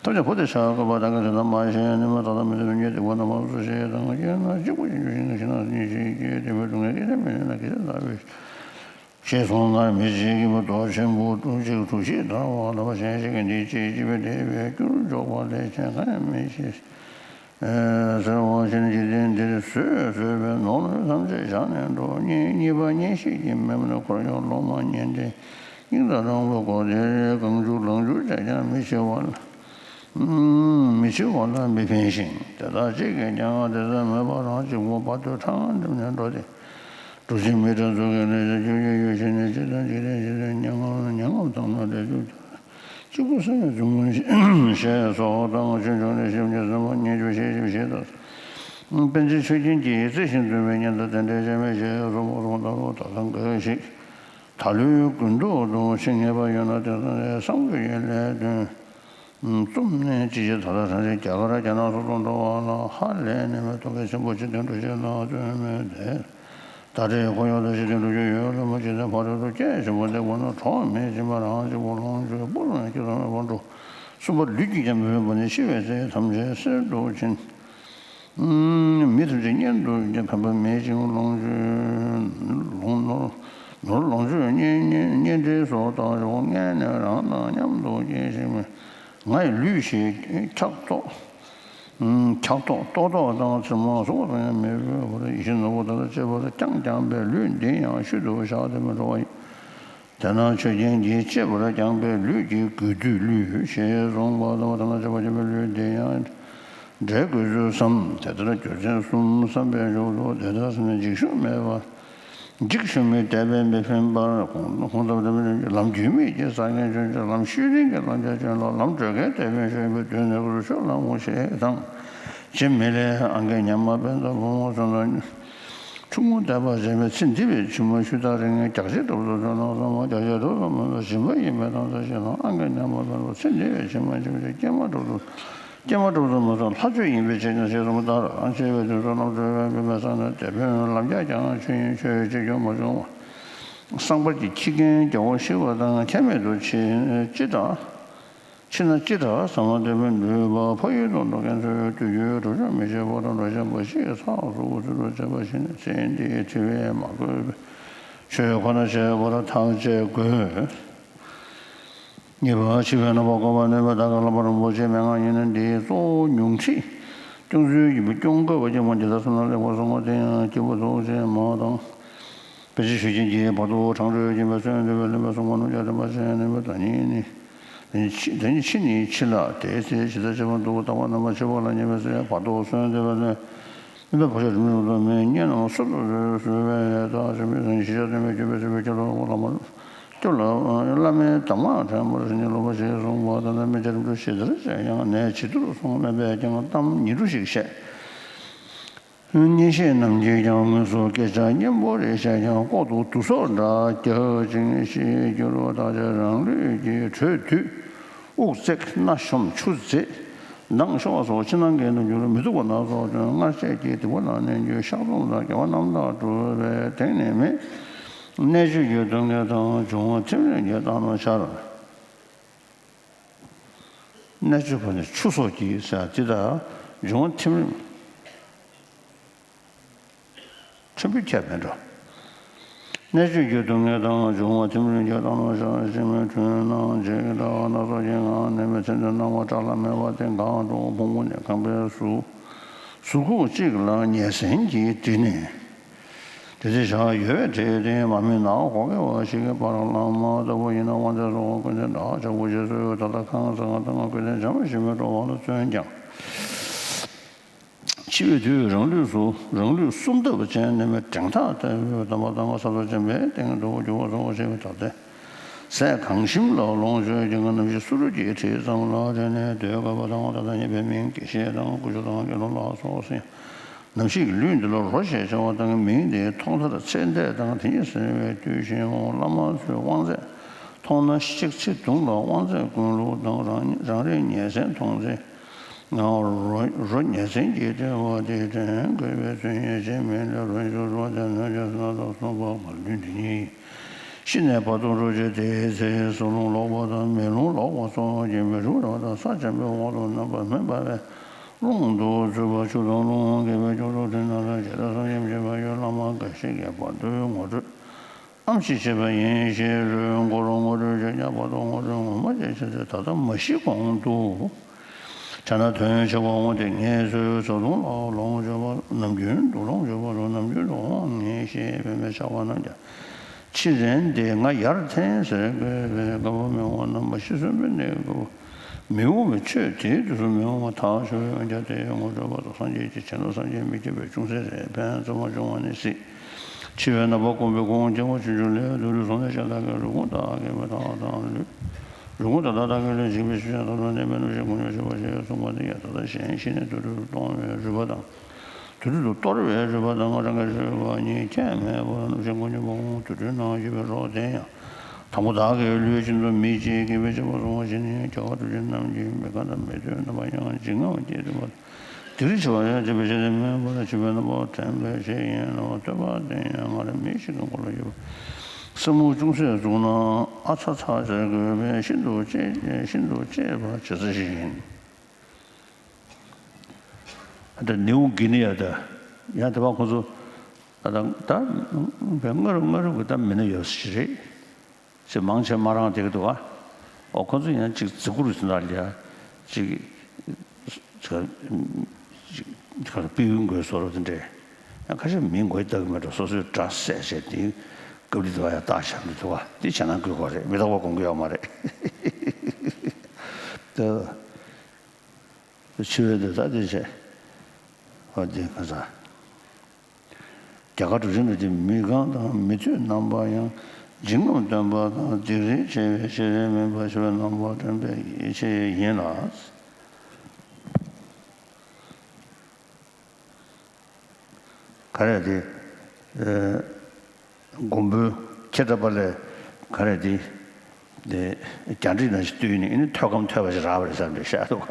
ཐབས་ཀྱང་བུ་དེ་ཤ་སྐོལ་བ་དག་གིས་དེ་ལྟར་མ་བྱས་ནས། མ་དག་དང་མི་ལྡན་ཉོན་སྡིག་པ་རྣམ་པ་སོ་སོར་ཤེས་དང་། སྐྱེས་ན་གཅིག་པུ་ཡིན་གྱི་ཞིང་ན་ཤིང་ནགས་ཉིད་ཅེས་བསྐྱེད། དེ་མོའི་སྡུག་བསྔལ་སྐྱེ་ས་མེད་ན་གེ་སར་ལྟ་བུའི། ཞེས་གསུངས་སྔར་མི་ཞིག་གིས་མདོ་ཆེན་པོ་དྲུག་ཅུ་གྲུ་བཞི་ལྟར་བ་ལ་བ་གཞན་ཞིག་གིས་འདི་ཅིའི་སྤྱི་བོས་བདེ་བའི་རྒྱུར་འཇོག་པ་ལས་གཞན་གང་ཡང་མི་ཤེས། ཟེར་བ་བཞིན་འཇིག་རྟེན་འདིར་བཟོས་བཟོས་པའི་ནོར་ལུས་ཐམས་ཅད་བཞག་ནས་འགྲོ། གཉིས་གཉིས་པ་གཉེན་བཤེས་ཀྱི་མེ་མོ་ནི་འཁོར་གཡོག་སློབ་མ་གཉེན་འབྲེལ་སྙིང་དང་རིང་བོ་སྒོ་དེར་གང་བྱུང་ལང་བྱུང་བྱས་ཀྱང་མི་ཤི་བ་ལ། མི་འཆི་བ་ལ་མི་ཕན་ཞིང་། དེ་དག་གཅིག་གིས་ཀྱང་དེ་ཚེ་མོས་པ་རང་གཅིག་པུ་བར་དོའི་ཕྲང་འགྲིམ་ནས་འགྲོ་སྟེ། གྲུ་བཞི་མི་ཕྲ་ཚོགས་ཀྱི་ལས་བྱ་རྒྱུ་ཡི་ཡུལ་ཤེས་ནས་སྤྱིར་བཏང་འཇིག་རྟེན་ཞི་བདེ་མྱ་ངམ་མྱ་ངམ་དང་ནོར་ལས་རྒྱུ་གཅིག་པུ་སེམས་ཡོད་ཚུལ་མངོན་ཞེས་སོགས་དང་། ཆོས་འབྱུང་ལས་ཞིབ་ཉིད་ཟིན་པ་སྙན་བརྒྱུད་ཤེས་ཞིབ་ཞེས་དང་། པཎ་ཆེན་ཆོས་རྒྱན་གྱིས་རྩི་ཞིང་འཛིན་པའི་སྙན་དར་དེ་འདྲའི་ཅན་མེད་ཅེས་གསུངས་པ་གསུངས་ད་རུང་ད་ལྟ་འགའ་ཞིག་ད་ལོའི་དགུན་ཐོག་ཏུ་ཤི་ངེས་པ་ཡོད་ན་དེ་ཚོ་ནས་བསམ་དགོས་ཡིན་ལས་དོན། རྩོམ་ནས་ཅི་བྱེད་ད་ལྟ་གྲངས་ཅན་རྒྱ་གར་རྒྱ་ནག་སོགས་སུ་འགྲོ་བ་ལ་ཧ་ལས་ནས་མེད་ཐོག་གི་ཆེན་པོ་ཆེ་དོན་འགྲུབ་ཆེན་ལ་བརྩོན་མེད་དེ། ད་རེས་ཁོ་ཡོད་དོ་ཞེས་དོན་འགྲུབ་ཆེན་ཡོད་ལ་མ་ཅི་དང་ཕ་རོལ་ཏུ་སྐྱེ་ཞིང་པོ་འདེགས་པ་ན་གྲོགས་མེད་སྦྱིན་པ་རང་བྱེད་པོ་ལོངས་སྤྱོད་པོ་རང་སྐྱེ་ཐོག་མེད་པར་འགྲོ། གསུམ་པ་ལུས་ཀྱིས་ཀྱང་མི་ཕན་པ་ནི་ཤི་བའི་ཚེ་ཐམས་ཅད་གསེར་དུ་ཕྱིན། མི་ཐམས་ཅད་གཉེན་དུ་ཀྱང་ཕན་པ་མེད་ཅིང་ལོངས་སྤྱོད་ལོངས་ནོར་ནོར་ལོངས་སྤྱོད་གཉེན་གཉེན་གཉེན་འབྲེལ་སོགས་དག་ཕྱོགས་ངན་ནས་རང་དང་མཉམ་དུ་སྐྱེ་ཞིང་མེད། ང་ཡི་ལུས་ཞེས་འཁྱག་ལྟོགས། འཁྱག་ལྟོགས་ལྟོགས་ལྟོགས་དང་ཚེར་མ་སོགས་སུ་ཡང་མེད་པའི་བར་ཡིད་བཞིན་ནོར་བུ་དག་ལ་གཅེས་པར་བསྐྱངས་བསྐྱངས་པའི་ལུས་འདི་ཡང་ཤུལ་དུ་བཞག་སྟེ་མི་འགྲོ་བ་ཡིན། དེས་ན་ཆོས་རྒྱན་གྱིས་གཅེས་པར་བསྐྱངས་པའི་ལུས་ཀྱི་དགོས་དུས་ལུས་ཞེས་གསུངས་པ་ལྟ་བུ་དེ་ན་གཅེས་པར་བསྐྱངས་པའི་ལུས་འདི་ཡང་འབྲལ་དགོས་ཚུལ་བསམ། དེ་ལྟར་རྒྱུ་མཚན་གསུམ་བསམ་པའི་མཇུག་ཏུ་དེ་ལྟར་བསམ་ནས་འཇིགས་ཞུམ་མེད་པར། འཇིགས་ཞུམ་མེད་དད་པས་མི་ཕན་པར་གོང་དུ་ལམ་རྒྱུས་མེད་ཀྱི་ས་ངན་ཅན་ལམ་ཤུལ་རིང་གི་ལམ་བྱ་ཅན་ལ་ལམ་བགྲོད་མཁན་དད་པའི་ཤུལ་པའི་དུས་ནས་རུ་ཤོད་ལམ་ངོ་ཤེས་དང་། ཇི་མི་ལས་ཨང་ཀའི་ཉམས་མ་ཕན་ཚུན་བུ་མོ་སོན་དང་། ཆུང་ངུ་དད་པ་ཟེར་མའི་ཚེ་འདི་བའི་ཕྱི་མ་ཤུལ་ཐག་རིང་ངེ་རྒྱགས་ཆེ་གྲུབ་ཏུ་ཆོད་ན་བསམ་པ་རྒྱགས་ཆེ་གྲུབ་ཏུ་མིན་པ་ཞིམ་པ་ཡིན་པའི་དང་ས་ཞིག་དང་ཨང་ཀའི་ཉམས་མ་ཕན་པ་ཚེ་འདི་བའི་ཕྱི་མ་ཕྱི་མ་ཞིག་སྐྱེས་མ་གྲུབ་ཏུ། སྐྱེས་མ་གྲུབ་ཏུ་མ་སོང་ལྷ་ཆོས་ཡིན་པའི་ཕྱིར་ན་ཞེས་གསུངས་པ་ལྟར་ཨང་ཆེ་བའི་དུས་སུ་རྣམ་གྲོལ་བའི་མི་མེད་ས་ན་དེ་ཕན་ལམ་རྒྱགས་ཀྱང་ཆོས་ཡིན་ཆོས་ཡིན་ཅེས་ཀྱང་མ་བྱུང་བ། སངས་པར་གྱི་ཁྱི་རྒན་རྒྱལ་པོ་ཤི་བ་དང་ཁྱད་མེད་དུ་ཕྱི་ཕྱི་དང་། ཕྱི་ན་ཅི་དྲག་བསམ་པ་དེ་མི་འདུས་པ་ཕ་ཡུལ་དུ་འགྲོ་མཁན་ཚོའི་དུས་རྒྱུན་གྲོགས་ཤོག་མི་བྱེད་པར་འགྲོ་བཞིན་པ་ཞིག་ཚགས་སུ་འུ་ཚུགས་སུ་བྱས་པ་ཞིག་ནི་ཚེ་འདིའི་འཁྲི་བས་མ་གོས་པའི་ཆོས་ཁོ་ན་བྱེད་པར་ཐག་བཅད་དགོས། གཉིས་པ་འཆི་བའི་རྣམ་པ་བསྐོར་བ་ནས་བདག་གི་བསླབ་པ་རིན་པོ་ཆེ་མན་ངག་ཡིན་ན་འདིའི་གཙོ་བོ་ཉུང་ཁྲི་སྐྱོང་ཚུལ་ཡིན་པས་སྐྱོང་དགོས་པ་སྐྱེས་མ་འདི་ལྟར་སོང་ན་ལེགས་པར་གསུངས་པ་དེ་ཡང་སྐྱེས་བུ་ཐུགས་རྗེ་མ་དང་། དཔེ་ཆ་ཞུ་མཁན་གྱིས་བར་དུ་གྲང་འགྲོས་ཀྱིན་པའི་སོན་འདུས་པའི་ལེན་པའི་གསུང་གོ་ནུ་རྒྱ་དེ་མ་བྱས་ནས་པའི་ད་ཉིད་ནི། ད་ཉིད་ཕྱི་ད་ཉིད་ཕྱི་ནི་ཕྱི་ལ་དེའི་ཚེ་ཇི་ལྟར་བྱེད་པ་འདུག་བརྟག་པ་རྣམ་པར་ཕྱེ་བ་ལ་ཉེ་བའི་ཚེ་བར་དུ་སོན་འདུས་པའི་ལེན་པའི་བར་ཆད་རིམ་གྲོ་དུ་མེད་གཉེན་རྣམས་སུ་དུ་བཟོད་བཟོད་པའི་ཐག་ཆོད་པའི་ཚེ་ཤི་ཆ་སྟོན་པའི་སྤྱོད་པའི་སྲིད་པའི་སྐྱོ་ལོ་བླ་མ་སྐྱོ་ལ་བླ་མའི་གདམས་ངག་དྲན་པར་ཉེ་ལོ་པ་ཞེས་གསུངས་པ་ད་ལྟ་མི་ཆ་རིམ་གྲོ་ཞེས་དར་བྱས་ཀྱང་ནས་ཇི་ལྟར་གསུངས་མེད་པས་ཀྱང་གཏམ་ཉི་གྲུ་ཞིག་བཤད། གཉེན་བཤད་རྣམས་ཀྱིས་ཀྱང་དངོས་སུ་སྐད་ཆ་སྙན་པོ་རེ་བཤད་ཀྱང་ལྐོག་ཏུ་དུ་སོགས་འདྲ་རྒྱག་ཅིང་ཤེས་རྒྱུ་རུ་བརྟག་དཔྱད་རང་ལུས་ཀྱི་དྲོད་དུས་དབུགས་བརྩེགས་སྣ་ཤོམ་ཆུ་འཛེགས་མདངས་ཤོར་བ་སོགས་ཕྱི་ནང་གི་རྣམ་འགྱུར་མི་སྡུག་པ་སྣ་ཚོགས་སྟོན། སྔར་བཤད་ཀྱི་སྡིག་པ་ལ་གནས་འགྱུར་བཤགས་སྡོམ་དང་དགེ་བ་རྣམ་དག་སྒྲུབ་པའི་སྟེང་ནས་མེད། གནད་གཅོད་ཀྱི་སྡུག་བསྔལ་དང་འབྱུང་བ་ཐིམ་རིམ་གྱི་རྟགས་རྣམས་འཆར། གནད་གཅོད་པ་ནི་ཆུ་སོགས་ཀྱིས་ཟེར་དེ་དག་འབྱུང་བ་ཐིམ་རིམ། ཕྲན་བུ་ཁྱད་མེད་འགྲོ། གནད་གཅོད་ཀྱི་སྡུག་བསྔལ་དང་འབྱུང་བ་ཐིམ་རིམ་གྱི་རྟགས་རྣམས་ཤར་ཞིང་མི་འཁྲུལ་སྣང་མཇལ་ལྟ་བ་སྣ་ཚོགས་ཀྱི་ངང་ནས་མི་ཚེ་འདི་སྣང་བ་བཀྲག་ལ་མེད་པ་སྟེ་འགག་འགྲོ་ཕུང་པོ་ནས་ཁམས་པའི་གཟུགས་གཟུགས་ཁུག་གཅིག་ལ་ཉལ་ཟིན་གྱིས་དེ་ནི། དེ་ཚེ་བཞག་ཡོད་པའི་གྲས་དེ་མ་སྨིན་ན་ཧོ་གེ་བ་ཞིག་གི་བར་བླ་མ་ལྟ་བུ་ཡིན་ན་དབང་རྫས་སོགས་ཀུན་ལྡན་བྲག་ཆགས་པོ་ཞེས་སུ་ད་ལྟ་ཁང་བཟང་དང་ཀུན་ལྡན་འཇམ་ཞིང་མི་སྤྲོ་བ་ལ་བརྩོན་ཀྱང་། འཆི་བའི་དུས་རང་ལུས་སུ་རང་ལུས་སུམ་ལྟ་བུ་ཅན་ནི་མི་འབྲེང་ཐག་ལྟ་བུའི་དམ་པ་དང་ས་རྡོ་འཇམ་པའི་སྟེང་དུ་འགྱུར་བ་སོགས་ཞེས་པའི་ཐ་དད། ཟས་གང་ཞིམ་ལ་ལོངས་སྤྱོད་ཀྱང་རྣམ་ཤེས་སུ་རུ་གྱི་དྲི་ཙམ་ལ་དྲན་ནས་སྡོད་དགོས་པ་དང་། ད་ལྟ་ཉེས་པའི་མིང་དགེ་བཤེས་དང་ཀུ་ཅོ་དང་དགེ་སློང་ལ་སོགས་ཟེར། ནམ་ཞིག་ལུས་འདི་ལ་རོ་ཞེས་བྱ་བ་དང་མིང་འདི་ཐོག་མཐར་ཚེ་འདས་དང་དེ་ཉིད་ཟིན་པའི་དུས་ཤིང་འོང་། བླ་མ་ཚོས་དབང་རྫས་མཐོང་ན་གཤེགས་ཚེ་དུང་ལ་དབང་རྫས་ཀུན་བླུགས་དང་རང་རང་རེའི་ཉལ་ཟན་མཐོང་ཚེ་རོ་རོ་ཉལ་ཟན་གྱི་ལྟེ་བ་དེ་དྲན་དགོས་པའི་ཚུལ་ཡིན། ཅེས་མིང་ལས་རོ་ཞུ་རོ་དེ་ནོར་གྱི་སྣ་ཚོགས་གསུངས་པ་བར་ལུས་འདི་ཉིད་ཤི་ནས་བར་དུ་རོ་བཅད་དེའི་ཚེ་སོ་རླུང་ལོག་པ་དང་མེ་རླུང་ལོག་པ་སོགས་ཀྱིས་མི་འཁྲུགས་ར་དང་ས་ཆེན་པོའི་འོག་ཏུ་རྣམ་པར་སྨིན་པ་བས། རླུང་དུ་ཚུད་པ་ཆུ་དང་རླུང་གིས་པའི་ཆུ་དུ་དྲི་ན་ལ་ཇི་ལྟར་སངས་རྒྱས་མཁྱེན་པ་ཡོད། བླ་མ་འགའ་ཞིག་གིས་བར་དོའི་ངོ་སྤྲོད་ཨམ་ཞིག་བྱས་པ་ཡིན་ཞེས་རུས་མགོར་ངོ་སྤྲོད་བྱས་ཀྱང་བར་དོ་ངོ་སྤྲོད་ངོ་མ་བྱས་ཕྱིན་ཚེ་ད་ལྟ་མ་ཤི་གོང་དུ་བྱས་ན་དོན་ཆེ་བ་འོང་སྟེ། ངལ་གསོའི་བཟའ་བཏུང་ལ་ལོངས་སྤྱོད་པ་ནམ་རྒྱུན་དུ་ལོངས་སྤྱོད་པ་རུ་ནམ་རྒྱུན་དུ་འོང་ངེས་ཞེས་པའི་མི་ཆགས་པ་རྣམས་ཀྱང་། ཕྱིས་འཛིན་དེ་ང་ཡར་འཐེན་ཟེར་དགོས་པའི་དགའ་བོ་མི་འོང་རྣམ་པ་ཤི་གསོན་པོའི་གནས་དགུ་མི་འོང་བའི་ཆོས་དེའི་དུས་སུ་མི་འོང་བ་ཐག་ཆོད། འོན་ཀྱང་དེའི་ངོ་སྤྲོད་པ་དང་སངས་རྒྱས་ཀྱི་བྱིན་རླབས་སངས་རྒྱས་མི་སྐྱེ་བའི་ཅུང་ཟད་རེ་ཕན་ཚུན་མ་བྱུང་བ་ནི་སྲིད། འཆི་བའི་རྣམ་པ་བསྒོམས་པའི་གོང་སྐྱེ་བ་ཆུང་ཆུང་ལས་དུ་རུ་སོང་ནས་ཤ་སྟག་གི་རུས་ཁུངས་དག་གི་མི་དག་དང་ལུས། རུས་ཁུངས་དག་དག་དག་གི་ལུས་འཇིག་པའི་ཤུལ་བཞག་ཐོབ་ལ་གནས་པའི་གནོད་བྱེད་ཀུན་ཉོན་ཞི་བ་ཞེས་གསུངས་པ་འདི་ཡང་ད་ལྟ་གཞན་ཤི་ནས་དུ་རུ་གཏོང་བའི་རུས་པ་དང་། དུས་དུས་སུ་གཏོར་བའི་རོལ་པ་དང་རང་གི་རོལ་པ་གཉིས་ཁྱད་མེད་པར་གནུབས་ཤིང་། དཀོན་མཆོག་དཔའ་བོ་དུར་ཁྲོད་ན་ཡོད་པའི་རོ་དེ་ཡང་། དང་པོ་བདག་གི་ལུས་ཀྱི་དོན་མི་བྱེད་ཀྱི་བའི་བྱེད་པ་བཟུང་བ་ཞིག་ནི་རྒྱལ་བ་གྲུབ་ཆེན་རྣམས་ཀྱིས་མི་དགའ་དང་མི་འདོད་རྣམ་པ་ཡང་འཇིགས་དངངས་སྐྱེས་ཏེ་བ། དེ་རིང་འཆི་བ་ཡང་བྱེད་པའི་ཕྱིར་མིན་པར་འཆི་བའི་རྣམ་པ་དྲན་པའི་ཕྱིར་ཡིན་ནོ། ཐོས་པ་དེ་ཡང་སྔར་མི་ཞིག་གི་མགོ་ལ་ཡོད་པ་སྲིན་མོ་ཅུང་ཟད་བཙུགས་ན་ཨ་ཚ་ཚ་ཟེར་དགོས་པས་ཤིན་ཏུ་གཅེས་ཤིན་ཏུ་གཅེས་པར་བྱེད་ས་ཞིག་ཡིན། ད་ནེའུ་གི་ནི་ཡ་ད་ཡང་དེ་བ་ཁོང་ཚོ་ད་ད་ད་དཔེ་སྔ་རབས་སྔ་རབས་ཀྱི་ད་མི་སྣ་ཡོད་ཞིག་རེད། ཅེས་མང་ཆེ་མ་རང་དེ་གི་འདུག་ག་ཨོ་ཁོ་ཚོ་ཡང་ཅིག་བརྩི་བཀུར་ཟིན་ད་ལ་ཡ་ཅིག་ཅིག་ཅིག་ཅིག་སྤེལ་ཡུལ་དགོས་སོ་རོ་དེ་འདྲས། ཡང་ཁ་ཤས་མིང་དགོས་ལྟ་གི་མེད་འགྲོ། སོ་སོའི་སྒྲ་གསལ་བྱས་དེ་སྐབས་རི་དུ་བ་ཡ་བཏགས་བཞག་མི་འདུག་ག་དེ་བྱས་ན་དགོས་གོ་རེད། མི་རྟག་པ་དགོངས་ཀྱི་ཡོད་མ་རེད། ད་ཆེ་བའི་དེ་ད་དེ་བྱས་ཨོ་དེ་ག་ས། རྒྱ་གར་གྲུབ་ཆེན་རྣམས་ཀྱིས་མི་རྐང་དང་མི་ཐོད་རྣམ་པ་ཡང་འཇིགས་རྔམ་སྟོན་པ་དང་སྡིག་རིགས་བྱེད་པའི་ཕྱིར་མིན་པ་ཞི་བའི་རྣམ་པར་དྲན་པའི་ཡིད་ཆེས་ཡིན་ལ། ག་རེ་དེ། མགོན་པོའི་ཁྱེད་འདྲ་པ་ལས་ག་རེ་དེ། དེ་རྒྱ་འདྲེ་ནང་བཞིན་བཏུལ་ནས་ཨ་ནི་ཐོད་སྐམ་ཐོད་པ་ཞིག་རག་པ་རེད་བསམ་པའི་ཤ་འདུག་ག་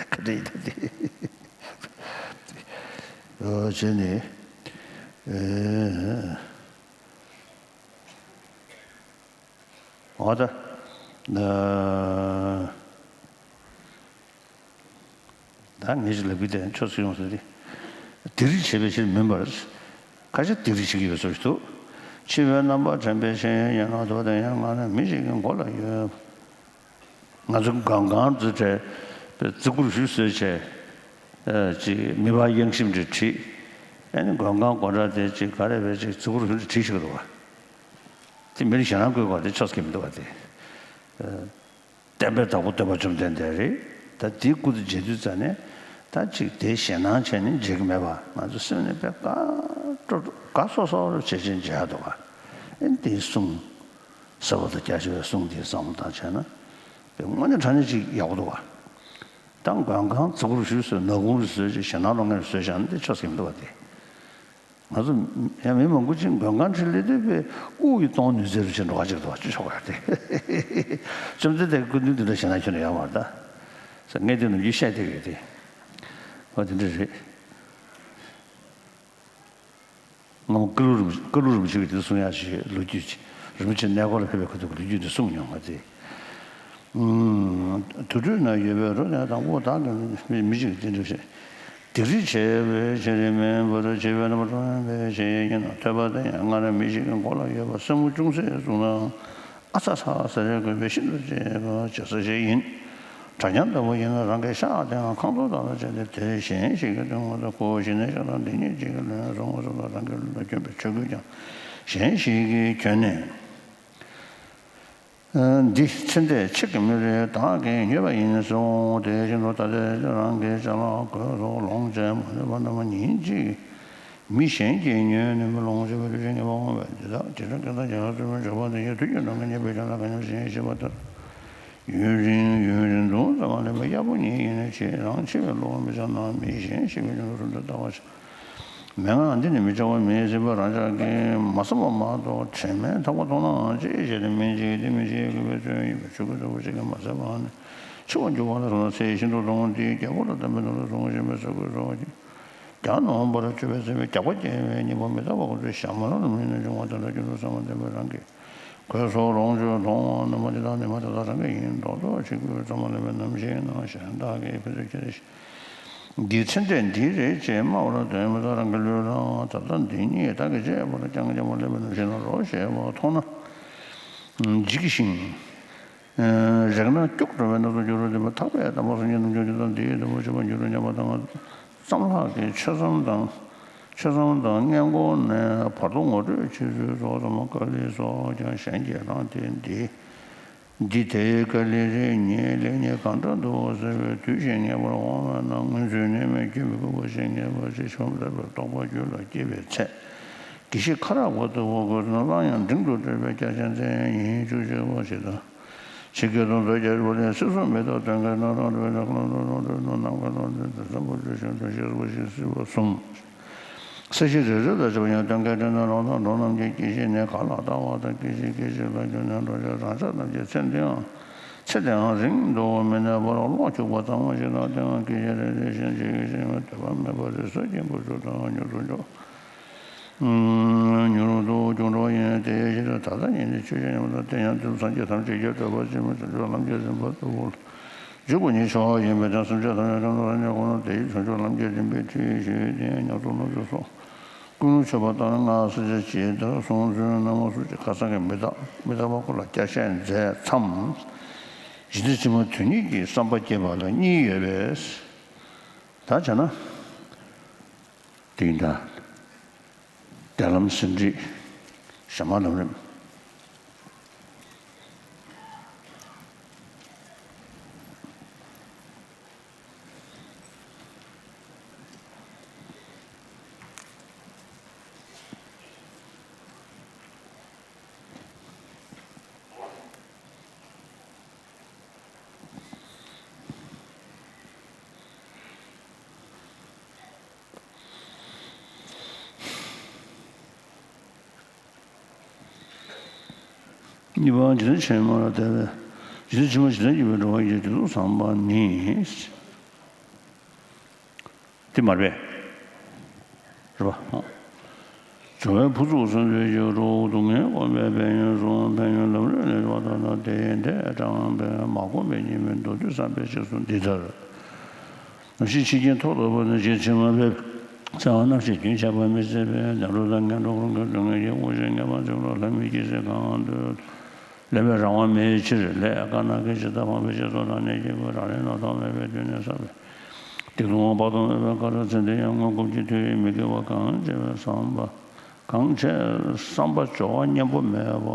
ག་འདྲ་ཡིན་ད་དེ། ཨོ་བྱས་ནས་ཨེ། འོ་ད། ད་ངེད་ཅིག་ལབ་གི་དེ་ཆོས་སུ་ཡོང་ཟེར་ཏེ། སྡིག་རིགས་བྱེད་པའི་ཕྱིར་མིན་པར། ཁ་ཤས་སྡིག་རིགས་བྱེད་ཀྱི་ཡོད་ཟེར་ཞིག་འདུག་འཆི་བའི་རྣམ་པ་དྲན་པའི་ཕྱིར་ཡིན་ནོ། དེ་ཡང་སྔར་མི་ཞིག་གི་མགོ་ལ་ཡོད། ང་ཚོ་མགོན་ཁང་དུ་བྲེལ་བའི་བརྩི་བཀུར་ཞུ་སྲོལ་བྱས། ཅིག་མི་ཕམ་གཡང་ཞིབ་འདྲ་བྲིས། ཨ་ནི་མགོན་ཁང་སྒོ་འགྲམ་དེ་ཅིག་ག་རེ་བས་ཅིག་བརྩི་བཀུར་ཞུ་འདྲ་བྲིས་ཤིག་འདུག་བ། དེ་མི་རིགས་གཞན་རང་བཀོད་པ་དེ་ཆོས་སྐད་མི་འདུག་བ་དེ། བསྟན་པའི་བདག་པོ་སྟོན་པ་བཅོམ་ལྡན་འདས་རེད། ད་དེའི་སྐུ་དེ་མཇལ་དུས་ཙ་ནས་ད་ཅིག་དེ་ཞེད་སྣང་བྱས་ནས་མཇལ་གི་མེད་པ། ང་ཚོ་སེམས་ནས་དཔེ་དགའ་སྤྲོ་དགའ་སོ་སོ་བྱས་བྱས་མཇལ་འདུག་བ། ཨེ་འདི་གསུང་། ཟབ་པ་དང་རྒྱ་ཆེ་བའི་གསུང་འདིའི་བསམ་བློ་བཏང་བྱས་ན། དཔེ་དངོས་གནས་དྲང་གནས་ཅིག་ཡག་པོ་འདུག་བ། ད་མགོན་ཁང་བརྩི་བཀུར་ཞུ་སྲོལ་ནག་ཁུང་རུ་བཟོས་ཅིག་ཞེད་སྣང་སློང་མཁན་རུ་བཟོས་བཞག་ན་དེ་ཆོས་སྐད་མི་འདུག་བ་དེ། ང་ཚོ་ཡང་མི་མང་པོ་ཅིག་མགོན་ཁང་ཁྲི་སླེབས་དུས་དཔེ་དབུགས་ཀྱིས་གཏོང་ནུས་ཚད་རུ་ཅིག་འགྲོ་བ་ཅིག་འདུག་བ་ཅི་ཆོག་ག་དེ། བཅོམ་ལྡན་འདས་སྐུ་མདུན་འདི་འདྲ་ཞེད་སྣང་ཁྱོན་ནས་ཡོད་མ་རེད་ད། ས་ངས་དེ་ནམ་རྒྱུན་བཤད་བསྡད་ཡོད་དེ། ཨོ་དེ་འདྲ་རེད། སྔ་མོ་ཀ་ལུ་རིན་ཀ་ལུ་རིན་པོ་ཆེ་གིས་དེ་གསུང་ཡག་ཞིག་ལོ་རྒྱུས་ཅིག་རིན་པོ་ཆེ་གནས་སྐོར་ལ་ཕེབས་པའི་ཁ་ཐུག་གི་ལོ་རྒྱུས་འདི་གསུངས་མྱོང་བ་དེ། དུར་ཁྲོད་ན་ཡོད་པའི་རོ་ནས་དང་པོ་བདག་གི་མི་མི་གཅིག་གིས་དེ་འདྲ་བཤད། སྡིག་རིགས་བྱེད་པའི་ཕྱིར་མིན་པར་འཆི་བའི་རྣམ་པ་དྲན་པའི་ཕྱིར་ཡིན་ནོ། ཐོས་པ་དེ་ཡང་སྔར་མི་ཞིག་གི་མགོ་ལ་ཡོད་པ་སྲིན་མོ་ཅུང་ཟད་བཙུགས་ན། ཨ་ཚ་ཚ་ཟེར་དགོས་པས་ཤིན་ཏུ་གཅེས་པར་བྱེད་ས་ཞིག་ཡིན། གྲྭ་རྐྱང་ལྟ་བུ་ཡིན་ན་རང་གི་ཤག་དེའང་ཁང་ཐོག་དག་ལ་བྱས་ཏེ་དེ་གཞན་ཞིག་གི་དོན་དངོས་སུ་ཁོ་བོ་ཞི་གནས་ཤག་དང་འདི་ཉིད་གཅིག་གི་ལོན་སོང་ངོ་སོ་སོ་རང་གི་ལུས་ལ་སྐྱོན་པའི་ཆོས་གོས་ཀྱང་གཞན་ཞིག་གིས་གྱོན་ནས། འདི་ཚེ་འདས་ཕྱི་གི་མི་རེད། བདག་གིས་ཉོས་པ་ཡིན་གསུངས། དེ་བཞིན་དུ་ད་ལྟའི་རང་གི་ཅ་ལག་གོས་སོགས་ལོངས་སྤྱད་མ་ལུས་པ་རྣམས་ཉིན་གཅིག་མི་གཞན་གྱིས་ཉོས་ནས་མི་ལོངས་སྤྱོད་པའི་ལུས་ཅན་ངེས་པར་འོང་བས་འདི་དག་བྱེ་བྲག་གི་དང་རྒྱལ་ཁབ་ཚུལ་མིན་གྲགས་པ་འདི་ཉིད་དུས་ཀྱི་ནང་གི་ཉེས་པའི་ཕྱོགས་ལ་གང་ཉམས་ཤིང་ཞེས་པ་ལྟར། ཡུན་རིང་ཡུན་རིང་འདུག་ཙམ་མ་ལེན་པར་གཡར་པོ་ཉིད་ཡིན་ནས་ཆེས་རང་འཆི་བའི་བློ་མི་འཆར་ན་མི་གཞན་ཤི་བའི་ཉམས་སུ་འདི་ལྟ་བ་ཞིག་མན་ངག་འདི་ནི་མི་བྱ་བ་མིའི་སྲིད་པ་རང་ཅག་གིས་མ་བསམ་པ་མ་གཏོགས་དྲན་མེད་ཐག་པ་གཏོང་ནའང་ཅི་བྱས་ཏེ་མི་འཇིག་འདི་མི་འཇིག་དགོས་པའི་བརྩོན་ཡིན་པས་ཆོས་གོས་ལྟ་བུ་ཞིག་གིས་མ་ཟད་པ་ནི་འཆི་བར་འགྱུར་བ་ལ་སོགས་ན་ཚེ་ཤིན་ཏུ་ཐུང་ངུ་འདིའི་རྒྱལ་པོ་ལ་དམ་པའི་དོན་དུ་བཟུང་བཞིན་པའི་ས་གོས་སོགས་ཀྱིས། རྒྱ་ནོམ་པར་སྤྱོད་པའི་སྲིད་པའི་རྒྱགས་པ་སྐྱེ་བའི་གཉེན་པོ་མི་རྟག་པ་ཁོ་ཚོའི་ཞྭ་མོ་རང་ལ་མི་ནུས་འབྱུང་བ་དེ་འདྲ་རྒྱུ་དུ་བསམ་པ་ལྡན་པའི་རང་གི་གོས་སོགས་ལོངས་སྤྱོད་མཐོང་བ་རྣམ་པ་འདི་དག་ནི་མ་དེ་དག་རང་གི་ཡིན་མདོག་མདོག་ཅིག་གུས་ཙམ་མ་ལེན་པའི་ནམ་ཞིག་ན་གཞན་དག་གིས་ཕན་ཚུན་ཁྱེར་ཏེ་འདི་ཚེ་འདས་འདི་རེད་ཅེས་སྨྲ་བར་འདོད་མི་དག་རང་གི་ལུས་ལའང་ད་ལྟ་འདི་ཉིད་བདག་གིས་བྱས་པར་ཀྱང་ཀྱང་མ་ལེན་པའི་ནམ་ཞིག་ན་རོ་ཞེས་པ་མཐོང་ན་འཇིགས་ཤིང་། རེག་ན་སྐྱུག་བྲོ་བའི་སྣ་ཚོགས་འགྱུར་རོ། དེ་མ་ཐག་པས་དམ་པ་སངས་རྒྱས་རྣམས་ཀྱང་དེ་དག་འདིའི་དོན་དུ་བྱེད་པར་འགྱུར་རོ་སྙམ་པ་དང་། བསམ་ལྷག་གིས་ཆོས་མཚམས་དང་། ཆོས་མཚམས་དང་སྔས་མགོ་ནས་བར་དོ་ངོ་སྤྲོད་བྱེད་ཚུལ་སོགས་ཙམ་ཀ་ལི་སོགས་ཀྱང་གཞན་གྱིས་རང་དེ་འདི། འདི་དེའི་ཀ་ལི་རེད། ཉིད་ལེགས་ཉེས་གང་འདྲ་འདུག་ཟེར་བའི་དུས་ཤིག་ངེས་པར་འོང་བས་ན་སྔོན་ཚུལ་ནས་མི་བསྐྱོད་པའི་སྐུ་པར་ཞིག་ངེས་པར་ཅིག་ཤོམ་ལྟ་བུའི་རྟོག་པ་རྒྱུད་ལ་སྐྱེས་པའི་ཚེ། དགེ་བཤེས་ཁ་རག་པ་ལྟ་བུ་དགོས་ན་སླར་ཡང་འབྲིང་དུ་བགྲོད་པའི་རྒྱ་ཆེན་བཙན་ཡིན་བཅུ་གཅིག་པ་ཞིག་དང་། ཕྱི་སྐད་དུ་མཛོད་བརྒྱད་པོ་ལས་སྲིད་གསུམ་མི་རྟག་སྟོན་ཀའི་སྣང་རུང་རེ་རེ་ཀློང་དུ་ཀློང་དུ་ནམ་མཁའ་ཀློང་དུ་དེ་བསམ་པ་བཅུ་ཞིག་ཏུ་ཤེས་པ་ཞིག་སྲིད་པ་གསུམ། ས་གཞི་རེ་རེ་ལ་བྱ་བ་ཡང་སྟོན་ཀའི་སྟོན་ནས་ལོག་ལྟ་འགྲོ་རྣམས་ཀྱི་སྐྱེ་ཤི་ནས་ག་ལ་ལྟ་བ་དང་སྐྱེ་ཤི་སྐྱེ་ཤི་ལ་གྱུར་ནས་འགྲོ་ཤ་རང་ཅག་རྣམས་ཀྱི་ཚེ་འདིའང་ཚེ་འདིའང་རིང་དུ་མི་གནས་པར་གློ་འཁྱུག་པ་ཙམ་ཞིག་དང་སྟེང་སྐྱེ་ཤི་རེ་རེ་བཞིན་ཞིག་གི་ཞིང་འདོད་པ་མེད་པར་རི་སོགས་ཀྱི་འབུར་ཚུགས་དང་མྱུར་དུ་འཇོག་མྱུར་དུ་འགྱུར་འགྲོ་ཡིན། དེའི་ཕྱིར་ད་ལྟ་ཉིད་ནས་ཆོས་ཅན་ཡོངས་སུ་བསྟན་ཡང་དུས་སངས་རྒྱས་ཐམས་ཅད་ཀྱིས་འདོད་པ་ཅན་མི་བྱང་ཆུབ་ལམ་གྱི་རིམ་པ་ལྟ་བུ་ལ་འཇུག་པ་ཉིད་ཆེ་བ་ཡིན་པས་ན་སེམས་ཅན་ཐམས་ཅད་བྱང་དུ་ལ་ནི་ཁོ་ན་དེའི་བྱང་ཆུབ་ལམ་གྱི་རིམ་པའི་ཁྲིད་ཡིན་ཞུས་ཏེ་ཉམས་སུ་བློ་འཛིན་སོགས་ཀུན་སློང་ཆོད་པ་ལྟར་སྔགས་སྲུང་བྱས་ཏེ་གསུང་ཚུལ་རྣམ་པ་སོགས་ཀྱི་ཁ་སང་གི་མི་རྟག་མི་རྟག་པ་ཁོ་ལ་བསྐྱར་བཤད་མཛད་མཚམས། གཞི་འཛིན་ཕྱི་མ་དོན་གཉིས་ཀྱི་བསམ་པ་སྐྱེས་པ་ལ་གཉིས་ཡོད་པས། ད་བྱས་ན། དེ་ཡིན་ད། གཏེར་ལམ་ཟིན་བྲིས། ཞྭ་དམར་ལམ་རིམ། གཉིས་པ་འཇིག་རྟེན་ཕྱི་མ་ལ་དད་པས། འཇིག་རྟེན་ཕྱི་མ་འཇིག་རྟེན་གྱི་བའི་འགྲོ་བ་ཡི་དེ་ཚོ་བསམ་པ་ནི། དེ་མ་རེད་པས། རེད་པ། འགྲོ་བའི་ཕུན་ཚོགས་སུ་འདུས་ཀྱི་རོ། སྡུག་བསྔལ་སྒོམ་པའི་ཕན་ཡོན་གསུམ། ཕན་ཡོན་ལམ་རིམ་ལས་བར་དོ་དང་དེ་ཡི་འབྲས་དྲངས་པས་མ་གོམས་པའི་ཉེས་དམིགས་མདོར་བསྡུས་བསམ་པའི་རྗེས་སུ་འདི་ལྟར། ནམ་ཞིག་འཆི་རྐྱེན་ཐོག་ཏུ་བབས་ན་འཇིག་རྟེན་ཕྱི་མ་འབད་བརྩོན་པ་རྣམས་ཀྱིས་རྒྱུན་ཆད་པར་མི་བྱེད་པས། ནད་རོ་དང་ངན་འགྲོ་ཀུན་གྱི་སྡུག་བསྔལ་གྱིས་དབུགས་ཆད་ངེས་པར་འབྱུང་རུང་ལྷ་མིའི་སྐྱེ་སྲིད་གང་འདོད་ལེན་པའི་རང་དབང་མེད་ཕྱིར་ལས་དཀར་ནག་གི་ཇི་ལྟ་བ་བའི་རྗེས་སུ་ལ་ནད་ཀྱི་སྐོས་རང་ལས་རྣམ་རྟོག་མེད་པའི་དུས་ནས་བསགས་པའི་སྡིག་ལྟུང་དཔག་ཏུ་མེད་པ་ག་རུ་འཛིན་ཏེ་ཡང་སྔོན་གོམས་ཀྱི་དུས་ཡིན་མི་དགེ་བ་གང་བྱས་པའི་བསམ་པ། གང་བྱས་བསམ་པ་སྦྱོར་བ་གཉེན་པོ་མེད་པ།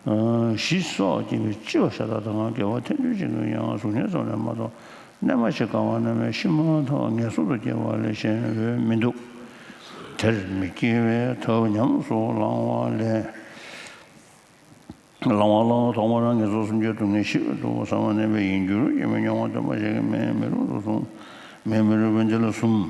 ཨ་ཞི་སོགས་སྐྱེ་བའི་ལྕི་བ་ཤ་སྟག་དང་དགེ་བ་ཐེར་འདོན་བྱེད་མཁན་ཡང་གཟུགས་བརྙན་ཙམ་ལས་མ་གཏོགས་རྣལ་མ་ཞིག་དགའ་བ་རྣལ་མའི་ཕྱི་མ་ཐོབ་ངན་སོང་དུ་སྐྱེ་བ་ལས་གཞན་འོས་མི་འདུག་དེར་མི་སྐྱེ་བའི་ཐབས་ཉམས་སུ་བླང་བ་ལས། བླང་བ་བླང་བ་ཐོག་མར་ངན་སོང་གསུམ་གྱི་སྡུག་བསྔལ་ཞི་བའི་ཐོག་བསམ་པ་གནས་པའི་ཡིན་རྒྱུར་ཡིན་མིན་མྱོང་བ་སྟོན་པ་ཞིག་གིས་མེད་མི་རུང་དུ་གསུངས། མེད་མི་རུང་བའི་འདི་ལ་གསུམ།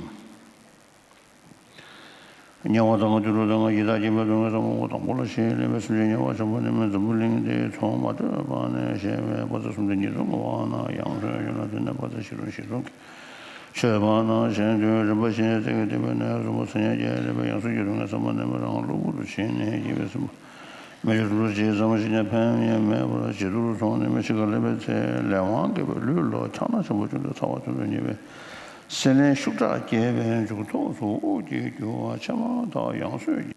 དམྱལ་བ་དང་དུད་འགྲོ་དང་ཡི་དྭགས་སྐྱེ་བའི་སྡུག་བསྔལ་ཚང་མ་འོ་དང་པོ་ལ་ཞེས་ལེགས་པའི་སེམས་ཅན་དམྱལ་བ་ཆེན་པོ་ནི་མི་འཛམ་བུ་གླིང་འདིའི་མཚོ་མ་དྲོས་པ་ནས་བཤད་པའི་པ་ཚ་གསུམ་དང་ཉིས་སྟོང་གི་བར་ན་ཡང་སོས་ཡོད་ན་དེ་ནས་པ་ཚ་བཞི་སྟོང་བཞི་སྟོང་གི་ཆོད་པ་ན་གཞན་དོན་རིམ་པ་བཞིན་བརྩེགས་ཀྱི་སྡིག་པའི་ནད་གསུམ་པོ་ཚེ་སྔོན་གྱི་ལེགས་པའི་ཡང་སོས་ཀྱི་སྡུག་བསྔལ་ཚང་མ་ནི་མི་རང་གློ་བུར་དུ་ཞི་ནས་སྐྱེ་བའི་སེམས་པ། མི་ཆོས་སུ་ཇི་ཙམ་ཞིག་ཀྱང་ཕན་ཡོན་མེད་པར་ཇེ་སྡུག་ཏུ་སོང་ནས་མི་ཞིག་ག་ལེགས་པའི་ཚེ་ལས་དབང་གིས་ལུས་ལ་འཁྱགས་སྣང་ཆེན་པོ་བྱུང་སྟེ་ཚ་བ་ཚུན་ཚོད་ཉེ་བའི་སྲེད་ལེན་ཤུགས་དྲག་སྐྱེས་པའི་མཇུག་ཐོགས་སུ་དབུགས་ཀྱི་རྒྱུ་བ་ཕྱེ་མ་ཐག་ཡང་སོས་ཀྱི།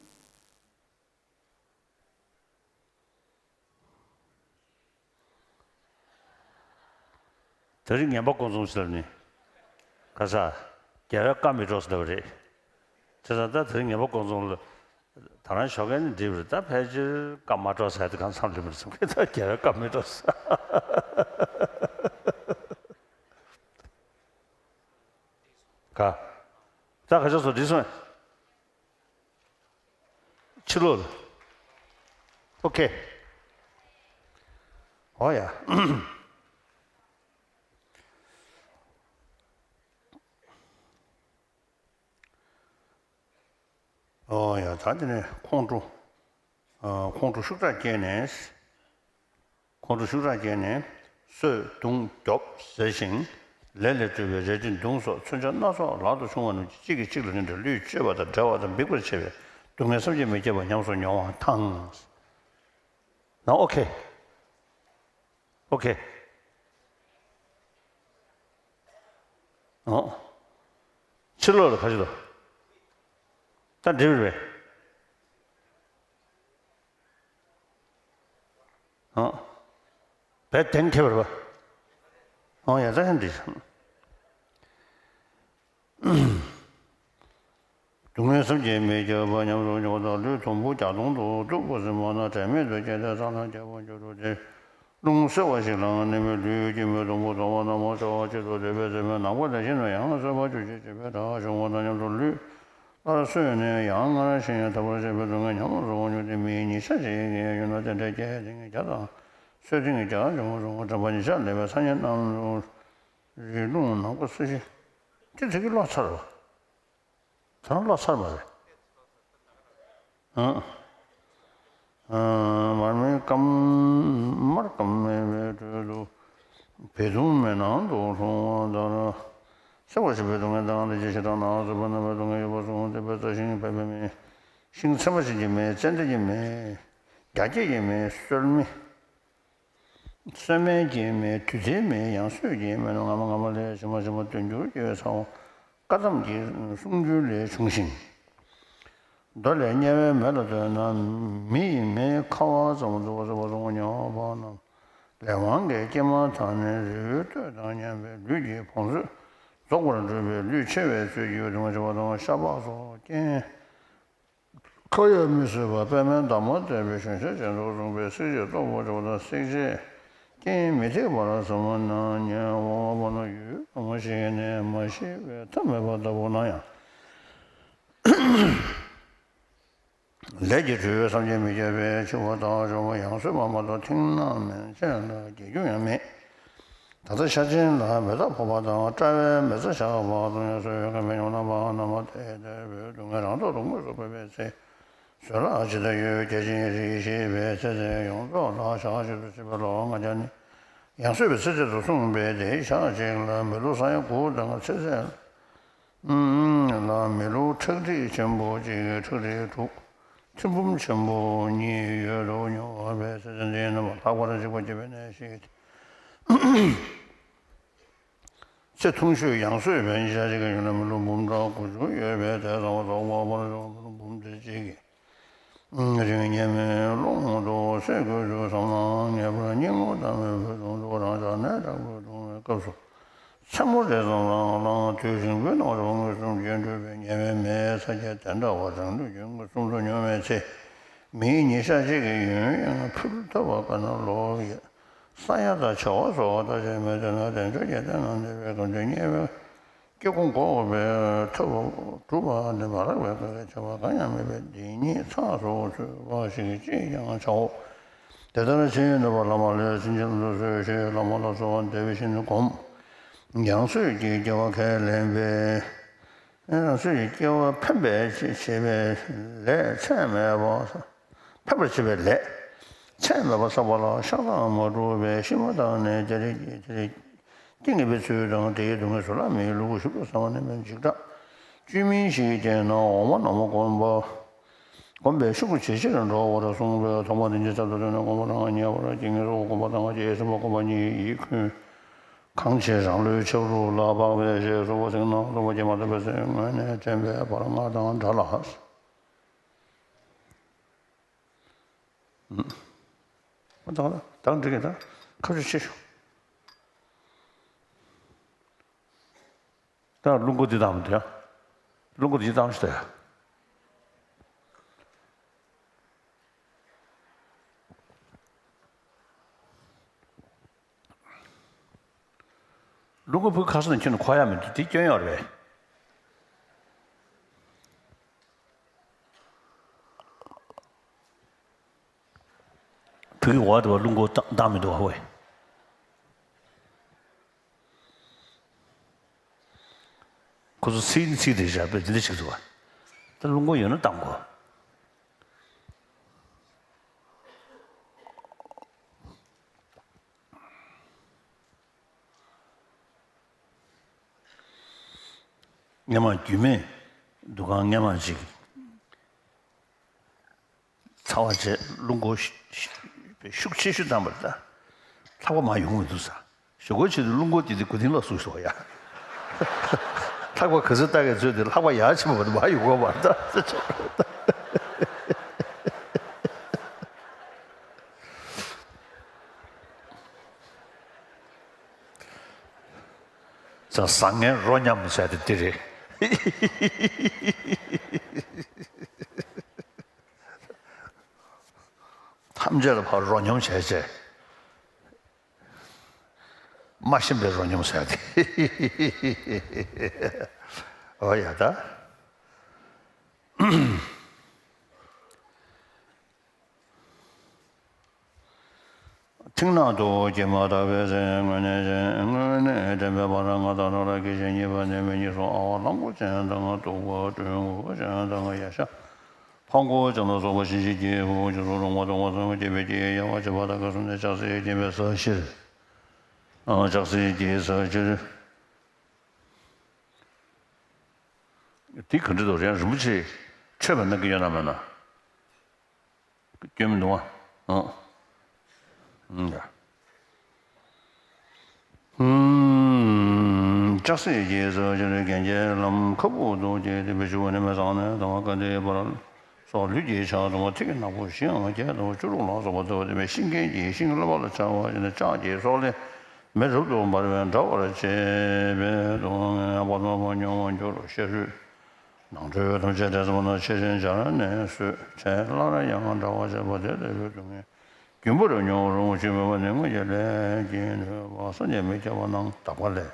དེ་རིང་ངན་པ་ཀུན་སློང་ཟེར་ནི། ག་ས། རྒྱལ་བའི་བཀའ་མི་སྒྲོགས་ཟེར་བ་རེད། བྱས་ཙང་ད་དེ་རིང་ངན་པ་ཀུན་སློང་ལ། ད་རང་ཞོགས་ཀས་ནི་འགྲིག་པ་རེད། ད་ཕལ་ཆེར་བཀའ་མ་སྒྲོགས་ཟེར་དེ་གང་འཚམ་ལེ་མི་འཚམ་གི་ད་རྒྱལ་བའི་བཀའ་མི་སྒྲོགས་ཟེར། ག་ད་ག་ཅག་སོ་འགྲིག་སོང་། ཕྱི་ལོགས་ལ། ཨོ་ཁེ། ཨོ་ཡ། ཨོ་ཡ་ད་དེ་ནས་ཁོང་ཁྲོ། ཨ་ཁོང་ཁྲོ་ཤུགས་དྲག་སྐྱེས་ནས། ཁོང་ཁྲོ་ཤུགས་དྲག་སྐྱེས་ནས་གསོད་རྡུང་རྒྱོབ་ཟེར་ཞིང་ལས་ལས་གྲུབ་པའི་རལ་གྲི་མདུང་སོགས་མཚོན་ཆ་སྣ་ཚོགས་ལག་ཏུ་ཕྱུང་བ་རྣམས་ཀྱིས་གཅིག་གིས་གཅིག་ལ་འགྲན་ཏེ་ལུས་གཅོད་པ་དང་འབྲལ་བ་དང་འབིགས་པར་བྱེད་པའི་སྡུག་བསྔལ་བསམ་གྱིས་མི་ཁྱབ་པ་ཉམས་སུ་མྱོང་བ་དང་། ན་ཨོ་ཁེ། ཨོ་ཁེ། ཨོ། ཕྱི་ལོགས་ལ་ག་ཅི་ལོ། ད་འགྲིག་རེད་པས། ཨོ། བས་གདེང་ཁེལ་བ་རེད་པ། ཨོ་ཡ་ད་ཡང་འགྲིག་སྡུག་བསྔལ་བསམ་གྱིས་མི་ཁྱབ་པ་ཉམས་སུ་མྱོང་བ་དང་ལུས་དུམ་བུ་བརྒྱ་སྟོང་དུ་གཏུབ་པ་ཟིན་པ་ན་དྲན་མེད་དུ་སྐྱེས་ཏེ་ས་ལ་འགྱེལ་བར་འགྱུར་རོ་སྟེ། རླུང་བསིལ་བ་ཞིག་ལངས་ནས་མི་ལུས་སྐྱེད་མོས་སྡོང་པོ་རྫོགས་པ་ན་མོ་ཆོག་ཅེས་སུ་འདོད་པའི་སེམས་ནམ་མཁའ་ལས་ཤིན་ཏུ་ཡང་གསལ་བར་གྱུར་ཅིག་ཅེས་པའི་སྒྲ་བྱུང་བ་དང་མཉམ་དུ་ལུས་སླར་གསོས་ནས་ཡང་སྔར་བཞིན་ཡང་དག་པར་བྱེད་པའི་སྡུག་བསྔལ་ཉམས་སུ་མྱོང་སྟེ་མིའི་ཉིན་ཞག་ཅིག་གི་ཡུན་ལ་དེ་འདྲའི་སྐྱེ་ལྡན་གྱི་བརྒྱ་དང་ སྲོད་ཐུན་གྱི་རྒྱ་གར་འབྱུང་པོ་རྫོགས་པ་དྲན་པ་ཉིད་ཆར་ལེགས་པའི་ཐ་སྙད་རྣམས་རུ། རི་ལུང་ནམ་མཁའ་སུ་ཞིག །དེ་ཚིག་གི་ཀློག་ཚར་བ། ད་རུང་ཀློག་ཚར་མ་རེད། ཨང་། ཨང་། མར་མེ་སྐམ། མར་སྐམ་མེད་པའི་ཁྲོད་དུ། བད་དུམ་མེ་ནང་དུ་ལྷུང་བ་ལྟར། སེམས་པ་ཞི་བའི་སྡུག་བསྔལ་དང་ལས་ཀྱི་ཞེ་སྡང་དང་སྲིད་པ་ནམ་མཁའི་སྡུག་བསྔལ་ཡོད་པར་གསུངས་ཏེ། བད་ཚ་ཞིང་བད་པའི་མེ། ཤིང་ཚན་པ་ཅན་གྱི་མེ། ཙན་དན་གྱི་མེ། རྒྱ་སྐྱེགས་ཀྱི་མེ། སོལ་མེ། སོལ་མའི་སྐྱེད་མེ། དུས་མཐའི་མེ། ཡང་སོས་ཀྱི་མེ་རྣམས་སྔ་མ་སྔ་མ་ལས་ཞིབ་མ་ཞིབ་མ་བཏོན་གྱུར་ཅིག་ཚ་བོ་བཀའ་གདམས་ཀྱི་གསུང་རྒྱུན་ལས་བྱུང་ཞིང་། མདོ་ལས་དམྱལ་བའི་མེ་ལ་ལྟོས་ན་མེ་ཡི་མེ་ཁ་བ་ཙམ་འཛུགས་པ་ཟེར་བ་སོགས་ཉམས་པ་རྣམས་ལས་དབང་གིས་སྐྱེས་མ་ཐག་ནས་རི་བོའི་གཏོས་དང་མཉམ་པའི་ལུས་ཀྱི་བོངས་ཚོད་རྫོགས་པར་འགྲུབ་པའི་ལུས་ཆེ་བའི་ཚུལ་གྱིས་སྡུག་བསྔལ་ཆེ་བ་དང་ཤ་པགས་སོགས་རྐྱེན། ཁ་ཡ་མི་བཟོད་པ་པདྨའི་འདབ་མ་བསྟོད་པའི་ཞོན་ཤེས་ཅན་དུ་གསུངས་པའི་བསྲེག་བཅད་ལྟོ་ཕོག་བྱ་བ་དང་བསྲེག་བཅད་རྐྱེན་མི་ཐེག་པར་བསམ་པ་ན་ཉེ་བར་མ་ནོར་ཡུལ་ངོ་མ་ཞིག་ནས་མ་ཤི་བའི་ཐབས་མེད་པ་ལྟ་བུ་ན་ཡང་། ལས་ཀྱི་འཁྲུལ་བས་བསམ་གྱིས་མི་ཁྱབ་པའི་འཆི་བ་དང་འབྱུང་བ་ཡང་སོས་པ་མ་གཏོགས་མཐིང་ནག་མན་ཆད་ལ་རྒྱལ་རྒྱུ་ཡང་མེད། ད་ལྟ་ཤ་ཆེན་ལ་མེ་སྟག་ཕོག་པ་དང་སྤྲ་བའི་མེ་བཙའ་བཞག་པ་དང་ཡང་སོས་ཡོད་མཁན་མི་ཉུང་ན་མ་ནམ་མ་དེ་ལྟ་བུའི་སྡུག་བསྔལ་རང་ཐོག་ཏུ་དངོས་སུ་བབས་པའི་ཚེ། བཟོད་གླགས་ཇི་ལྟར་ཡོད་བརྒྱ་བྱིན་རིགས་ཞེས་པའི་ཚེ་ཚད་ཡོངས་རྫོགས་ལ་ཞག་གཅིག་ཏུ་བྱེད་པ་ལ་ལྔ་བརྒྱ་ནི། ཡང་སོས་པའི་ཚེ་ཚད་དུ་གསུངས་པས་དེའི་ཞག་གཅིག་ལ་མི་ལོ་ས་ཡ་དགུ་དང་ཚེ་ཚད་ལ་མི་ལོ་ཁྲག་ཁྲིག་ཆེན་པོ་གཅིག་ཁྲག་ཁྲིག་དྲུག་ཐུན་འབུམ་ཆེན་པོ་གཉིས་ཡོད་དོ་མྱོང་བ་བས་ཚེ་ཚད་འདི་རྣམ་པ་ལྷག་པར་འཇིགས་པ་སྐྱེ་བའི་གནས་ཤིག་སྟེ། ཚེ་ཐུང་ཤོས་ཡང་སོས་པའི་ཉིན་ཞག་གཅིག་གི་ཡུན་ལ་མི་ལོ་འབུམ་ཕྲག་དགུ་བཅུ་ཡོད་པས་དེ་ཚང་བ་རྫོགས་པ་པར་འཇོག་མི་ལོ་འབུམ་སྡེ་གཅིག་གི་རིང་སྙེ་མའི་ཀློང་དུ་སྲེག་དགོས་ཚུལ་བསམ་ན་ངེས་པར་སྙིང་ངོ་ཏམ་པའི་འབུ་དུང་དུ་རང་ཅག་ནད་དྲག་པོས་གདུང་བའི་སྐབས་སུ། མཚན་མོ་རེ་ཙམ་ལའང་བླངས་དུས་ཤིང་བུའི་ནང་རུ་མངོན་སུམ་གྱིས་འགྲུལ་བའི་ཉེ་བའི་མེའི་ས་ཆ་དེ་འདྲ་བ་རང་ལུས་ཀྱིས་མངོན་སུམ་དུ་མྱོང་བའི་ཚེ། མིའི་ཉིན་ཞག་གཅིག་གི་ཡུན་ཡང་ཕུལ་ཐུབ་པ་དཀའ་ན་ལོ་ཡི། ས་ཡ་དང་བྱ་བ་སོགས་ལྟ་ཅི་མི་འདོད་ན་དལ་འབྱོར་གྱི་རྟེན་ལ་གནས་པའི་སྐབས་དུས་དམྱལ་བའི་སྐྱེ་སྒོ་འགོག་པའི་ཐབས་སྒྲུབ་པ་ནི་མ་རག་པའི་སྐབས་ཀྱི་བྱ་བ་གང་ཡང་མེད་པས་འདི་ཉིད་ཚགས་སུ་ཚུད་པ་ཞིག་ཅེས་ཀྱང་བྱའོ། དེ་ལྟར་ཕྱིན་ནུས་པ་བླ་མ་ལས་ཕྱིན་ཅི་ལོག་ཏུ་བཟོད་ཞེས་བླ་མ་ལ་གསོལ་བ་འདེབས་ཤིང་སྒོམ། ཡང་སོས་ཀྱི་སྐྱེ་བ་ཁས་ལེན་པའི། ཡང་སོས་ཀྱི་སྐྱེ་བ་ཕན་པའི་ཆེད་བྱེད་པའི་ལས་ཚད་མེད་པ། ཕན་པར་བྱེད་པའི་ལས་ཚད་མེད་པ་བསགས་པ་ལ་བཤགས་སྟངས་མ་གྲུབ་པས་ཤི་བ་དང་ནི་དེ་རིགས་ཀྱི་དེ་རིགས་ཀྱི་ངེས་པའི་ཚུལ་དང་དེའི་སྡུག་བསྔལ་གཟུགས་ལ་མིའི་ལུས་པོ་ཞིག་ཏུ་བསམ་པ་ནི་མེད་འཇིགས་སྐྲག་བཅོས་མིན་ཞིག་སྐྱེས་ན་འོ་མ་རྣམས་སྒོམ་པ། སྒོམ་པའི་ཤུགས་ཇེ་ཆེར་འགྲོ་བར་གསུངས་པས་ཐོག་མ་དེ་ཉིད་ཚད་དུ་ཐོན་ནས་སྒོམ་པ་དང་ཉེ་བར་སྐྱེ་ངེས་སོགས་སྒོམ་པ་དང་བཅས་སེམས་པ་སྒོམ་པ་གཉིས་ཡིད་ཁུངས་གང་ཆེ་རང་ལུས་ཆགས་ལུགས་ལ་དཔག་པའི་ཞེས་གསུངས་པ་ཟིན་ན་གསུངས་པ་སྐྱེས་མ་ཐག་པའི་ཚེ་སྔོན་ནས་དྲན་པའི་བར་ལྔ་དང་འདྲ་ལ། ད་ད་འགྲིག་གི་ད་ཁ་ཆུ་ཆེ་ཤོག་ད་རླུང་སྒོ་འདི་བཏང་མི་འདུག་ཡ། རླུང་སྒོ་འདི་བཏང་ཤི་ད་ཡ། རླུང་སྒོ་བུ་ཁ་སང་ནས་ཁྱོན་ནས་འཁོར་ཡ་མི་འདུག་དེ་སྐྱོན་ཡོད་རེད། བུ་གི་འོག་དེ་བ་རླུང་སྒོ་བཏང་མི་འདུག་བ་ཝེ། ཁོ་ཚོ་ཚིག་ནི་ཚིག་དེ་བཞག་པས་འདི་འདྲ་ཞིག་འདུག་བ། ད་རླུང་སྒོ་ཡོད་ན་བཏང་དགོས། སྔས་མ་རྒྱུས་མེད་འདུ་ཁང་སྔས་མ་ཅིག་ཚ་བ་བྱས་རླུང་སྒོ་ཤུགས་ཆེ་ཤོས་བཏང་པ་རེད་ད། ལྷགས་པ་མར་ཡོང་མི་འདུག་ས། ཞོགས་ཀའི་ཆེད་དུ་རླུང་སྒོ་དེ་དེ་སྒོ་ཐིང་ལ་ཟུག་སོང་ཡ། ལྷགས་པ་ག་ཚོད་ལྟ་གི་ཚོད་དེ་ལྷགས་པ་ཡར་ཕྱིན་པ་མར་ཡོང་གི་མ་རེད་ད། ཙང་བཟང་ངན་རོ་མཉམ་ཟེར་དེ་འདི་རེད། ཐམས་ཅད་ལ་ཕར་རོ་མཉམ་བྱས་བྱས། མ་ཤེས་པའི་རོ་མཉམ་ཟེར་དེ། འོ་ཡ་ད། མཐིང་ནག་ཏུ་སྐྱེས་མ་ཐག་པའི་ཚེ། དངོས་གནས་ཅན། དངོས་གནས་དྲན་པའི་བར་ང་དང་ནོར་ལ་སྐད་ཅིག་གཉིས་པ་ནས་མི་གཉིས་སུ། ཨ་ཝ་གླང་པོ་ཅན་དང་གདུག་པ་སྤྲུལ་སྐུ་ཅན་དང་ཡ་ཤ་ཕག་མགོ་ཅན་ལ་སོགས་པ་གཤིན་རྗེའི་སྐྱེས་བུ་ཁྱེད་ཚོ་རུང་བ་དང་བ་ཚང་གི་སྐྱེས་པའི་སྐྱེས་ཡ་བ་བྱེད་པ་དག་གི་གསུམ་ནས་ལྕགས་སྲེག་བགྱིས་པའི་ས་གཞིར། ལྕགས་སྲེག་བགྱིས་ས་གཞིར། དེ་ག་འདྲ་འདུག་ཡང་རིན་པོ་ཆེ་མཆོད་པ་གནང་གི་ཡོད་ན་མེད་ན། སྐྱོན་མི་འདུག་ཨ། ཨང་། ཨང་། ལྕགས་སྲེག་བགྱིས་ས་གཞིར་གན་རྐྱལ་ལམ་ཁ་སྦུག་ཏུ་སྐྱེས་ཏེ་བི་ཤུ་ཝ་ནི་མེ་བཟང་ནས་དང་བ་ཀ་ཏི་བར། སོགས་ལུས་ཀྱི་ཕྱག་དང་ཐིག་གི་ནག་པོ་བཞི་འམ་བརྒྱད་དང་བཅུ་དྲུག་ལ་སོགས་པ་ལྟ་བུ་དེ་མེད་ཤིང་རྐན་གྱི་ཤིང་རློན་པ་ལ་འཆར་བ་བཞིན་ལྕགས་ཀྱི་སོག་ལེ་མེ་རབ་ཏུ་འབར་བས་འདྲ་བར་བྱེད་པའི་སྡུག་བསྔལ་པ་དང་པོ་མྱོང་བར་འགྱུར་རོ། ཤ་རུས་ནང་ཁྲོལ་ཐམས་ཅད་འབྲས་བུ་ན་ཆེ་ཆུང་སྦྱར་ནས་སོས་བྲལ། སླར་ཡང་འདྲ་བར་བྱེད་པ་དེ་ལྟ་བུའི་སྡུག་བསྔལ་རྒྱུན་པར་མྱོང་རུང་། ཆོས་མེད་པ་ནི་སྔོན་གྱི་ལས་ཀྱིས་གནོད་པ། སངས་རྒྱས་མི་ཁྱབ་པ་རྣམས་དག་པ་ལས།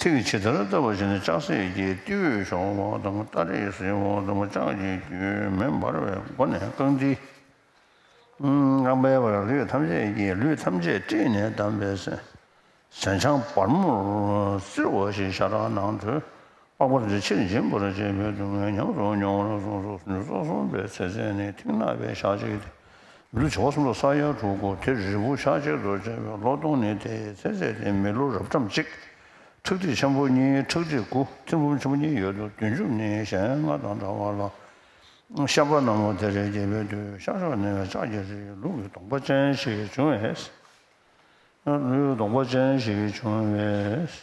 ཐིག་ཇི་ལྟར་བཏབ་པ་བཞིན་ལྕགས་སྲེག་གི་ཏི་འོད་ཤོར་བ་དང་སྟ་རེ་གཟེར་བ་དང་ལྕགས་ཀྱི་རྒྱུས་མེ་འབར་བའི་སྒོ་ནས་རྐང་མཐིལ། རྐང་པའི་བར་ལུས་ཐམས་ཅད་ཀྱི་ལུས་ཐམས་ཅད་དཀྲིས་ནས་བསྡམས་པའི་ཟས་ཟན་ཆང་སྦར་མོར་བཙིར་བ་བཞིན་ཤ་ཁྲག་ནང་གྲོལ། པགས་པ་དེ་ཕྱིར་འབྱིན་པར་བྱེད་པའི་སྡུག་བསྔལ་ཉམས་སུ་མྱོང་བར་གསུངས་སོ། ལུས་རྩ་གསུམ་པའི་ཚེ་ཚད་ནི་མཐིང་ནག་པའི་ཞག་གཅིག་སྟེ། མི་ལོ་བྱེ་བ་གསུམ་དང་ས་ཡ་དྲུག་གོ། དེ་རིལ་བུ་ཞག་གཅིག་ཏུ་བྱས་པའི་ལོ་སྟོང་ནི་དེའི་ཚེ་ཚད་དེ་མི་ལོ་རབ་ཀྲམ་གཅིག་ཁྲག་ཁྲིག་ཆེན་པོ་གཉིས། ཁྲག་ཁྲིག་དགུ། ཐེར་འབུམ་ཆེན་པོ་གཉིས་ཡོད་དོ། བདུན་ཅུ་ནི་གཞན་ལྔ་དང་འདྲ་བ་ལ། བཤན་པ་རྣམས་དེར་སྐྱེས་པའི་དུས་ཤར་ཕྱོགས་ནས་ལྕགས་ཀྱི་རིའི་ལུག་གི་གདོང་པ་ཅན་ཞིག་བྱུང་བས། ལུག་གི་གདོང་པ་ཅན་ཞིག་བྱུང་བས།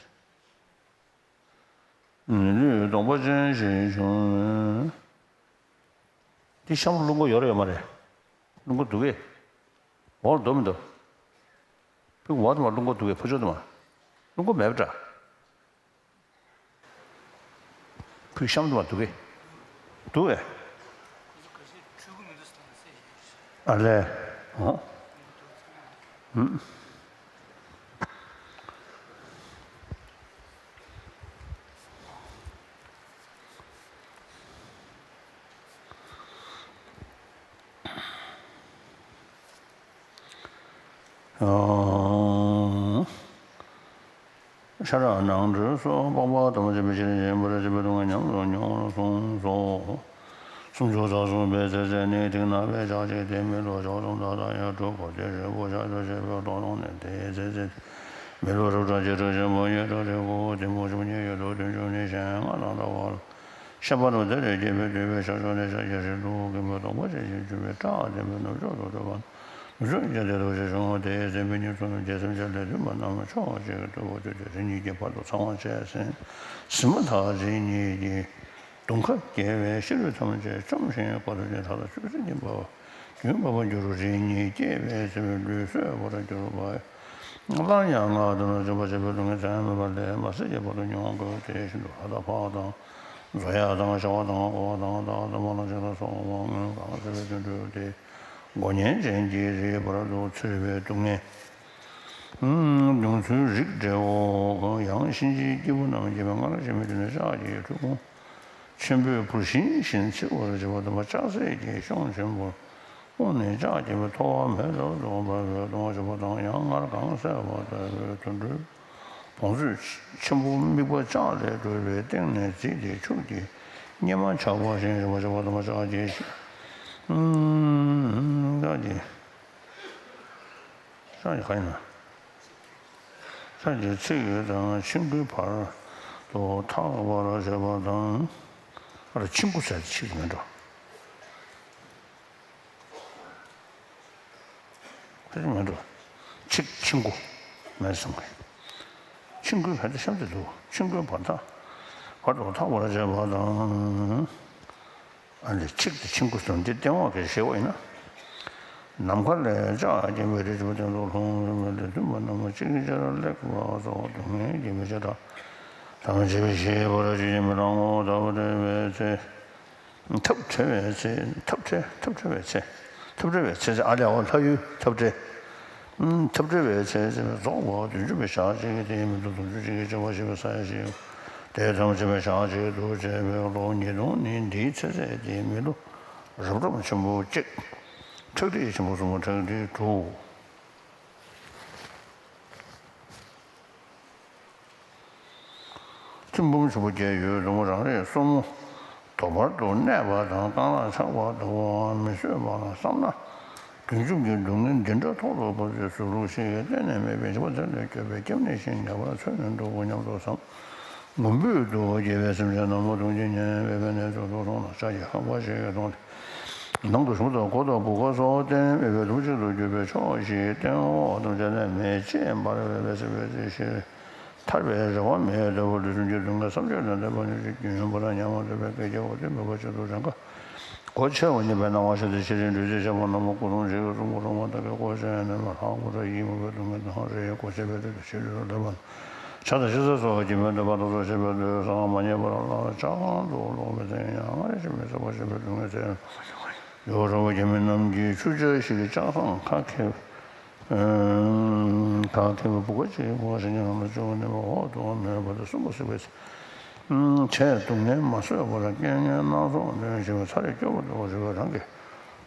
ལུས་གདོང་པ་ཅན་ཞིག་བྱུང་། འདི་གཤམ་རླུང་སྒོ་ཡོད་རེད་ཡོད་མ་རེད། རླུང་སྒོ་འདུག་གས། འོག་ལ་འདུག་མི་འདུག་ཕུག་འོག་དུ་མ་རླུང་སྒོ་འདུག་གས། ཕུ་ཕྱོགས་དུ་མ་རླུང་སྒོ་མེད་པ་འདྲ། ཕུག་གཤམ་དུ་མ་འདུག་གས། འདུག་གས། ཨ་ལས། ཨོ། ཧུམ། ཤ་ཁྲག་ནང་གྲོལ་སོགས་སྤངས་པ་དམ་པ་བྱས་པའི་ཕྱིར་འབྱིན་པར་བྱེད་པའི་སྡུག་བསྔལ་ཉམས་སུ་མྱོང་བར་གསུངས་སོ། སུམ་ཅུ་རྩ་གསུམ་པའི་ཚེ་ཚད་ནི་མཐིང་ནག་པའི་ཞག་གཅིག་སྟེ་མི་ལོ་བྱེ་བ་གསུམ་དང་ས་ཡ་དྲུག་གོ། དེ་རིལ་བུ་ཞག་ཏུ་བྱས་པའི་ལོ་སྟོང་ནི་དེའི་ཚེ་ཚད་མི་ལོ་རབ་ཀྲམ་གཅིག་ཁྲག་ཆེན་པོ་གཉིས། ཁྲག་ཁྲིག་དགུ། ཐེར་འབུམ་ཆེན་པོ་གཉིས་ཡོད་དོ། བདུན་ཅུ་ནི་གཞན་ལྔ་དང་འདྲ་བ་ལ། བཤན་པ་རྣམས་དེར་སྐྱེས་པའི་དུས་སྦེ་ཤར་ཕྱོགས་ནས་ཤར་གྱི་རིའི་ལུག་གི་མོ་གདོང་པ་ཅན་ཞིག་བྱུང་བས་བཀྲག་ལྡན་པའི་ནུབ་ཕྱོགས་སུ་བྲོས་པ། ནུབ་ཕྱོགས་ཀྱི་དེ་ཐོབ་ཅེས་བྱུང་བ་དེའི་ཚེ་མི་གཉིས་སུ་རྒྱལ་སྲིད་ཅན་ལས་བཏུས་པ་རྣམས་ཕྱོགས་གཅིག་ཏུ་བུད་དེ་རི་གཉིས་ཀྱི་བར་དུ་ཚང་བར་བྱས་ཟིན། ཟིན་མ་ཐག་རི་གཉིས་ཀྱི་གདོང་ཁ་བརྒྱལ་བས་ཤ་རུས་ཐམས་ཅད་བཅོམ་ཞིང་གོ་ཐོབ་ཅིང་ཁྲག་དང་ཆུ་སེར་གྱིས་འབབ་པ། རྒྱུན་འབབ་པར་འགྱུར་རོ། རི་གཉིས་སྐྱེས་པའི་ཚེ་ལུས་གསོས་པར་འགྱུར་བ། སླར་ཡང་ངག་ཏུ་ན་འཇིགས་པ་བྱེད་པའི་སྡུག་བསྔལ་ཚད་མེད་པ་ལས་མ་ཟད་ཀྱི་བར་དུ་མྱོང་དགོས། དེ་བཞིན་དུ་ལྷ་དང་ཕག་དང་། མཛོ་ཡག་དང་ཞ་བ་དང་ཀོ་བ་དང་སྟག་དང་མ་ལང་ཅིག་ལ་སོགས་པ་སྔོན་གང་ཟེར་བའི་དུད་འགྲོ་སྟེ། མགོ་བརྙན་ཅན་གྱི་རིའི་བར་དུ་ཚུད་པའི་སྡུག་བསྔལ་མྱོང་ཚུལ་རིགས་འགྲེའོ། ཡང་གཤིན་རྗེའི་སྐྱེས་བུ་རྣམས་སྐྱེས་པའི་སྔར་ཕྱི་མའི་དུས་ན་ལྕགས་ཀྱི་ཁྲུས་ཁུང་ཆེན་པོས་བུར་ཤིང་བཞིན་འཚིག་པར་བྱེད་པ་དམ་པ་ལྕགས་སྲེག་གི་གཤོང་ཆེན་པོར་ལྷུང་ནས་ལྕགས་ཀྱི་ཐོ་བ་མེ་རབ་ཏུ་འབར་བའི་གདུང་བ་ཆེན་པོ་དང་། ཡང་སྔར་གང་གསལ་བ་ལྟ་བུའི་དུད་འགྲོའི་བང་མཛོད་ཆེན་པོ་དམིགས་པ་ལྕགས་ལས་གྲུབ་པའི་སྟེང་ནས་བརྫིས་ཏེ་ཕྱུགས་ཀྱི་སྙེ་མ་ཆགས་པ་བཞིན་བྱེད་པ་ཆེན་པོ་དམ་པ་ལྕགས་ཀྱི་ལྕགས་ཀྱི། ལྕགས་ཀྱི་ག་ཡིན་ན། ལྕགས་ཀྱི་ཚིགས་དང་ཆིང་གུའི་བར་དུ་འཐག་པར་བྱེད་པ་དང་། ཨ་ར་ཆིང་གུ་ཟེར་ཏེ་ཆིག་མེད་འགྲོ། ཕལ་ཆེར་མེད་འགྲོ། ཆིག་ཆིང་གུ་མེད་བསམ་གི། ཆིང་གུའི་བར་དུ་གཤམ་དུ་འདུག་ཆིང་གུའི་བར་འཐག་བར་དུ་འཐག་པར་བྱེད་པ་དང་། ཨ་ནི་ཆིག་དེ་ཆིང་གུ་སོང་འདི་སྟེང་འོག་གི་ཞེས་པ་ཡིན་ན། ནམ་མཁའ་ལས་ལྕགས་ཀྱི་མེ་རི་ཆུ་བོ་སྟེང་དུ་ལྷུང་། མེ་ལས་མཐུན་པ་རྣམས་ཅིག་ཅར་ལེགས་པ་སོགས་སྡུག་བསྔལ་གྱི་མེ་ལྕེ་དག་ཐམས་ཅད་ཞི་བར་བྱེད་ཀྱི་མི་ལང་ངོ་། ཐབས་བྲལ་བའི་ཚེ། ཐབས་བྲལ་བའི་ཚེ། ཐབས་བྲལ། ཐབས་བྲལ་བའི་ཚེ། ཐབས་བྲལ་བའི་ཚེ་ཚེ་ཨ་ལས་འོ་ལྷ་ཡུལ་ཐབས་བྲལ། ཐབས་བྲལ་བའི་ཚེ་ཚེ་རྫོགས་པ་བདུན་ཅུ་པའི་ཞག་གཅིག་གི་དེའི་མི་ལོ་སུམ་ཅུ་གཅིག་གི་བྱེ་བ་བཞི་པའི་ས་ཡ་བཞི། དེ་ཐམས་ཅད་པའི་ཞག་གཅིག་ཏུ་བྱས་པའི་ལོ་ཉིས་སྟོང་ནི་འདིའི་ཚེ་ཚད་དེའི་མི་ལོ་རབ་ཀྲམ་ཆེན་པོ་གཅིག་ཁྲག་ཁྲིག་ཆེན་པོ་གསུམ། ཁྲག་ཁྲིག་དྲུག་ཐིམ་ཕུག་ཆེན་པོ་བརྒྱད་ཡོད་རུང་རང་རེ་སོར་མོ་དོ་བར་དུ་གནས་པ་དང་། རྐང་ལག་ཆག་པ་ལྟ་བུའང་མི་བཟོད་པར་བསམ་ན། དུས་མཇུག་གི་སྡུག་བསྔལ་འདི་འདྲ་ཐོག་ཏུ་བབས་ཏེ་གཟུགས་ལུགས་ཤེས་ཀྱི་རྟེན་ནས་མེད་པའི་འཇིགས་པ་དེ་ལས་སྐྱོབ་པའི་སྐྱབས་གནས་ཤིག་ཉེ་བར་འཚོལ་ནས་འདུག་གོ་སྙམ་དུ་བསམ། ངུ་འབོད་དུ་སྐྱེས་པའི་སེམས་ཅན་རྣམས་ལ་གདུང་བྱེད་ཉེན་པའི་གནས་སུ་འདུག་སོང་ན། ཕྱག་གིས་ཁ་བ་ཞིག་གཏོང་སྟེ། ནང་དུ་གཞུང་དང་གོས་དང་བུ་ག་སོགས་གཏན་མེད་པའི་ལུགས་གཅིག་ཏུ་གྱུར་པའི་ཕྱོགས་ཤིག་སྟེང་འོག་ཐམས་ཅད་ནས་མེ་ལྕེ་འབར་བའི་སྲིད་པའི་རྩེ་ཤིང་ཐར་པའི་རེ་བ་མེད་ལྟ་བུ། ལུས་སེམས་ཀྱི་སྡུག་བསྔལ་བསམ་གྱིས་མི་ཁྱབ་པ་ཉམས་སུ་རྒྱུན་པར་ཉམས་པ་འདོད་པའི་སྐད་ཆ་འོ་དེ་མོས་པ་ཆེད་དུ་རང་དགའ། སྒོ་ཕྱེ་བ་གཉིས་པའི་སྣང་བ་ཤར་ཏེ། ཕྱི་རོལ་འདུས་བྱས་ཆེན་པོ་རྣམས་ལ་སྐུ་གདུང་བརྗིད་ཀྱི་གཟུགས་པོ་རུང་བ་དག་གིས་སྒོ་ཕྱེ་ནས་ལྷ་སྐུ་དང་ཡིད་མུག་པའི་སྡུག་བསྔལ་དང་། རེ་ཡིས་སྒོ་ཕྱེ་བའི་དུས་སུ་ཕྱི་རོལ་དུ་བསྡད་པ། ཇ་དང་ཕྱི་ས་སོགས་ཀྱིས་མི་འདོད་པ་དང་སོགས་བྱེད་པའི་དུས་སུའང་མ་རྙེད་པར་ལྷག་ཆ་གང་དུ་ལོག་པའི་ཚེ་ཡང་སྔར་བཞིན་མི་བཟོད་པ་བྱེད་པའི་སྡུག་བསྔལ་ཟེར། ཡོ་རོབ་རྒྱ་མི་རྣམས་ཀྱིས་ཆུ་བྱ་ཞིག་གི་ལྕགས་ཟམ་ཁ་ཁེབས། ཁ་ཁེབས་པའི་བུ་ག་ཅིག་བུ་ག་ཞིག་ཉམས་ལ་བཅུག་ནས་འོག་ཏུ་མེ་འབར་ཏེ་སྲུང་བ་བསྲེགས་པའི་ཚེ། ཆེས་སྡུག་བསྔལ་མ་བཟོད་པར་རྐྱེན་ངན་སྣ་ཚོགས་འདོན་བཞིན་པའི་ཚ་རེག་སྐྱོ་བོ་ལྟ་བུ་རེ་བས་རང་གི་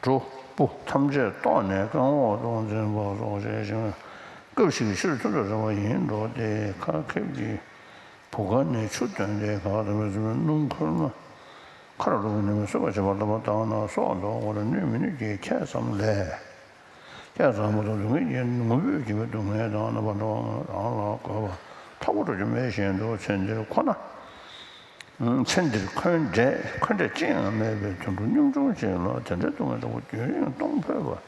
གྲོགས་པོ་ཐམས་ཅད་བཟློག་ནས་རྐང་འོག་ཏུ་འཛིན་པ་སོགས་བྱེད་ཅིང་། སྐབས་ཤིག་ཕྱིར་ཐོན་དུ་རེ་བ་ཡིན་འགྲོ་སྟེ། ཁ་ཁེབས་ཀྱི་བུ་ག་ནས་ཆུ་བཏོན་ཏེ་ག་དང་མི་བཟོད་པའི་སྣུམ་ཁོལ་མ་ཁ་རུ་བླུགས་ནས་མི་བཟོད་པ་བྱེད་པ་ལྟ་བུ་དང་ན། སྲོག་འདོར་བར་ནུས་མི་ནུས་ཀྱི་ཁྱད་ཙམ་ལས། ཁྱད་ཙམ་མ་གཏོགས་སྡུག་བསྔལ་གྱི་ངུ་འབོད་བགྱིས་པའི་སྡུག་བསྔལ་དང་རྣམ་པ་འདྲ་བ་རང་ལ་དགོས་པ་ཐོག་པ་འགྲོ་རྒྱུ་མེད་བཞིན་དུ། ཚེ་འདིར་ཁོ་ན། ཚེ་འདིར་འཁོན་འདྲེ་འཁོན་འདྲེ་ཅི་ཡང་མེད་པའི་དུད་འགྲོ་ཉམ་ཆུང་ཅིག་ལ་དེ་འདྲའི་སྡུག་བསྔལ་འདྲ་བོ་རྒྱུན་རིང་གཏོང་ཕོད་པ།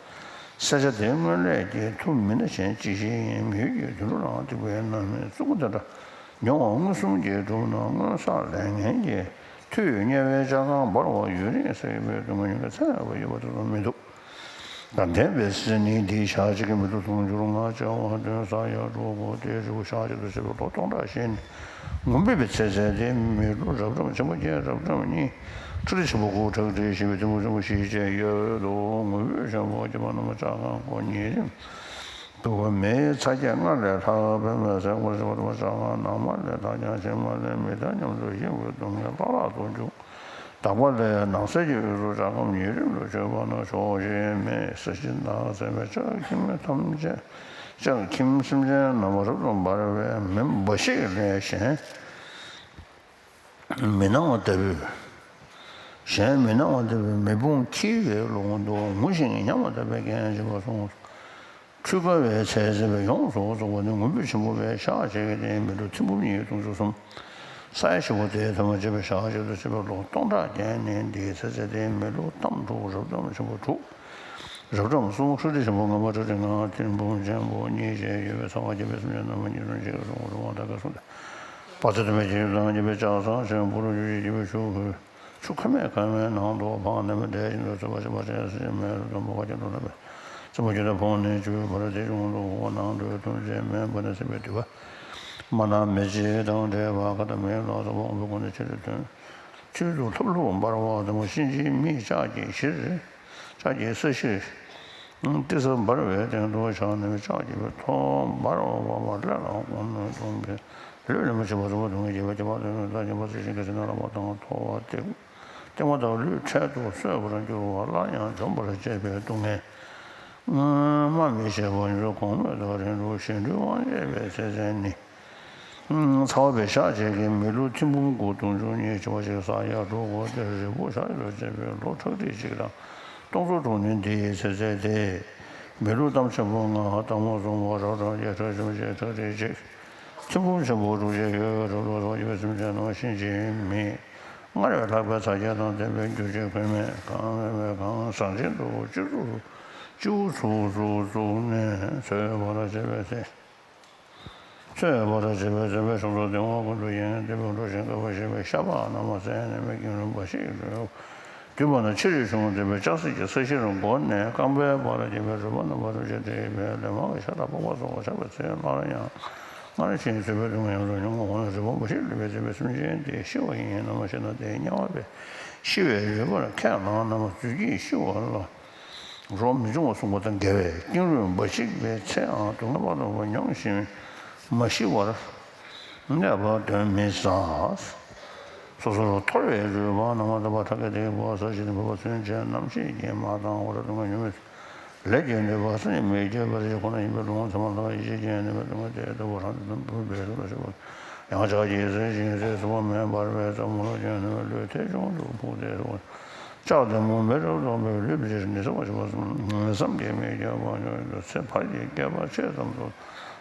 སེར་སྐྱ་དེའི་སྔོན་ལས་ཀྱི་མཐུ་མི་སྣ་གཞན་ཅི་ཞིག་ཡིན། མི་ཡུལ་གྱི་དུད་འགྲོ་རང་སྡིག་པའི་རྣམ་སྨིན་རྩུབ་པོ་འདི་འདྲ་མྱོང་བ་མངོན་སུམ་གྱིས་གྲུབ་ན། སྔོན་བསགས་ལས་ངན་གྱི་མཐུས་དམྱལ་བའི་ལྕགས་ཁང་འབར་བ་ཡུན་རིང་བསྲེགས་པའི་སྡུག་བསྔལ་མྱོང་གི་ཚེ་ཡང་ཡོད་པ་དེ་ཙམ་མི་འདུག། དང་ལྡན་པའི་སྲིད་ནི་འདི་ཞག་གཅིག་གི་མི་ལུས་དུང་ཕྱུར་ལྔ་བྱེ་བ་བདུན་ས་ཡ་དྲུག་གོ་དེའི་རི་བོ་ཞག་གཅིག་ཏུ་བྱེད་པའི་ལོ་སྟོང་ཕྲག་བཞི་ནི་ངུ་འབོད་པའི་ཚེ་ཚད་དེ། མི་ལུས་རབ་འབྲིང་ཆེན་པོ་བརྒྱད། རབ་འབྲིང་གཉིས་ཁྲག་ཁྲིག་ཆེན་པོ་དགུ། ཁྲག་ཁྲིག་བཞི་པའི་ཐིམ་ཕུག་ཆེན་པོ་བཞི་བཅས་ཡོད་དོ། ངུ་འབོད་ཆེན་པོ་བརྒྱ་པ་རྣམས་ལྕགས་ཁང་སྒོ་ཉིས་རིམ་དུ་མེའི་ཚ་གྱང་སྔར་ལས་ལྷག་པའི་མེ་ཟེགས་པ་ཟེར་བ་དང་། ལྕགས་ཁང་ནང་མ་ལས་དག་ཀྱང་ཕྱི་མ་ལས་མི་དང་མཉམ་དུ་ཤི་བའི་སྡུག་བསྔལ་ལྷག་ལྷག་ཏུ་འཇུག། དག་པ་ལས་ནགས་ཚལ་གྱི་དབུས་སུ་ལྕགས་སྒམ་ཉིས་རིམ་དུ་བྱོན་པ་ན་ཕྱོགས་བཞིའི་མེས་ས་གཞི་ནགས་ཚལ་མའི་ལྕགས་ཁྱིམ་ཐམས་ཅད་ལྕགས་ཁྱིམ་སེམས་ཅན་རྣམ་པ་རབ་ཏུ་འབར་བའི་མེ་འབའ་ཞིག་ལས་གཞན་མི་སྣང་བ་ལྟ་བུའི། གཞན་མི་སྣང་བ་ལྟ་བུའི་མེ་དཔུང་འཁྱིལ་བའི་ཀློང་དུ་ངུ་ཞིང་ཉམ་པ་དང་བད་ཀན་འབྱིན་པ་སོང་། འཁྲུལ་དཀའ་བའི་ཚེ་ཟེར་བས་ཡོངས་སུ་རྫོགས་པ་ནི་ངུ་འབོད་ཆེན་པོ་བས་ཞག་གཅིག་གི་སྟེང་མི་ལུས་ཐིམ་ཕུག་ཉིས་དུང་ཕྱུར་གསུམ། ས་ཡ་བཞི་པོ་དེའི་ཐ་མ་བྱས་པའི་ཞག་གཅིག་ཏུ་བྱེད་པའི་ལོ་སྟོང་ཕྲག་བརྒྱད་ནི་འདིའི་ཚེ་ཚད་དེ། མི་ལུས་གཏམ་དྲུག། རབ་འབྲིང་ཆེན་པོ་དྲུག། རབ་འབྲིང་གསུམ། ཁྲག་ཁྲིག་ཆེན་པོ་ལྔ་པ། ཁྲག་ཁྲིག་ལྔ། ཐིམ་ཕུག་ཆེན་པོ་གཉིས་བཅས་ཡོད་པའི་ཚ་བ་རྒྱས་པའི་སེམས་ཅན་རྣམས་ཉིས་སྟོང་གཅིག་གི་གཟུགས་སུ་འོང་བ་དག་གིས་གསུངས་ཏེ། བ་ཚྭ་དུ་མའི་ཁྱེའུ་དང་རྒྱས་པའི་ལྕགས་ཟམ་ཆེན་པོ་རུ་ཡུལ་གྱི་རྒྱལ་པོའི་ཆུ་ཁོལ། ཆུ་ཁ་མེད་ཁ་མེད་ནང་དུ་འཕངས་ནས་མི་འདྲེ་བཞིན་དུ་ཚོས་པ་ཞིག་པ་ཆེན་སྲིད་མེད་དུ་འབོ་བ་ཀྱང་འགྲོ་ལ་བས། རྩེ་མོ་རྒྱུ་དང་ཕོངས་ནས་བཅུ་པའི་བར་དེ་གཞུང་དུ་འོ་ནང་དུ་ཐུན་རྗེས་མེད་པ་ནས་སྲིད་པའི་དུས་པ། མ་ནམ་མེ་ལྕེ་དང་འདྲེས་པ་ཁ་དང་མེའི་ལོགས་སུ་འོང་བའི་སྒོ་ནས་ཕྱིར་ཐོན། ཕྱིར་དུ་ལྷུབ་ལྷུབ་འབར་བ་དང་། གཤིན་རྗེའི་མིག་ལྕགས་ཀྱི་གཞིར། ལྕགས་ཀྱི་ས་གཞིར། ཏི་སེ་འབར་བའི་སྟེང་དུ་བཞག་ནས་ལྕགས་ཀྱི་ཐོག་འབར་བ་འབར་བ་ཀླད་ལ་གོང་ནས་གཏོང་བའི་ལུས་ལེན་པ་བྱེད་པ་རུ་བ་དུང་གི་རྒྱས་པ་རྒྱས་པ་ལ་ནི་ལྟ་སྙོམས་པ་ཚིག་ཤིང་གི་ཟིན་ན་ལ་བ་དང་མཐོ་བ་སྟེ། སྟེང་པ་དང་ལུས་འཕྲལ་དུ་གསོད་པར་འགྱུར་བ་སླར་ཡང་འཇོམས་པར་བྱེད་པའི་སྡུག་བསྔལ། སྔོན་མ་མི་བྱེད་པ་ཉིད་དུ་གོང་མོས་དང་རིང་དུ་གཞན་འཕྲུལ་དབང་བྱེད་པའི་ཚེ་ཚད་ནི། ཚ་བ་བས་ཞག་གཅིག་གི་མི་ལུས་ཐིམ་ཕུག་དགུ་དུང་ཕྱུར་གཉིས་བྱེ་བ་ཞིག་ས་ཡ་དྲུག་གོ་དེར་རི་བོ་ཞག་གཅིག་ཏུ་བྱེད་པའི་ལོ་ཁྲག་ཁྲིག་གཅིག་དང་སྟོང་ཚོ་དྲུག་ནི་འདི་ཡི་ཚེ་ཚད་དེ། མི་ལུས་གཏམ་ཆེན་པོ་ལྔ་གཏམ་ངོ་གསུམ་པ་རབ་འབྲིང་བརྒྱད་ཁྲག་ཆེན་པོ་བརྒྱད་ཁྲག་ཁྲིག་གཅིག་ཐིམ་ཕུག་ཆེན་པོ་དྲུག་བཅས་ཡོད་པའི་རབ་ཏུ་བཟང་པོའི་སེམས་ཅན་རྣམས་གཤིན་རྗེའི་མིས་སྔར་བས་ལྷག་པའི་ཚ་གྱང་དང་ལྡན་པའི་རྒྱུ་ཅན་ཁོལ་མེད་གང་མེད་པའི་གང་ཟག་ཅན་དུ་སྤྱི་གཙུག་སྤྱི་བོ་ཚུགས་སུ་བཙུགས་ནས་ཚོས་པར་བྱེད་པའི་ཚེ། ཚོས་པར་བྱེད་པའི་ཚེ་བའི་ཕྱོགས་སུ་གདིང་བ་ཀུན་ཏུ་ཡལ་ཏེ་འགྲོ་ཞིང་བསྐལ་པ་བཞི་པའི་ཤ་པགས་རྣམས་བསྲེགས་ནས་མི་སྐྱེ་རུང་བ་ཞིག་ལུས། དུས་པ་ན་ཕྱི་རོལ་གཞུང་དུ་བའི་ལྕགས་སྲེག་གི་ས་གཞིར་མགོ་ནས་རྐང་པའི་བར་གྱི་བའི་རུས་པ་རྣམ་པར་རུབ་ཅིང་བསྲེགས་པའི་ལས་མང་གི་ཤ་དང་པགས་པ་སོགས་ཆག་པའི་ཚེ་སླར་ཡང་སྔར་བཞིན་ཚོས་པའི་སྡུག་བསྔལ་ཡོངས་སུ་མྱོང་ངོ་། འོ་ན་རི་བོ་མ་ཞིག་ལུས་པའི་ཚེ་བའི་སེམས་ཅན་དེ་ཤི་བ་ཡིན་ནམ་ཞེ་ན། དེའི་དམྱལ་བ་པས་ཤི་བའི་རུས་པར་ཁས་བླངས་ནམ། རྫུས་སྐྱེས་ཤི་བ་ལ་རོ་མི་འབྱུང་བར་གསུངས་པ་དང་འགལ་བས། ཀེང་རུས་འབའ་ཞིག་པའི་ཚེའང་སྡུག་བསྔལ་དཔག་ཏུ་མེད་པ་མྱོང་ཞིང་མ་ཤི་བར་གནས་པ་གདོན་མི་ཟ། སོ་སོར་འཐོར་བའི་རུས་པ་རྣམས་དང་པ་ཁྲག་གི་སྟེང་གི་བུ་ག་ས་གཞི་ནས་བུ་ག་ཚུན་ཆད་རྣམ་ཤེས་ཀྱིས་མ་བཏང་བར་སྡུག་བསྔལ་མྱོང་བའི་ལས་ཀྱི་ནུས་པ་ས་ནི་མི་བསྐྱོད་པ་ཁོ་ན་ཡིན་པའི་ལུང་ཚད་མ་ལ་ཡིད་ཆེས་ཀྱི་ནུས་པ་སྡུག་བསྔལ་དེ་ལྟ་བུ་རང་དུ་འདུ་འབུལ་བའི་རུ་ལ་ཞུགས་པ། ཡང་ལྕགས་ཀྱི་ཟས་ཤིང་ཟས་སུ་བ་མེ་འབར་བའི་རྩེ་མོ་ལ་བཅོས་ནས་ལུས་ཐལ་བྱུང་དུ་ཕུག་སྟེ་སོ། ལྕགས་ཐལ་མོ་མེ་རབ་སྟོང་པའི་ལུས་པོ་ཆེར་ནི་ས་བ་ཞིག་པ་བསམ་གྱིས་མི་ཁྱབ་པ་ཉོན་དུ་ཚེ་བར་གྱི་བསྐལ་པ་ཆེ་ཙམ་དུ་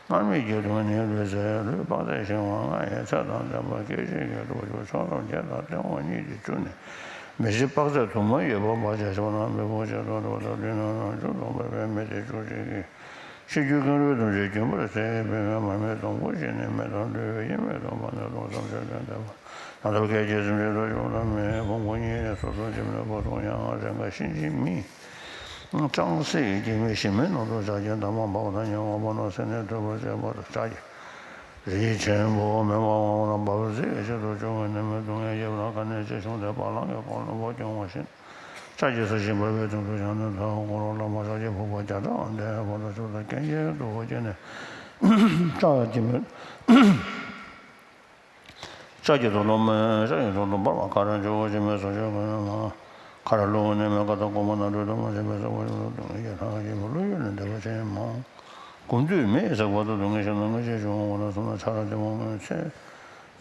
སྣང་མེད་ཀྱི་སྡུག་བསྔལ་ལུས་ཚེ་ལུས་དཔག་ཚད་ཤིང་བ་ལྔ་ཡི་ཚད་དང་ལྡན་པ་སྐད་ཅིག་གིས་སྒྲུབ་པ་ཕྱོགས་མཚམས་བརྒྱད་དང་སྟེང་འོག་གཉིས་ཀྱི་བཅུ་ནི་མི་ཤེས་དཔག་ཚད་དུ་མ་ཡོད་པ་བར་ཆད་ཞི་བ་དང་མི་ཕོག་ཅེས་སོགས་འདྲ་བ་དང་ལུས་རྣམས་རང་བྱུང་སྟོང་པའི་མེ་དེ་བཅུ་གཅིག་གིས། ཤེས་རྒྱུད་ཀུན་རོལ་ཐམས་ཅད་རྒྱུན་པར་ཟད་པའི་མེ་མར་མེ་སྡོང་པོ་བཞིན་ནི་མེ་དང་ལུས་པའི་དབྱེར་མེད་སྟོང་པ་ནི་སྟོང་ཙམ་ཞིག་ལས་འདས་པ། ན་ཐོ་སྐད་ཅིག་སེམས་ཅན་ཐོ་ཅུང་དང་མེའི་ཕུང་པོ་གཉིས་ནི་སོ་སོར་འབྱེད་མེད་སྒོ་གསུམ་ཡང་རེས་འགའ་གཤིན་རྗེའི་མི། སྤྱང་སྲེག་གི་མི་ཞིག་མི་ནང་དུ་ལྕགས་ཀྱི་འདབ་མ་འབབ་དང་ཉེ་བར་འབབ་ན་སྲེག་ནས་འདྲུད་པར་བྱེད་པ་དང་ལྕགས་ཀྱི་རིགས་ཆེན་པོ་མེ་འབར་བ་དང་འབབ་ཟེར་བའི་ཆེད་དུ་བྱུང་བའི་ནད་མེད་སྡུག་བསྔལ་ཡོད་པ་དང་ག་ནས་ཅི་བྱུང་སྟེ་བ་ལང་གི་ཁོང་ལ་མོ་སྐྱོང་བ་བཞིན། ལྕགས་ཀྱི་ས་གཞི་འབར་བའི་དོན་དུ་བྱང་ནས་མཐའ་འཁོར་ལོ་ལ་མ་ཤར་གྱི་ཕུག་པ་བརྒྱ་ཕྲག་འདས་པ་ལ་ཆུ་དང་སྐད་ཅིག་ཏུ་སྐྱེས་ནས་ལྕགས་ཀྱི་མེ། ལྕགས་ཀྱི་དུག་ལོག་མེ་ལྕགས་ཀྱི་དུག་ལོག་འབར་བ་ཁ་ར་འཇོ་བོ་ཆེན་མོའི་སོ་ཆུ་ཀུན་མ་ཁ་ར་ལུ་ནས་མེ་ཀ་དང་ཀོ་མ་ན་རུ་དུ་མ་ཆེན་པོའི་ས་བ་ཆུ་དུག་ལོག་ཡི་ཐང་ཆེན་པོ་ལུ་ཡུལ་ནས་འདས་པ་ཆེན་མོ། དགུན་དུས་མེ་ཡི་ཟག་པ་དུ་སྡུག་བསྔལ་ཞིག་ན་ངེས་ཤེས་བྱུང་བ་ལ་སོགས་ན་ཆ་ར་དེ་མོ་སྔོན་ཚེ།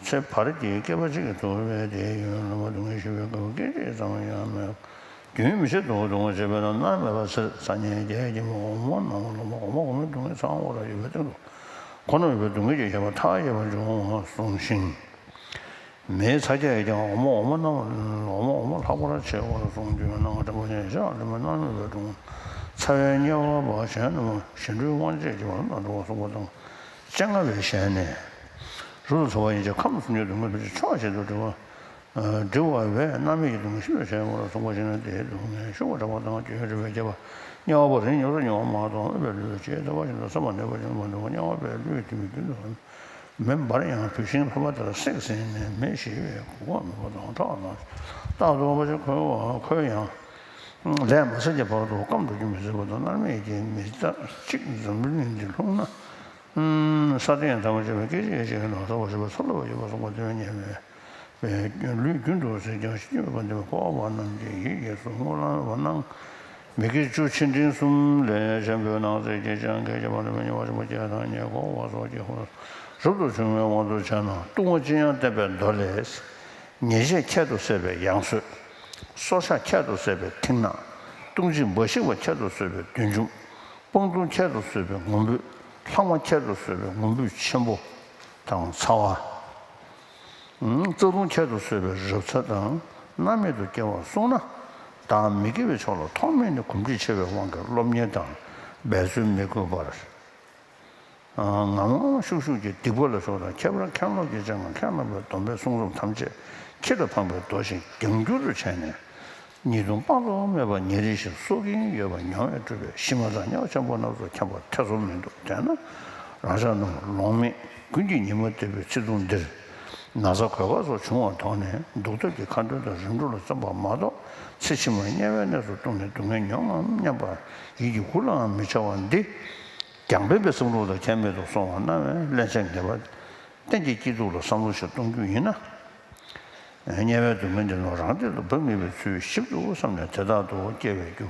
ཚེ་བར་གྱི་བསྐལ་པ་གཅིག་གི་དུ་བས་དེའི་ཡུན་ལ་མ་སྡུག་བསྔལ་ཞི་བའི་སྐབས་སྐད་ཅིག་ཙམ་ཡང་མེད། རྒྱུན་མི་ཆད་དུ་སྡུག་བསྔལ་བྱེད་པས་ན་མནར་མེད་པ་ཚེ་ས་ཉེ་རྒྱས་ཀྱི་མ་འོངས་མ་ནང་ལ་མ་གོང་མ་གོང་མའི་སྡུག་བསྔལ་ཚང་བ་ར་ཡོད་པའི་སྟེང་དུ་ཁོ་ན་ཡོད་པའི་སྡུག་བསྔལ་གྱི་ཁྱད་པར་མཐའ་ཡས་པ་འབྱུང་བ་གསུངས་ཤིང་། མེའི་ཚ་གྱང་ཡིས་ཀྱང་འོ་མ་འོ་མ་རྣམས་འོ་མ་འོ་མ་ལྷག་པར་ཆེ་བར་གསུངས་རྒྱུ་ཡང་ནང་དྲན་པ་ཉེ་ཞག་ལས་མ་མནར་མེད་པའི་སྒྲུང་ཚ་བའི་དམྱལ་བ་པ་གཞན་རྣམས་ཞི་ཁྲོའི་དབང་བྱེད་ཀྱི་བར་ན་འགྲོ་བ་གསུངས་པ་དང་། སྤྱན་སྔ་བའི་ཞལ་ནས། རབ་ཏུ་ཚ་བ་ཡིན་ཕྱིར་ཁམས་སུ་སྙོད་དུ་མངོན་པའི་ཕྱིར་ཕྱོགས་གཅིག་ཏུ་བསྒྲིལ་བ། བསྒྲིལ་བ་བས་མནར་མེད་ཀྱི་སྡུག་བསྔལ་ཤིན་ཏུ་ཆེ་བར་གསུངས་པ་ཞིག་ན་དེའི་སྡུག་བསྔལ་ཤུགས་ཀྱིས་དྲག་པ་དང་སྐྱོན་རིམ་པས་བསྐྱེད་པ་དམྱལ་བ་པ་རིམས་ཉམས་སུ་མྱོང་བ་མ་གཏོགས་མོས་པའི་ལུས་ལ་ཇི་ལྟ་བ་བཞིན་དུ་བསམ་པ་ནུས་པ་ཅན་མ་འདུག་པ་དམྱལ་བ་པའི་ལུས་དེ་མི་རྒྱུན་དུ་མེ་འབར་ཡང་བུད་ཤིང་ལྷ་མ་དེ་ལ་སྲེག་ཟིན་ནས་མེ་ཞི་བའི་གོ་སྐབས་མེད་པ་དང་ཁྲག་དང་རྟག་ཏུ་འོ་བ་ཞིག་ཁོལ་བ་ཁོལ་ཡང་ལས་མ་ཟད་ཀྱི་བར་དུ་སྐམ་དུ་གྱུར་མི་སྲིད་པ་དང་མནར་མེད་ཀྱི་མེ་ལྟར་གཅིག་འཛམ་བུ་གླིང་འདི་ལྷུང་ན། ས་སྟེང་དམ་པ་བྱས་པའི་སྐད་ཅིག་གཅིག་ལ་ས་འོག་ཞི་བའི་ཚོར་སློབ་པ་ཡོད་པ་གསུངས་པ་དེ་ཉེ་བའི་ལུས་རྒྱུན་དུ་ཟད་ཀྱང་ཤི་རྒྱུ་མེད་པ་འདི་མ་འཁོར་བ་རྣམས་ཀྱི་ཡིད་ཀྱིས་སུ་སྔོ་ལམ་བ་སྣང་མི་དགེ་བཅུ་ཆེ་འབྲིང་གསུམ་ལས་ཆེན་པོའི་ནང་ཚན་གྱི་སྤྱང་ཀའི་ཁྱད་པར་ལ་མི་ཉེ་བར་ཆེན་པོ་སྐྱེ་དང་ཉེ་འཁོར་བ་སོགས་ཀྱི་ཧོ་རབ་ཏུ་བྱུང་བའི་དབང་དུ་བྱས་ན་ལྟུང་བ་ཅི་ཡང་བསྟན་པའི་མདོ་ལས། ཉེས་བྱས་ཁྱད་དུ་བསད་པའི་ཡང་གསོད། སྲོག་ཆགས་ཁྱད་དུ་བསད་པའི་མཐིང་ནག་ལྟུང་བྱེད་འབའ་ཞིག་པ་ཁྱད་དུ་གསོད་པའི་བདུད་འཇོམས། སྤང་ལྟུང་ཁྱད་དུ་གསོད་པའི་ངུ་འབོད། ལྷག་མ་ཁྱད་དུ་གསོད་པའི་ངུ་འབོད་ཆེན་པོ་དང་ཚ་བ། རྩ་ལྟུང་ཁྱད་དུ་གསོད་པའི་རབ་ཚ་དང་མནར་མེད་དུ་སྐྱེ་བར་གསུངས་ན། བདག་མི་དགེ་བའི་ཕྱོགས་ལ་ཐོགས་མེད་ནས་གོམས་འདྲིས་ཆེ་བའི་དབང་གིས་སློབ་གཉེར་དང་འབད་རྩོལ་མི་དགོས་པར། ངམ་ངམ་ཤུགས་ཤུགས་ཀྱིས་སྡིག་པ་ལ་སོགས་དང་ཁྱད་པར་ཁེངས་ལོག་གི་སྤྱན་སྔར་ཁས་བླངས་པའི་སྡོམ་པའི་གསུང་རྩོམ་ཐམས་ཅད་ཁྱི་ལ་ཕངས་པའི་མདོ་བཞིན་རྒྱང་འགྱུར་དུ་བྱས་ནས། ཉེས་ལྟུང་དཔག་ཏུ་མེད་པ་ཉེ་རིང་ཞིང་གསོག་གིན་ཡོད་པ་མྱོང་བས་གྲུབ་པའི་གཞི་མ་ཚང་དམྱལ་བ་ཆེན་པོ་རྣམས་སུ་འཁྱམས་པར་ཐེ་ཚོམ་མི་འདུག་དེས་ན་རང་ཅག་རྣམས་ལོང་མེད་ཀུན་གྱི་ཉི་མ་ལྟ་བུའི་ཚེ་ཐུང་འདིར་ན་ཚ་གོད་ཁ་སོགས་བྱུང་བ་དོགས་ནས་སྡུག་ཐབས་ཀྱི་ཁ་འདོན་དང་རིམ་གྲོ་ལ་བརྩོན་པ་མ་གཏོགས་ཚེ་ཕྱི་མ་དམྱལ་བའི་གནས་སུ་ལྟུང་ནས་སྡུག་བསྔལ་མྱོང་ངམ་སྙམ་པ་ཡིད་ཀྱི་ཧུར་ལའང་མི་འཆར་བ་འདི། རྒྱང་འཕེན་པའི་བསམ་བློ་དང་ཁྱད་མེད་དུ་སོང་བ་རྣམས་བླན་ཆེན་ངེས་པ་གཏན་གྱི་སྐྱིད་སྡུག་ལ་བསམ་བློ་ཞིག་གཏོང་རྒྱུ་ཡིན་ན། དམྱལ་བའི་སྡུག་བསྔལ་འདི་ནི་རང་སྟེང་དུ་འབབ་ངེས་པའི་ཚུལ་ཞིབ་ཏུ་བསམས་ནས་དེ་དག་ཏུ་སྐྱེ་བའི་རྒྱུ།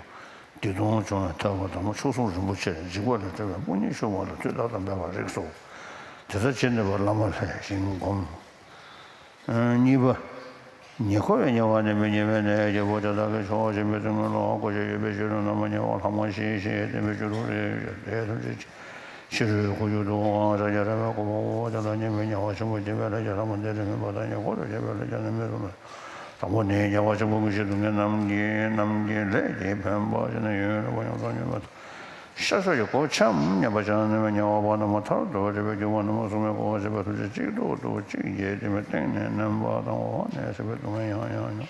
སྡིག་ལྟུང་སྦྱོང་བའི་ཐབས་དང་མཆོག་ཟུང་རིན་པོ་ཆེ་འཇིགས་པ་ལས་སྒྲོལ་བའི་དཔུང་གཉེན་ཞུ་བ་ལ་དུས་རྟག་ཏུ་འབད་པར་རིགས་སོ། དེ་ལྟར་བྱས་ནས་བླ་མ་ལྷས་ཤིང་སྒོམ། གཉིས་པ། ཉེ་འཁོར་བའི་དམྱལ་བ་ནི་མི་དམྱལ་བའི་གནས་ཀྱི་བུ་དེ་དག་གི་ཕྱོགས་ཞེན་པའི་དོན་ལ་གོ་ཆ་ཡོད་པའི་ཕྱི་རོལ་ན་མི་དམྱལ་བ་ལྷག་མ་ཞེས་བཤད་དེ་མི་བཅུ་དྲུག་རེ་ཡོད་དེ་ཐམས་ཅད་ཕྱི་རོལ་གོ་རྒྱུ་དུ་དབང་ཆ་རྒྱ་ར་བའི་གོ་འཕང་བོ་དེ་ལ་ཉེ་བའི་དམྱལ་བ་ཆེན་པོ་སྐྱེ་བའི་ལས་ཀྱང་ལྷག་མ་དེ་རེ་མིན་པ་དང་ཉེ་འཁོར་དུ་སྐྱེ་བའི་ལས་ཀྱང་ནི་མི་རུང་ལ། དང་པོ་ནི་དམྱལ་བ་ཆེན་པོ་ཀུན་ཤེས་སྡུག་བསྔལ་རྣམས་ཀྱི་རྣམས་ཀྱི་ལས་ཀྱི་འཕེན་པ་ཞེས་ན་ཡུན་རིང་པོ་ཡོངས་སུ་མྱོང་བ་དང་། ཤ་ཤ་ཡི་གོ་ཆའམ་མཉམ་པ་ཅན་ནི་དམྱལ་བ་པ་རྣམས་མཐར་ཐུག་རེ་བའི་སྒྱུ་མ་རྣམ་པ་གསུམ་པའི་གོ་འཕང་ཞེས་པ་ཐམས་ཅད་གཅིག་ཏུ་བསྡུ་བ་གཅིག་བྱས་ཏེ་མི་སྟེང་ནས་མནན་པ་དང་འོག་ནས་ཟད་པའི་སྡུག་བསྔལ་ཡང་ཡང་མྱོང་།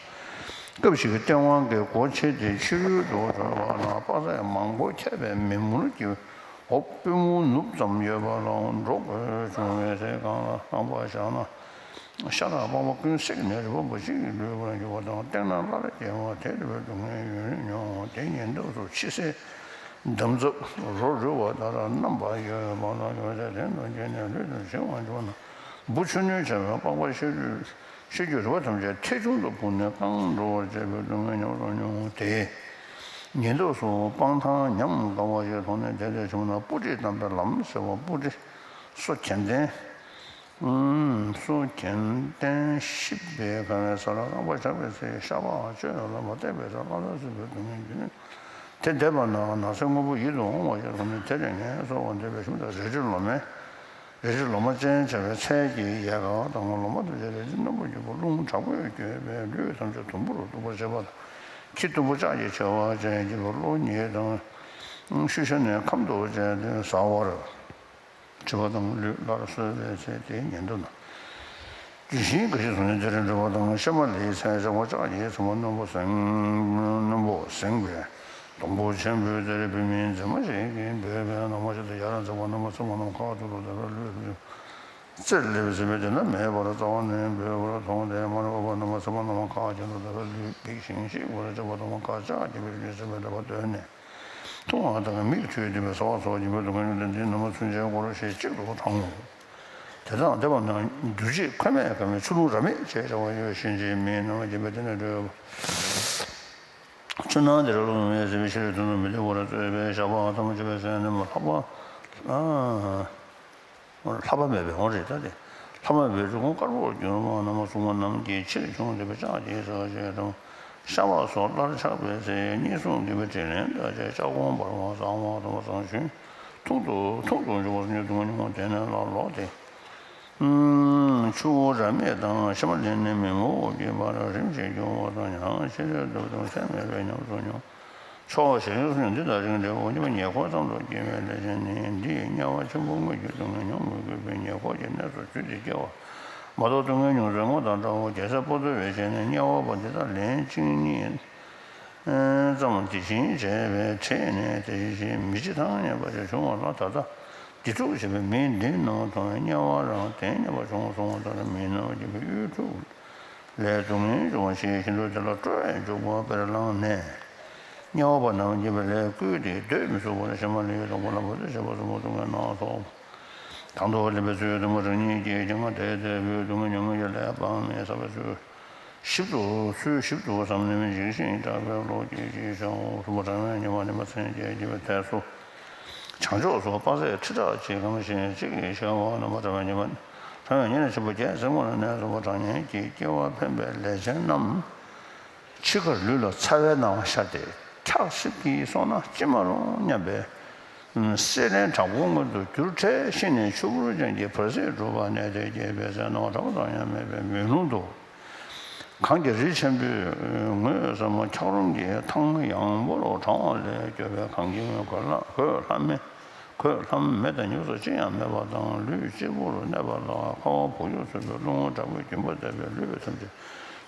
སྐབས་ཤིག་གི་སྟེས་དབང་གིས་སྒོ་ཕྱེ་སྟེ་ཕྱི་རོལ་དུ་བྲོས་པ་ན་དཔག་ཚད་མང་པོ་ཁྱབ་པའི་མེ་མུར་གྱི་འོབས་པུས་མོ་ནུབ་ཙམ་ཡོད་པ་ལ་འགྲོ་དགོས་བྱུང་བས་ཟས་གང་ལ་རྐང་པ་བཞག་ན། ཤ་དང་པགས་པ་ཀུན་བསྲེགས་ནས་རུས་པ་འབའ་ཞིག་གི་ལུས་པར་གྱུར་པ་དང་སྟེང་ན་སླར་སྐྱེ་བ་དེ་རུས་པའི་སྡུག་བསྔལ་ཡུན་རིང་མྱོང་། དེ་ཉིན་ཐོག་ཏུ་ཕྱི་གསལ་འདམ་རྫབ་རོ་རུལ་བ་ལྟར་རྣམ་པར་གཡོ་བའི་བར་ན་ཡོད་ཚད་དེ་ནང་སྐྱེས་ནས་ལྷོད་དུ་བྱིང་བར་གྱུར་ན་འབུ་ཆུ་སྣོད་ཆགས་པའི་པགས་པ་ཤ་རུས་ཤ་རྒྱུས་རུས་པ་ཐམས་ཅད་ཐལ་བྱུང་དུ་སྤུངས་ནས་བཀང་འགྲོ་བར་བྱེད་པའི་སྡུག་བསྔལ་ཉམས་སུ་མྱོང་། དེ་ཉིན་ཐོག་སུ་སྤང་ཐང་ཉམས་དགའ་བ་ཞིག་མཐོང་ནས་དེ་དེར་བྱུང་ན་སྤུ་གྲིས་བསྡམས་པའི་ལམ་ཟེར་བ་སྤུ་གྲི་སོ་གྱེན་ལྡན། སོ་གྱེན་བསྟན་ཤིབ་པའི་གང་བའི་ས་ལ་རྐང་པ་བཅག་པའི་ཚེ་ཤ་པགས་སྤྱོད་ཡོད་ལ་མ་བརྟས་པའི་ས་ལྷ་ས་སྲིད་པའི་སྡུག་བསྔལ་རྒྱུ་ནི། དེ་འདས་པ་ན་ན་ཚ་སྔོན་པོ་ཡིད་དུ་འོང་བ་ཞིག་གོ་ནས་དེ་ལས་ངལ་གསོ་བར་འདོད་པའི་ཞུམ་དང་རལ་གྲི་ལོ་མའི་རལ་གྲི་ལོ་མ་ཅན་བྱ་བའི་ཚལ་གྱི་ཡལ་ག་དང་ལོ་མ་དང་བཅས་པའི་རི་རྣོན་པོ་རྒྱུ་བ་རླུང་དྲག་པོས་བསྐྱོད་པས་ལུས་ཐམས་ཅད་དུམ་བུར་གཏུགས་པར་བྱེད་པ་དང་། ཁྱི་གཏུམ་པོ་ལྕགས་ཀྱི་མཆེ་བ་ཅན་གྱི་བ་གློ་རྙེད་དང་། ཤུལ་བཞག་ནས་ཁམས་དུ་བཅས་ཏེ་ཟ་བར་བྱེད་པ་དང་། ལུས་སླར་གསོ་བའི་ཚེ་དེའི་ཉིན་དུ་ན། ཇི་བཞིན་འགའ་ཞིག་བཟུང་ནས་དེར་འགྲོ་བ་དང་། གཤེད་མ་ལའི་ཚལ་བྱེད་པ་ལྕགས་ཀྱི་ཚོམ་བུ་རྣོན་པོ་ཟིང་རྣོན་པོ་ཟིང་བའི་སྡོང་པོ་ཆེན་པོའི་རྩེར་བུད་མེད་མཛེས་མ་ཞིག་གིས་འབོད་པའི་ནགས་མ་ཞིག་ཏུ་ཡར་འཛེགས་པ་རྣམ་པ་ཚོམ་བུ་རྣམས་ཁ་བ་ཏུ་རུ་དེ་བས་ལུས་རྩེར་སླེབས་ཟིན་པའི་དེ་ན་མེད་པར་རྩ་བ་ནས་འབོད་པར་མཐོང་སྟེ། མར་འོད་པ་རྣམ་པ་ཚོམ་བུ་རྣམས་ཁ་བ་ཅན་དུ་དེ་བས་ལུས་འབིགས་ཤིང་གཤེགས་པར་བྱེད་པ་དང་། ཁ་ལྕགས་ཀྱི་བུ་ཡིས་ཟིན་པའི་ལག་པ་བརྡོལ་ནས། ལྟུང་བ་དང་མིག་འཁྲུལ་ལྡིང་བའི་ཟ་བ་སོགས་སྦྱིན་པའི་སྡུག་བསྔལ་མྱོང་སྟེ། འདི་རྣམས་མཚོན་ཆའི་སྒོར་ཞེས་གཅིག་ཏུ་དྲངས་ངོ་། དེ་དང་འདས་པ་ན་འདུ་བྱེད་མཁོ་མེད་ཀ་མའི་ཆུ་ཀླུང་རབ་མེད་ཅེས་བྱ་བ་ཡོད། གཤིན་རྗེའི་མིའི་རྣམ་པར་བསྒྱིངས་པའི་སྟེང་ནས་སྒྲོལ་བ། ཆུ་ནང་དེར་རླུང་མེ་ཟེར་བའི་ཕྱིར། དོན་དུ་མི་བདེ་བར་གཙོས་པའི་ཤ་པགས་ཐམས་ཅད་པའི་ཟས་རྣམས་ལྷག་པ། ལྷག་པ་མེད་པའི་འོང་རེད་ད་དེ། ལྷག་མ་མེད་པའི་རི་བོང་དཀར་པོར་གྱུར་པ་རྣམ་པ་སྲུང་མ་རྣམས་ཀྱི་ཕྱིར་ཁྱུང་འདྲ་བའི་ལྕགས་ཀྱི་ཟ་བྱེད་དང་། ཤ་པགས་སོགས་སླར་ཆགས་པའི་ཚེ། གཉིད་སོང་གི་བའི་དྲིན་ལན་ལྟ་བྱས། ལྕགས་གོང་འབར་བ་གཙང་མ་དང་བཟང་ཞུན་ཐུང་དུ་ཐུང་དུ་འཇུག་པར་ཉུང་དུ་ཉུང་དེ་ནས་ལ་ལོག་སྟེ། ཆུ་བོ་རབ་མེད་དང་ཕྱེ་མ་ལེབ་ནས་མེ་མོ་འོབས་ཀྱི་བར་རིམ་གྱིས་རྒྱུ་བ་དང་། ཡང་ཕྱི་རོལ་དུ་དུ་ཚད་མེད་པའི་ཉམས་སུ་མྱོང་། ཕྱོགས་བཞིར་ཡོངས་སུ་འདི་དང་རིང་འབྲས་བུ་གཉིས་པ་ཉེ་འཁོར་ཙམ་དུ་སྐྱེ་བའི་ལས་ཅན་ནི། འདི་ཡི་དམྱལ་བ་ཆེན་པོ་དངོས་ཀྱི་སྡུག་བསྔལ་མྱོང་མི་དགོས་པའི་ཉེ་འཁོར་གྱི་གནས་སུ་གྱུར་ཏེ་སྐྱེ་བ་མ་གཏོགས། སྡུག་བསྔལ་མྱོང་ཚུལ་དངོས་དང་འདྲ་བ་རྒྱལ་སྲས་པོ་ཏོ་བའི་ཞལ་ནས། དམྱལ་བ་པོ་འདི་དག་ལན་གཅིག་གཉིས་ཙམ་དེ་བཞིན་བྱས་པས་ཁྲེལ་ནས་དེ་བཞིན་མི་བྱེད་དང་ཉེས་པ་ཅན་བྱུང་བ་ལ། ད་ལྟ་འདི་སྒྲུབ་བྱེད་པའི་མི་འདི་རྣམས་མཐོང་བས་དམྱལ་བ་རང་དེ་ཉེས་པ་བྱུང་གསུངས་པ་ལྟར། མི་རྣམས་ཀྱི་ཡུལ་འཁྲུག་ལས་སྡུག་བསྔལ་འབྱུང་བ་ཞེས་བཞིན་དུ་དེ་ལ་སྤྲོ་བས་འཇུག་པ་དཔེར་བླངས་ནས། དམྱལ་བ་པ་རྣམས་ཀྱིས་པའི་ལས་བསྐུལ་ཏེ་སྡོད་མི་ཚུགས་པར་ཕྱེ་མ་ལེབ་དང་པོ་ལ་བུ་ཚ་བྱེད་པ་གསུམ་པོ་སྡུག་བསྔལ་སྣ་ཚོགས་དང་དུ་སླེབས་པའི་ཚུལ་དུ་མ་རང་ཉིད་ཀྱིས་ཀྱང་དེ་ལྟ་བུའི་སྡུག་བསྔལ་མྱོང་བའི་ལས་སྤང་ནས་བསགས་པའི་ཚུལ་ཞིབ་ཏུ་ཚུལ་ཞིབ་ཏུ་བསམ་ནས་འཇིགས་ཤིང་སྐྲག་པའི་བློ་སྐྱེས་ཤིང་བྱའོ། གསུམ་པ་གྲངས་མེད་ཉི་མ་ནི་མ་མཚན་བརྒྱད་ཀྱི་བའི་མཐས་སུ། བྱང་ཕྱོགས་སུ་དཔག་ཚད་ཁྲི་ཕྲག་གཅིག་གམ་ཞེས་གཅིག་གིས་བཤད་པ་རྣམ་པ་གྲངས་མེད་ཉི་མ་གྲངས་མེད་ཉི་མ་ཆེན་པོ་བརྒྱད་ཟེར་མོ་ལ་ནས་གསུམ་པ་གྲངས་ངེས་ཀྱི་སྐྱེ་བ་འཕེན་པའི་ལས་ཅན་རྣམས། འཆི་ཁར་ལུས་ལ་ཚ་བའི་སྣང་བ་ཤར་ཏེ་ཁྲག་ཤིག་གིས་སོང་ན་ཅི་མ་རུང་སྙམ་པའི་སྲེད་ལེན་དྲག་པོ་མངོན་དུ་གྱུར་འཕྲལ་ཤི་ནས་ཆུ་བུར་ཅན་གྱི་བར་སྲིད་སྒྲུབ་པ་ནས་དེ་སྐྱེས་པའི་ཚེ་སྣང་བ་གྲགས་པ་ཙམ་ཡང་མེད་པའི་མོན་ལུང་དུ། གངས་ཀྱི་རི་ཆེན་པོའི་ངོས་སམ་འཁྱགས་རོམ་གྱི་ཐང་ཡངས་པོ་ལ་གྲང་བ་ལས་སྐྱོབ་པའི་གངས་ཀྱི་ངོས་གོས་ལྷ་གོས་ལྷམ་མེ་གོས་ལྷམ་མེ་དང་མྱུག་ཙམ་ཅི་ཡང་མེད་པ་དང་། ལུས་གཅེར་བུར་གནས་པ་ལ་ཁ་བ་བུ་ཡུག་འཚུབ་པའི་རླུང་དྲག་པོས་རྒྱུན་པར་བསྡད་པའི་ལུས་ཐམས་ཅད་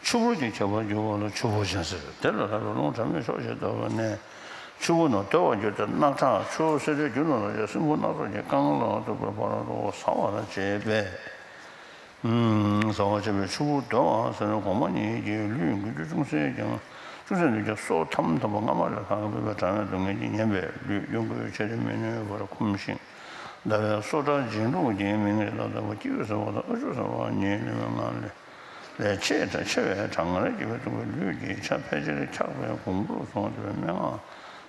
ཆུ་བུར་གྱིས་ཁྱབ་པར་འགྱུར་བ་ལ་ཆུ་བུར་ཅན་ཟེར། དེ་ལ་ལྷག་པའི་རླུང་དྲག་མོས་ཕྱོགས་བཞིར་བརྡབས་ནས་ཆུ་བུར་རྣམས་རྡོལ་བར་གྱུར་ཏེ། རྣག་ཁྲག་ཆུ་བོ་སེར་བའི་རྒྱུན་ལ་ལ་ཡ་སྲིན་བུ་སྣ་ཚོགས་ཀྱིས་རྐང་ལག་གཏུབ་པའི་བར་དུ་ཟ་བར་བྱེད་པས། ཟ་བར་བྱེད་པའི་ཆུ་བུར་རྡོལ་བ་ཟེར། གོང་མ་གཉིས་ཀྱིས་ལུས་འགུལ་རྒྱུ་ཅུང་ཟད་ཀྱང་ཅུང་ཟད་ནུས་ཀྱང་སོ་ཐམ་ཐམ་པ་སྔ་མ་ལས་ལྷག་པའི་གྲང་བའི་སྡུག་བསྔལ་གྱིས་ཉེན་པས་ལུས་གཡོ་འགུལ་བྱེད་མི་ནུས་པར་འཁུམས་ཤིང་། ཟླ་བའི་སོ་ཁྲག་འབྱིན་ལུགས་ཀྱི་མིང་རེ་ལ་ཟླ་བ་སྐྱེ་བ་ཟེར་བ་དང་ཨ་ཆུ་ཟེར་བ་གཉིས་ལུས་མེད་ངང་ལས་ལས་ཆེས་ཆེ་བའི་གྲང་ངར་གྱིས་བཏུམས་པའི་ལུས་ཀྱི་ཆ་ཕལ་ཆེར་འཁྱགས་པའི་གོང་བུར་སོང་སྟེ། སྨྲེ་སྔགས་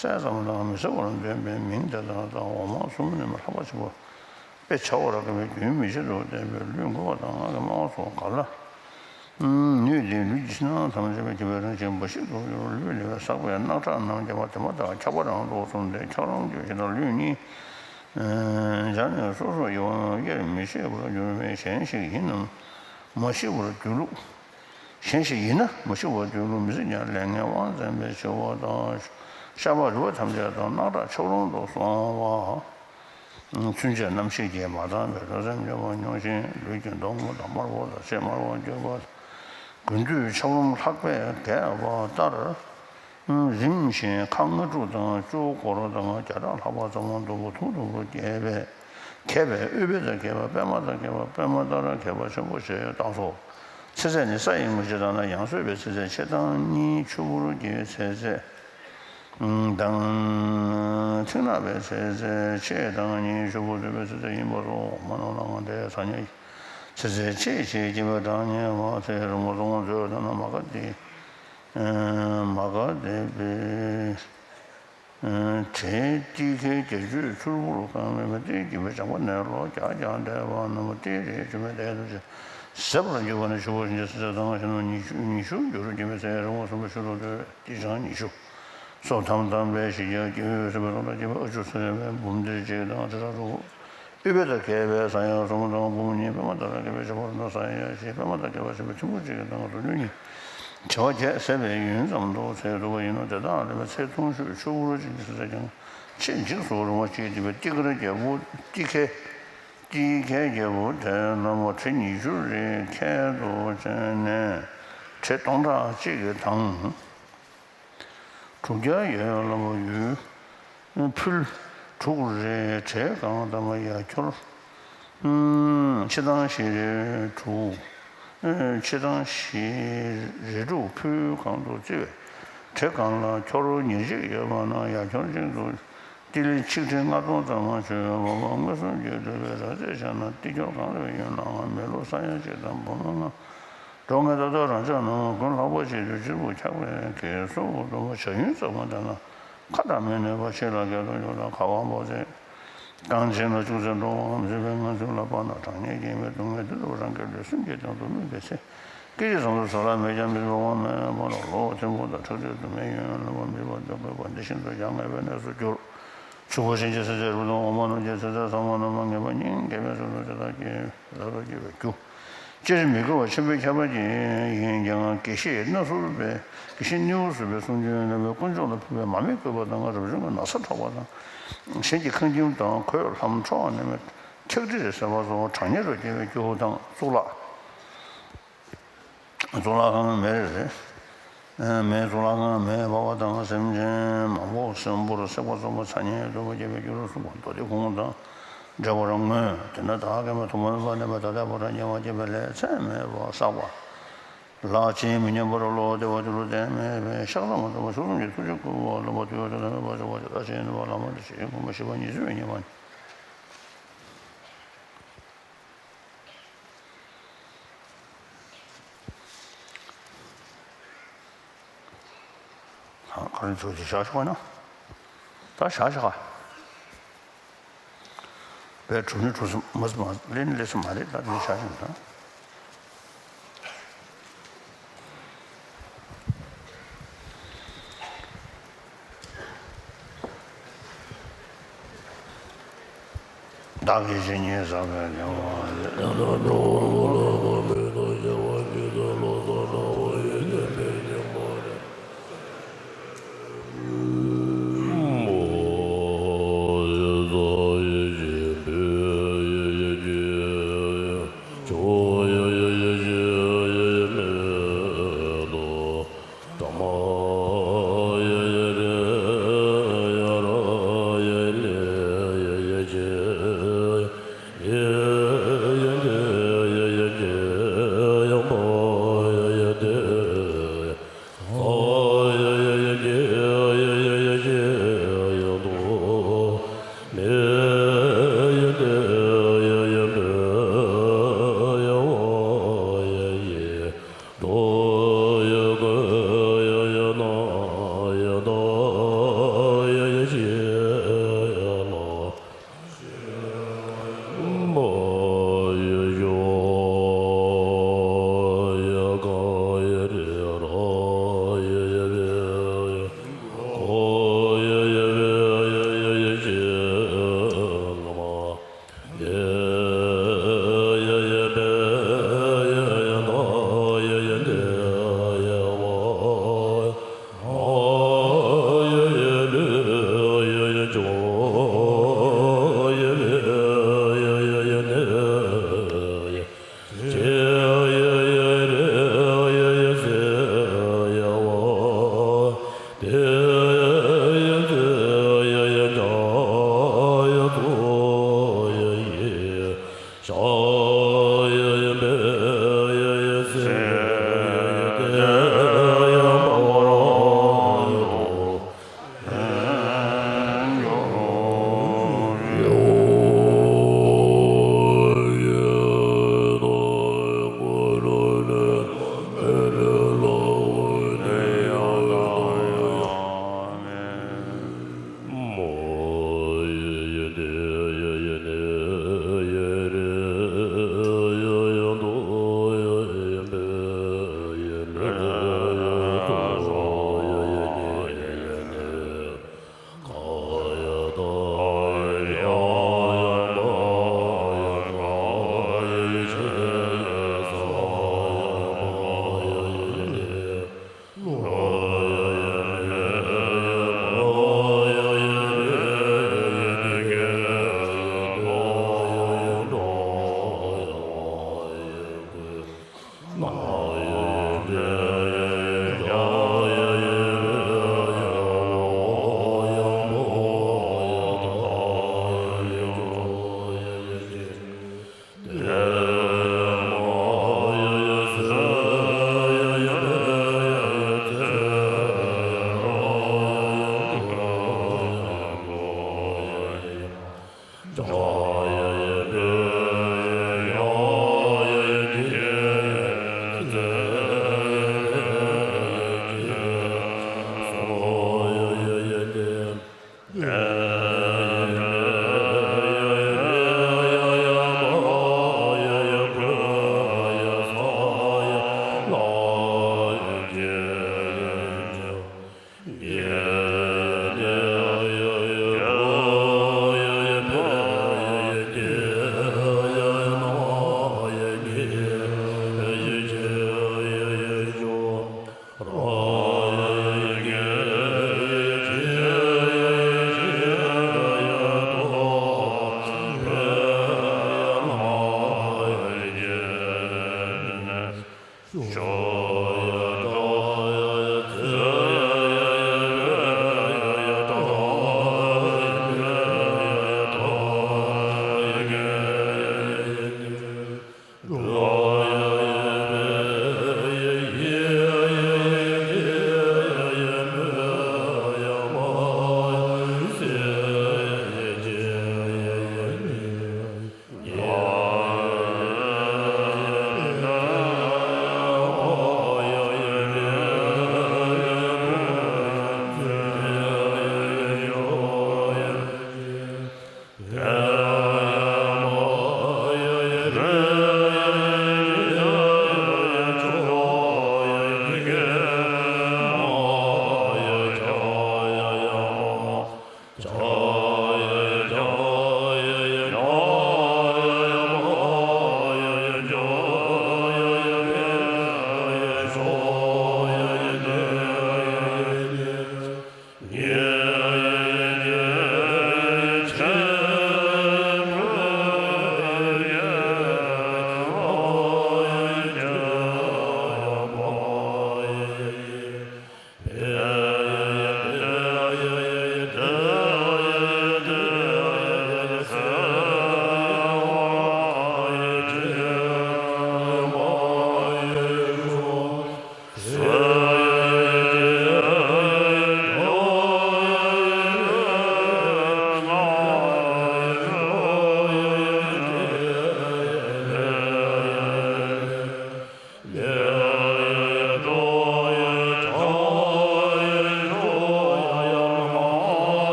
གསལ་ཙམ་དང་མི་གསལ་བར་འདོན་པའི་མིང་དེ་དག་དང་འོ་མ་གསུམ་ནི་མ་ལྷག་པ་ཆེན་པོ། དཔེ་བྱ་བ་རང་གི་རྒྱུན་མི་ཆད་དུ་བསྟན་པའི་ལུས་འགུལ་བ་དང་ངག་གི་སྨྲ་བ་སོགས་ག་ལ་ནུས་ཏེ། ལུས་ཀྱི་ཕྱི་ནང་ཐམས་ཅད་པའི་སྐྱེ་བའི་རང་བཞིན་འབའ་ཞིག་ཏུ་གྱུར། ལུས་ལས་བསགས་པའི་རྣག་ཁྲག་རྣམས་རྒྱབ་པ་དེ་མ་ཐག་འཁྱགས་པ་རང་དུ་སོང་སྟེ། འཁྱགས་རོམ་གྱི་ཞིང་དུ་ལུས་གཉིས་སྦྱར་ནས་སོ་སོར་དབྱེ་བ་དབྱེར་མི་ཕྱེད་པར་གྱུར་པས། གཞན་ཞིག་ཡིན་ནམ་མ་ཤི་བར་གྱུར་ལུགས། གཞན་ཞིག་ཡིན་ན་མ་ཤི་བར་གྱུར་ལུགས་མི་སྲིད་ཀྱང་། ལས་ངན་དབང་བཙན་པས་འཆི་བ་དང་། ཤ་པགས་རུལ་བ་ཐམས་ཅད་དང་རྣག་ཁྲག་འཁྱགས་རོམ་དུ་སོང་བ། ཚུན་ཆད་རྣམ་ཤེས་ཀྱིས་མ་དྭངས་པའི་ལྷག་བསམ་སྐྱོ་བ་མྱོང་ཞིང་། ལུས་ཀྱི་མདོག་སྔོ་དང་དམར་པོ་དང་ཕྱེད་དམར་པོར་གྱུར་པ། དགུན་དུས་ཆབ་རོམ་ལྷགས་པས་གས་པ་ལྟར། རིམ་བཞིན་ཁ་ལྔ་དྲུག་དང་བཅུ་སྐོར་དང་བརྒྱ་ཕྲག་ལྷག་པ་ཙམ་དུམ་བུ་ཐུང་ཐུང་དུ་གས་པས། གས་པས་ཨུཏྤལ་དང་རྒྱས་པ་པདྨ་དང་རྒྱས་པ་པདྨ་ལྟར་གས་པ་ཆེན་པོ་ཞེས་བཏགས་སོ། ཚེ་ཚད་ནི་ས་ཡི་ངོས་ཕྱེད་དང་ན་ཡང་གསོས་པའི་ཚེ་ཚད་ཕྱེད་དང་གཉིས། ཆུ་བུར་གྱི་ཚེ་ཚད་དང་། མཐིང་ནག་པའི་ཚེ་ཚད་ཕྱེད་དང་གཉིས། ཆུ་བུར་རྡོལ་བའི་ཚེ་ཚད་ཡིན་པ་སོགས་མ་ནོར་ལ་ང་དེའི་ས་ཉིད་ཚེ་ཚད་ཕྱེད་ཕྱེད་ཀྱི་བའི་གྲངས་ངེས་པ་དེ་རི་མོ་སོང་མཛོད་དང་ན་མ་ག་དེ། མ་ག་དེ་པའི། བྲེ་ཏི་ཁའི་རྒྱ་མཆོས་ཕྱུར་བུར་གང་མེད་པ་སྟེ། བརྒྱུད་པའི་ཇག་པ་ནས་ལོ་བརྒྱ་བརྒྱ་འདས་པ་རྣམ་པ་སྟེ། རེས་བྱུང་བའི་ལས་ཐམས་ཅད་ཟད་པར་འགྱུར་བ་ནི་ཆུ་བོ་ཞིང་ཆེན་སེམས་ཅན་དང་ཞིང་ནང་ཉི་ཤུ་ཉི་ཤུ་འགྱུར། སྐྱེ་མེད་ཚེ་ཡི་རིང་བ་གསུམ་པ་ཤུ་རུ་ཏོ་སྟེ་བྱང་ཉི་ཤུ། སོ་ཐམ་དམ་པའི་ཞི་རྒྱས་ཀྱི་འོད་ཟེར་བའི་ཀློང་དུ་སྐྱེ་བའི་ཨ་ཆུ་ཚེ་རིང་བའི་འབུམ་སྡེ་གཅིག་དང་ཁྲི་ཕྲག་དྲུག་ཨུཏྤལ་དང་བཀལ་བའི་ས་ཡ་གསུམ་དང་འབུམ་གཉིས། པདྨ་དང་བཀལ་བའི་ཞབས་པ་རུ་ན་ས་ཡ་བཞི། པདྨ་དང་བཀལ་བ་ཟེར་བའི་ཐིམ་ཕུག་གཅིག་གི་སྟེང་དུ་ལུས་གཉིས། བྱེ་བ་བརྒྱད་ཟད་པའི་ཡུན་ཙམ་དུ་ཚེ་སྡུག་པ་ཡིན་ནོ། དེ་དག་ལ་ཚེ་ཐུང་ཤོས་ཆུ་བུར་ཅན་གྱི་སེམས་ཅན་ཀྱང་ཆེས་འཇིགས་སུ་རུང་བ་ཅིག་སྟེ། ཏི་ཀར་རྒྱལ་པོ་ཏི་ཁའི་ཏི་ཁའི་རྒྱལ་པོ་དེ་རྣམས་བྲེ་ཉི་ཤུ་རེ་ཁྱད་དུ་བྱས་ནས་བྲེ་སྟོང་ཕྲག་གཅིག་དང་། དྲུག་བརྒྱ་ཡོད་ལ་མོ་ཡུལ་ཕུལ། དྲུག་རེ་བྲེ་གང་དམ་ཡ་ཁྱོར། ཕྱེད་དང་བཞི་རེ་དྲུག་ཕྱེད་དང་བཞི་རེ་དྲུག་ཕུལ་གང་དུ་བརྩི་བས། བྲེ་གང་ལ་ཁྱོར་ཉེར་གཅིག་ཡོད་པ་ན་ཡ་ཁྱོར་གཅིག་ཏུ་ཏི་ལི་ཆིག་ཁྲི་ལྔ་སྟོང་ཙམ་མ་ཆོད་པ་མངོན་སུམ་གྱིས་གྲུབ་པའི་རབ་རྫས་བྱས་ན། ཏི་ཁྱོར་གང་རེ་ཡོད་ནའང་མི་ལོ་ས་ཡ་གཅིག་དང་འབུམ་ལྔ། འགྲོ་ངེས་ད་ལྟ་རང་ཅག་རྣམས་ཀུན་ལྷག་པ་ཆེད་དུ་གཅེར་བུ་འཁྱགས་པའི་གེགས་སོགས་སྡོམ་པ་བྱ་ཡུན་ཙམ་པ་དེ་ན་ཁ་དྲག་མི་ནུས་པ་ཕྱི་ལ་སྐད་དུ་འཇུག་དང་ཁ་བ་འབོག་ཚིག་རྐང་ཆེན་ལ་ཅུང་ཟད་འགྲོ་བའམ་བཟོད་པའི་ངང་ཚུལ་ལ་དཔག་ན་གྲང་དམྱལ་སྐྱེ་མེད་སྡུག་བསྔལ་དེ་ཚོ་རང་གི་ལུས་སེམས་ཀྱི་སྟེང་དུ་སྨིན་པའི་ཚེ། སྐད་ཅིག་ཙམ་དུ་ཟ་ལ་མེད་ཀྱང་མི་འབོར་བ་མེད་པ་ལ་ལོ་ཐེམ་ཕུག་དང་ཁྲག་ཁྲིག་དུ་མེད་ཡུན་རིང་པོ་མི་བ་འདོད་དགོས་པ་འདི་བཞིན་དུ་ཡང་ངེས་པའི་གནས་སུ་གྱུར། ཆུ་བོ་ཞིང་ཆེན་སྲིད་རྩེ་རུ་དང་འོ་མ་རྣམས་ཀྱི་ཚེ་ཚད་ཚང་མ་རྣམ་པ་ངེས་པ་སྙིང་རྗེ་བའི་ཚུལ་དུ་དེ་དག་གི་རབ་ཏུ་སྐྱེ་བའི་རྒྱུ། སྤྱིར་མི་དགེ་བ་ཆེན་པོའི་ཁྱད་པར་གྱིས་ཡིན་ཀྱང་དགེ་བཤེས་སྣ་ཟུར་པའི་དགེ་བཤེས་སྣེའུ་ཟུར་པའི་གསུང་རྒྱུན་ལ་དཀོན་མཆོག་ལ་ཕུལ་བའི་མར་མེ་བསྐོལ་བ་དང་རབ་བྱུང་གི་ན་བཟའ་འཕྲོག་པ་དང་། གཞན་གྱི་ཁང་ཁྱིམ་དང་གོས་ལྷམ་འཕྲོག་ནས་མེད་ཁྱག་དྲི་ཟ་བ་སོགས་གྲང་དམྱལ་དུ་སྐྱེ་བའི་རྒྱུ་དང་གཙུག་ལག་གཙུག་ལག་ཁང་མེར་མེ། གཙུག་ལག་ཁང་མེ་འབར་བ་དང་སེམས་ཅན་མང་པོ་གསོན་པོར་བསྲེགས་པ་སོགས་པ་ཚ་དམྱལ་དུ་སྐྱེ་བའི་རྒྱུ་རུ་གསུངས་པ་མདོ་སྡེ་གུང་དང་འགྲེལ་པར་མངོན། དེ་ནས་བདག་གིས་མ་ཐུབ་པ་མེད་པ་ནས་མ་ད་ལྟ་བར་དམྱལ་བ་སྐྱེ་བའི་ལས་ཚད་མེད་པ་བསགས་པ་ལ་ཕྱིས་མི་མཉམ་པར་བློ་བདེ་བ་དེ་རུ་བརྟན་མེད་པའི་ཤག་ལ་མ་ཐུབ་པ་ཆུ་གསུམ་གྱི་ཐུགས་རྗེ་བསྐུལ་བ་ལ་མ་ཐུབ་པ་དེ་ལ་མེད་པ་ཞི་བ་ཇི་ལྟར་ཞེས་ནུས་པ་ལ་མ་ཐུབ་ཞེས་གོམས་པ་བཞི་པ་ཉི་ཚེ་བའི་ཉི་མ། ག་རེ་ཚོད་ཅིག་བཞག་ཆོག་ན། ད་བཞག་བཞག་པས་གྲུབ་ནི་གྲུབ་ས་མ་ཟིན་མ་ལེན་ལེ་ས་མ་རེད། ད་དེ་བཞག་ཆོག་ན། བདག་གིས་ཇི་སྙེད་བསགས་པའི་དགེ་བ་ཡིས།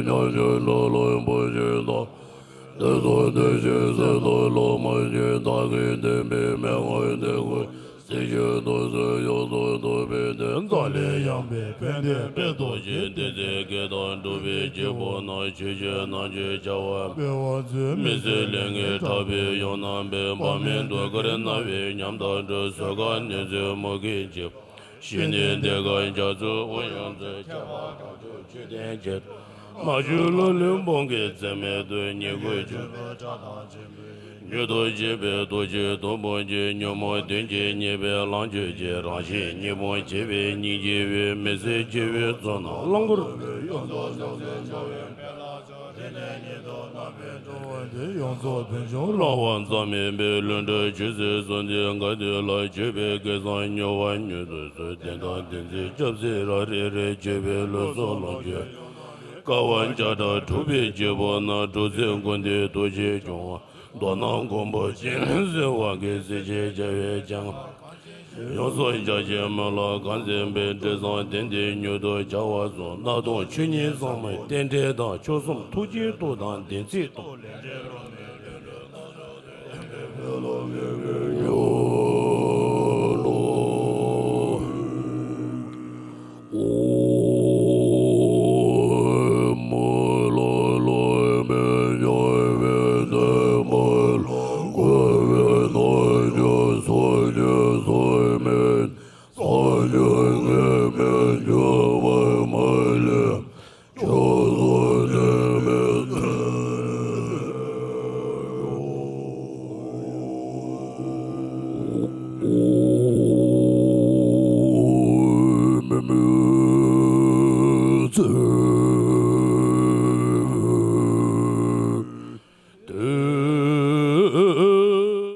ཉམས་ཆུང་ལོ་ལོན་པོ་ཆེ་དང་། དེ་ཚོ་དེ་བཞིན་སེམས་དང་བློ་མ་ཆེན་བདག་གིས་བསྟན་པའི་མན་ངག་འདི་ཀུན། སྲིད་ཞིའི་དུས་སུ་ཡོངས་སུ་ཐུབ་པའི་དོན། འཛམ་གླིང་ཡངས་པའི་ཕན་བདེའི་དཔལ་རྡོ་རྗེ། བདེན་ཚིག་གི་དང་འགྲུབ་པའི་སྐྱེས་བུ་རྣམས། ཆོས་སྤྱོད་རྣལ་འབྱོར་བྱ་བ་སྤེལ་བར་མཛོད། མི་ཚེ་ལས་ངན་དྲག་པོའི་ཡུལ་རྣམས་པའི། བག་མེད་གདུགས་དཀར་མནར་བའི་ཉམ་ཐག་འགྲོ། བཟོད་དཀའ་ནད་གཅོད་མུ་གེའི་འཇིགས། ཞི་གནས་བདེ་དཀར་རྒྱ་མཚོའི་དབུས། ཡོངས་སུ་ཁྱབ་པ་དགྲ་བཅོམ་མཆོད་རྟེན་བརྒྱད། མ་བཅོས་ལག་ལེན་དཔུང་གི་རྩེ་མོ་དུ། ཉེ་གུས་མཆོད་པའི་སྒྲ་དང་འཆམ་པའི། མྱུར་དུ་བྱེད་པའི་རྡོ་རྗེའི་སྡོང་པོ་ཆེ། ཉོན་མོངས་གདོན་གྱིས་བརྙས་པའི་ལམ་གྱི་རྗེ། རང་གཞན་གཉིས་ཕུང་བྱེད་པའི་སྙིང་རྗེའི་དབུས། མི་བཟད་སྐྱེ་བོའི་ཚོགས་རྣམས་རླངས་འཁོར་བའི་ཡུལ་དུ་ཡོངས་སུ་སྦྱངས་པའི་དཔལ་ལ་སོགས། དེ་ནས་ཉིད་དུ་རྣམ་པར་གྲོལ་བ་འདི། ཡོངས་རྫོགས་ཕན་བྱུང་སློབ་པ་ཙམ་མིན་པའི། ལྷུན་གྲུབ་ཆོས་སྲིད་གསུམ་འདི་ག་དུས་ལ། བརྗོད་པའི་སྐད་གསང་མྱུར་བ་མྱུར་དུ་གསོལ། བདེན་དང་བདེན་ཚིག་སྐྱབས་སྲིད་རང་རིག་རེད། བརྗོད་པའི་ལུས་སུ་ལོངས་སྤྱོད་དཀའ་བ་བརྒྱ་ཕྲག་འཁྲུགས་པའི་སྐྱེས་བུ་རྣམས། སྒྲུབ་ཚེ་ཀུན་འདུས་རྡོ་རྗེ་འཆང་བ། མདོར་ན་མགོན་པོ་སྤྱན་རས་གཟིགས་དབང་གིས། གཟི་བརྗིད་བྱ་བའི་ལྗང་། ཡོངས་སུ་འཇའ་ཆེན་མེ་ལ་གང་མཛད་པའི། དྲི་བཟང་གདན་འདིར་མྱུར་དུ་བྱ་བ་གསུམ། གནག་དུང་ཆོས་ཉིད་ཟབ་མོའི་རྟེན་འབྲེལ་དང་། མཆོག་གསུམ་ཐུགས་ཀྱི་སྟོབས་དང་བདེན་ཚིག་སྟོབས།